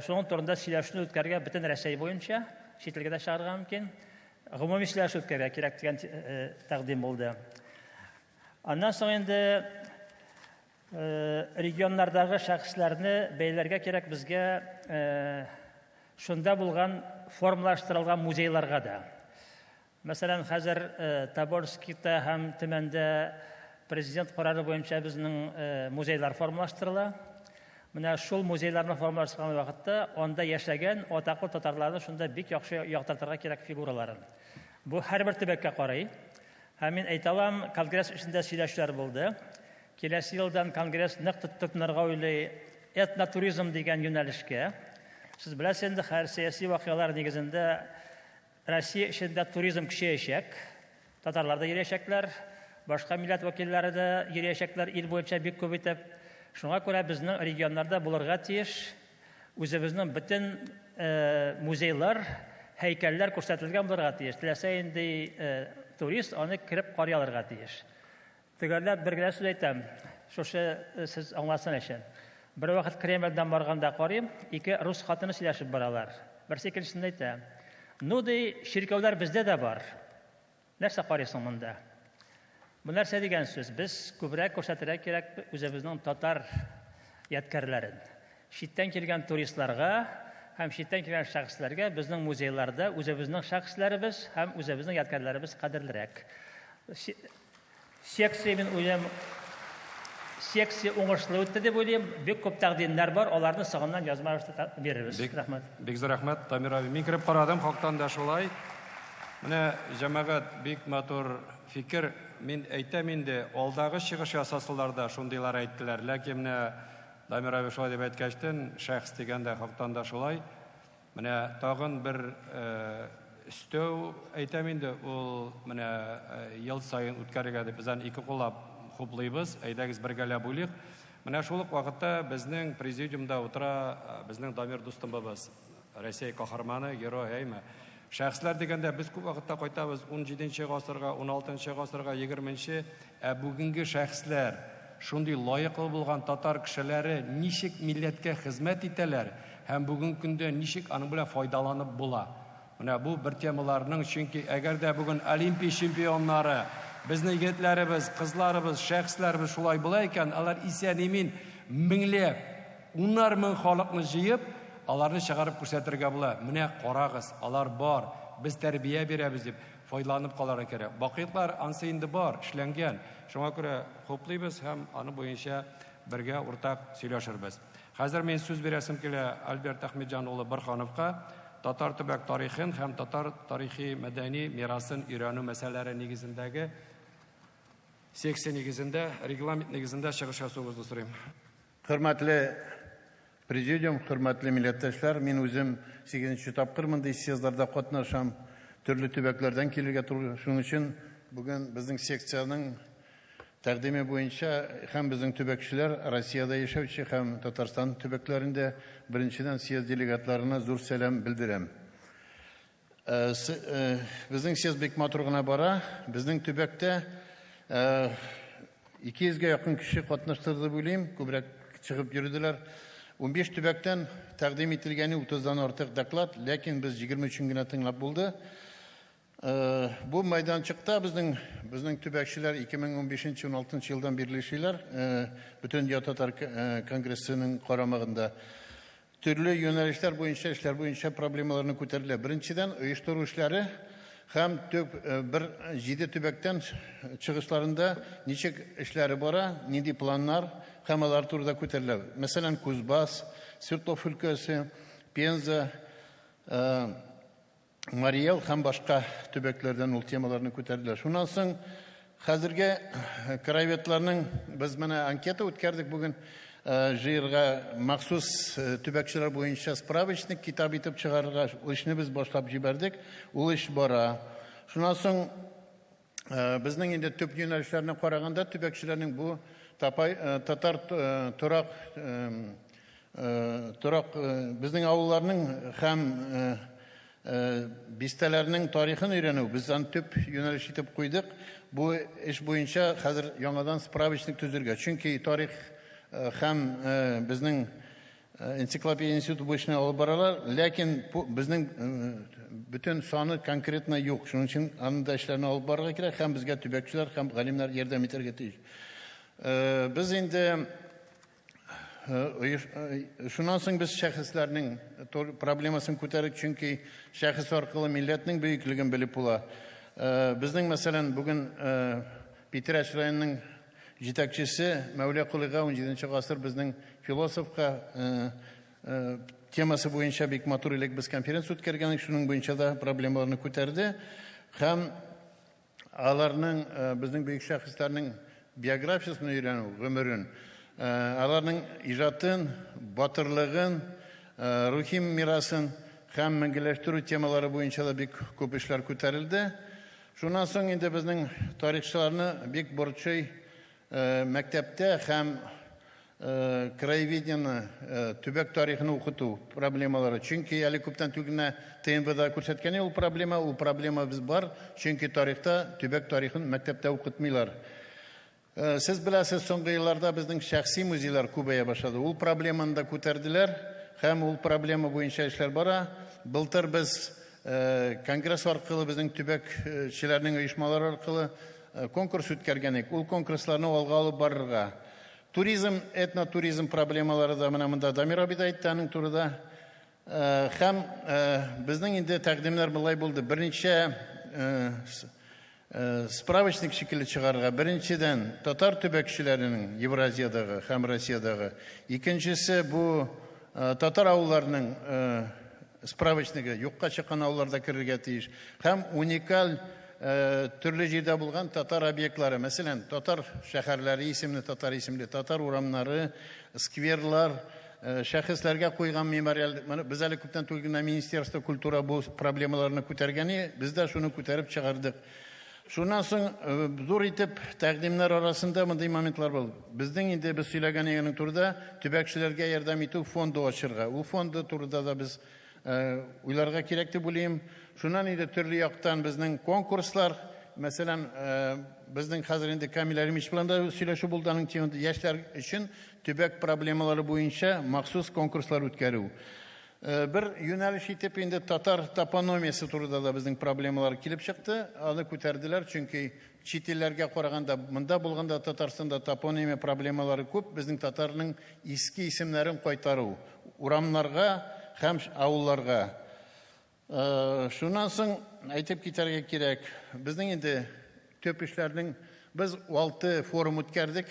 [SPEAKER 17] шуның турында сөйләшүне үткәрергә бөтен Рәсәй буенча, чит илгә дә чыгарырга мөмкин. Гомуми сөйләшү үткәрергә кирәк дигән тәкъдим булды. Аннан соң инде регионнардагы шәхесләрне бәйләргә кирәк безгә шунда булган формалаштырылган музейларга да. Мәсәлән, хәзер Тобольскита һәм Төмәндә президент карары буенча безнең музейлар формалаштырыла. Менә шул музейларны формалаштырган вакытта анда яшәгән атаклы татарларны шунда бик яхшы яктыртырга кирәк фигураларын. Бу һәрбер төбәккә карый. Һәм мин әйтә алам, конгресс эшендә сөйләшүләр булды. Киләсе елдан конгресс нык тотынырга уйлый этнотуризм дигән юнәлешкә. Сез беләсез инде, хәзер сәяси вакыйгалар нигезендә Россия эчендә туризм көчәячәк, татарлар да йөриячәкләр, башка милләт вәкилләре дә йөриячәкләр ил буенча бик күп итеп. Шуңа күрә безнең регионнарда булырга тиеш үзебезнең бөтен музейлар, һәйкәлләр күрсәтелгән булырга тиеш. Теләсә инде турист аны кереп карый алырга тиеш. Төгәлләп бер генә сүз әйтәм, шушы сез аңласын өчен. Бервакыт Кремльдән барганда карыйм, ике рус хатыны сөйләшеп баралар. Берсе икенчесенә әйтә: "Ну, ди, чиркәүләр бездә дә бар. Нәрсә карыйсың монда?" Бу нәрсә дигән сүз? Без күбрәк күрсәтергә кирәк үзебезнең татар ядкәрләрен. Читтән килгән туристларга һәм читтән килгән шәхесләргә безнең музейларда үзебезнең шәхесләребез һәм үзебезнең ядкәрләребез кадерлерәк. Секция мин уйлыйм, секция уңышлы үтте дип уйлыйм. Бик күп тәкъдимнәр бар, аларны соңыннан язма рәвештә бирербез. Рәхмәт.
[SPEAKER 2] Бик зур рәхмәт, Дамир абый. Мин кереп карадым, хактан да шулай. Менә, җәмәгать, бик матур фикер. Мин әйтәм инде, алдагы чыгыш ясасылар да шундыйлар әйттеләр. Ләкин менә Дамир абый шулай дип әйткәчтен, шәхес дигәндә хактан да шулай. Менә тагын бер өстәү әйтәм инде, ул менә ел саен үткәрергә дип без аны ике куллап хуплыйбыз. Әйдәгез бергәләп уйлыйк. Менә шул ук вакытта безнең президиумда утыра безнең Дамир дустымыбыз, Рәсәй каһарманы, герой, әйме? Шәхесләр дигәндә без күп вакытта кайтабыз 17 гасырга, 16 гасырга, 20-нче, ә бүгенге шәхесләр, шундый лаеклы булган татар кешеләре ничек милләткә хезмәт итәләр һәм бүгенге көндә ничек аның белән файдаланып була? Менә бу бер темаларның, чөнки әгәр дә бүген Олимпия чемпионнары, безнең егетләребез, кызларыбыз, шәхесләребез шулай була икән, алар исән-имин меңләп, унар мең халыкны җыеп, аларны чыгарып күрсәтергә була. Менә карагыз, алар бар, без тәрбия бирәбез дип, файдаланып калырга кирәк. Бакыйлыклар ансы инде бар, эшләнгән. Шуңа күрә хуплыйбыз һәм аны буенча бергә уртак сөйләшербез. Хәзер мин сүз бирәсем килә Альберт Әхмәтҗан улы Борһановка татар төбәк тарихын һәм татар тарихи-мәдәни мирасын өйрәнү мәсьәләләре нигезендәге секция нигезендә, регламент нигезендә чыгыш ясавыгызны сорыйм.
[SPEAKER 18] Хөрмәтле президиум, хөрмәтле милләттәшләр, мин үзем 8 тапкыр мондый съездларда катнашам, төрле төбәкләрдән килергә туры. Шуның өчен бүген безнең секциянең тәкъдиме буенча һәм безнең төбәкчеләр Россиядә яшәүче һәм Татарстан төбәкләрендә беренчедән съезд делегатларына зур сәлам белдерәм. Безнең съезд бик матур гына бара. Безнең төбәктә 200гә якын кеше катнаштырды дип уйлыйм, күбрәк чыгып йөрделәр. 15 төбәктән тәкъдим ителгәне 30-дан артык доклад, ләкин без 23-ен генә тыңлап булды. Бу майданчыкта безнең безнең төбәкчеләр 2015-16 елдан бирле эшлиләр, Бөтендөнья татар конгрессының карамагында. Төрле юнәлешләр буенча эшләр буенча проблемаларны күтәрелә. Беренчедән, оештыру эшләре һәм төп бер җиде төбәктән чыгышларында ничек эшләре бара, нинди планнар һәм алар турында күтәрелә. Мәсәлән, Кузбасс, Свердлов өлкәсе, Пенза, Марий Эл һәм башка төбәкләрдән ул темаларны күтәрделәр. Шуннан соң хәзерге краеведларның без менә анкета үткәрдек бүген җыерга махсус төбәкчеләр буенча справочник китап итеп чыгарырга ул эшне без башлап җибәрдек. Ул эш бара. Шуннан соң безнең инде төп юнәлешләрне караганда төбәкчеләрнең бу тапай татар торак торак безнең авылларның һәм бистәләрнең тарихын өйрәнү без аны төп юнәлеш итеп куйдык. Бу эш буенча хәзер яңадан справочник төзергә. Чөнки тарих һәм безнең энциклопедия институты бу эшне алып баралар, ләкин безнең бөтен саны конкретно юк. Шуның өчен аны да эшләрне алып барырга кирәк һәм безгә төбәкчеләр һәм галимнәр ярдәм итәргә тиеш. Без инде шуннан соң без шәхесләрнең проблемасын күтәрдек, чөнки шәхес аркылы милләтнең бөеклеген белеп була. Безнең, мәсәлән, бүген Питрәч районының җитәкчесе Мәүлә Колыйга 17 гасыр безнең философка темасы буенча бик матур элек без конференция үткәргән идек, шуның буенча да проблемаларны күтәрде. Һәм аларның безнең бөек шәхесләрнең биографиясен өйрәнү, гомерен, аларның иҗатын, батырлыгын, рухи мирасын һәм мәңгеләштерү темалары буенча да бик күп эшләр күтәрелде. Шуннан соң инде безнең тарихчыларны бик борчый мәктәптә һәм краеведениены, төбәк тарихын укыту проблемалары. Чөнки әле күптән түгел генә ТНВда күрсәткән ул проблема, ул проблема без бар, чөнки тарихта төбәк тарихын мәктәптә укытмыйлар. Сез беләсез, соңгы елларда безнең шәхси музейлар күбәя башлады. Ул проблеманы да күтәрделәр һәм ул проблема буенча эшләр бара. Былтыр без конгресс аркылы безнең төбәкчеләрнең оешмалары аркылы конкурс үткәргән идек. Ул конкурсларны алга алып барырга. Туризм, этнотуризм проблемалары да менә монда Дамир абый да әйтте аның турыда. Һәм безнең инде тәкъдимнәр болай булды. Берничә справочник шикелле чыгарырга. Беренчедән, татар төбәкчеләренең Евразиядагы һәм Россиядагы. Икенчесе бу татар авылларының справочнигы, юкка чыккан авылларда керергә тиеш. Һәм уникаль төрле җирдә булган татар объектлары, мәсәлән, татар шәһәрләре исемле, татар исемле, татар урамнары, скверлар, шәхесләргә куйган мемориаль. Моны без әле күптән түгел генә Министерство культура бу проблемаларны күтәргән, без дә шуны күтәреп чыгардык. Шуннан соң зур итеп тәкъдимнәр арасында мондый моментлар булды. Безнең инде без сөйләгән егенең турыда төбәкчеләргә ярдәм итү фонды ачырга. Ул фонды турыда да без уйларга кирәк дип уйлыйм. Шуннан инде төрле яктан безнең конкурслар, мәсәлән, безнең хәзер инде Камил Әримович белән дә сөйләшү булды аның темада яшьләр өчен төбәк проблемалары буенча махсус конкурслар үткәрү. Бер юнәлеш итеп инде татар топономиясе турында да безнең проблемалар килеп чыкты. Аны күтәрделәр, чөнки чит илләргә караганда монда булганда Татарстанда топонимия проблемалары күп. Безнең татарның иске исемнәрен кайтару урамнарга һәм авылларга. Шуннан соң әйтеп китәргә кирәк, безнең инде төп эшләрнең без 6 форум үткәрдек.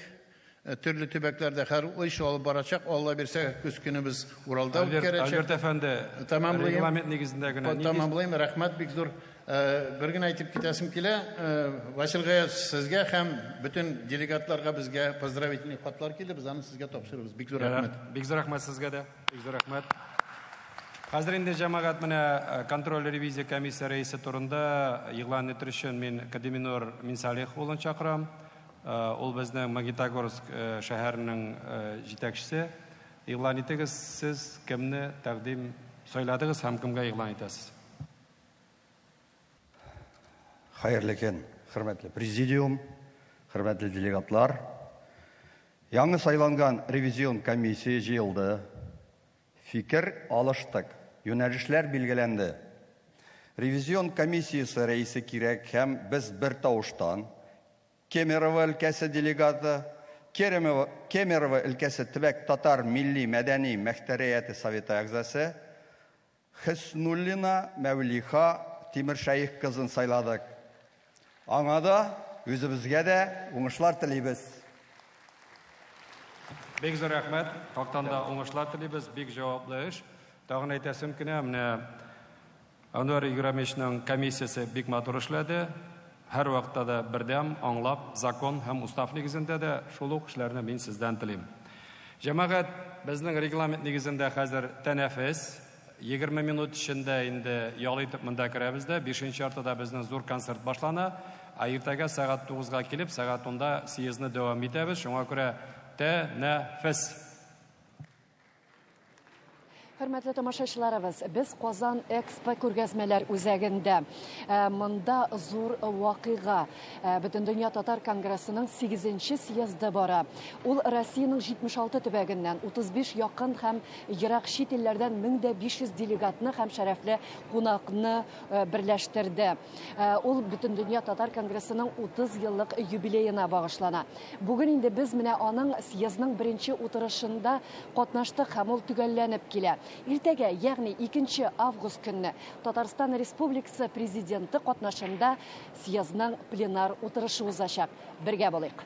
[SPEAKER 18] Төрле төбәкләрдә һәр эш алып барачак. Алла бирсә, көз көне без Уралда үткәрәчәк.
[SPEAKER 2] Альберт әфәнде, регламент нигезендә генә.
[SPEAKER 18] Тамамлыйм, рәхмәт бик зур. Бер генә әйтеп китәсем килә. Васил Гаяз, сезгә һәм бөтен делегатларга безгә поздравительный хатлар килде. Без аны сезгә тапшырабыз. Бик зур рәхмәт.
[SPEAKER 2] Бик зур рәхмәт сезгә дә. Бик зур рәхмәт. Хәзер инде җәмәгать менә контроль ревизия комиссия рәисе турында игълан итер өчен мин Кадиминур Минсалих улын чакырам. Ул безнең Магнитогорск шәһәренең җитәкчесе. Игълан итегез, сез кемне тәкъдим сайладыгыз һәм кемгә игълан итәсез?
[SPEAKER 19] Хәерле көн, хөрмәтле президиум, хөрмәтле делегатлар. Яңа сайланган ревизион комиссия җыелды. Фикер алыштык, юнәлешләр билгеләнде. Ревизион комиссиясе рәисе кирәк һәм без бер тавыштан Кемерово өлкәсе делегаты, Кемерово өлкәсе төбәк татар милли мәдәни мөхтәрияте советы әгъзасы Хөснуллина Мәүлиха Тимершәех кызын сайладык. Аңа да, үзебезгә дә уңышлар телибез.
[SPEAKER 2] Бик зур рәхмәт. Хактан да уңышлар телибез. Бик җаваплы эш. Тагын әйтәсем кенә, менә Әнвәр Еграмовичның комиссиясе бик матур эшләде. Һәр вакытта да бердәм, аңлап, закон һәм устав нигезендә дә шул ук эшләрне мин сездән телим. Җәмәгать, безнең регламент нигезендә хәзер тәнәфес. 20 минут эчендә инде ял итеп монда керәбез дә, 5 яртыда безнең зур концерт башлана. Ә иртәгә сәгать 9-га килеп, сәгать 10-да съездны дәвам итәбез. Шуңа күрә тәнәфес.
[SPEAKER 1] Хөрмәтле тамашачыларыбыз, без Казан Экспо күргәзмәләр үзәгендә. Монда зур вакыйга. Бөтендөнья татар конгрессының 8-нче съезды бара. Ул Россиянең 76 төбәгеннән 35 якын һәм ерак чит илләрдән 1500 делегатны һәм шәрәфле кунакны берләштерде. Ул Бөтендөнья татар конгрессының 30 еллык юбилеена багышлана. Бүген инде без менә аның съездның беренче утырышында катнаштык һәм ул төгәлләнеп килә. Иртәгә, ягъни 2 август көнне Татарстан Республикасы президенты катнашында съездның пленар утырышы узачак. Бергә булыйк.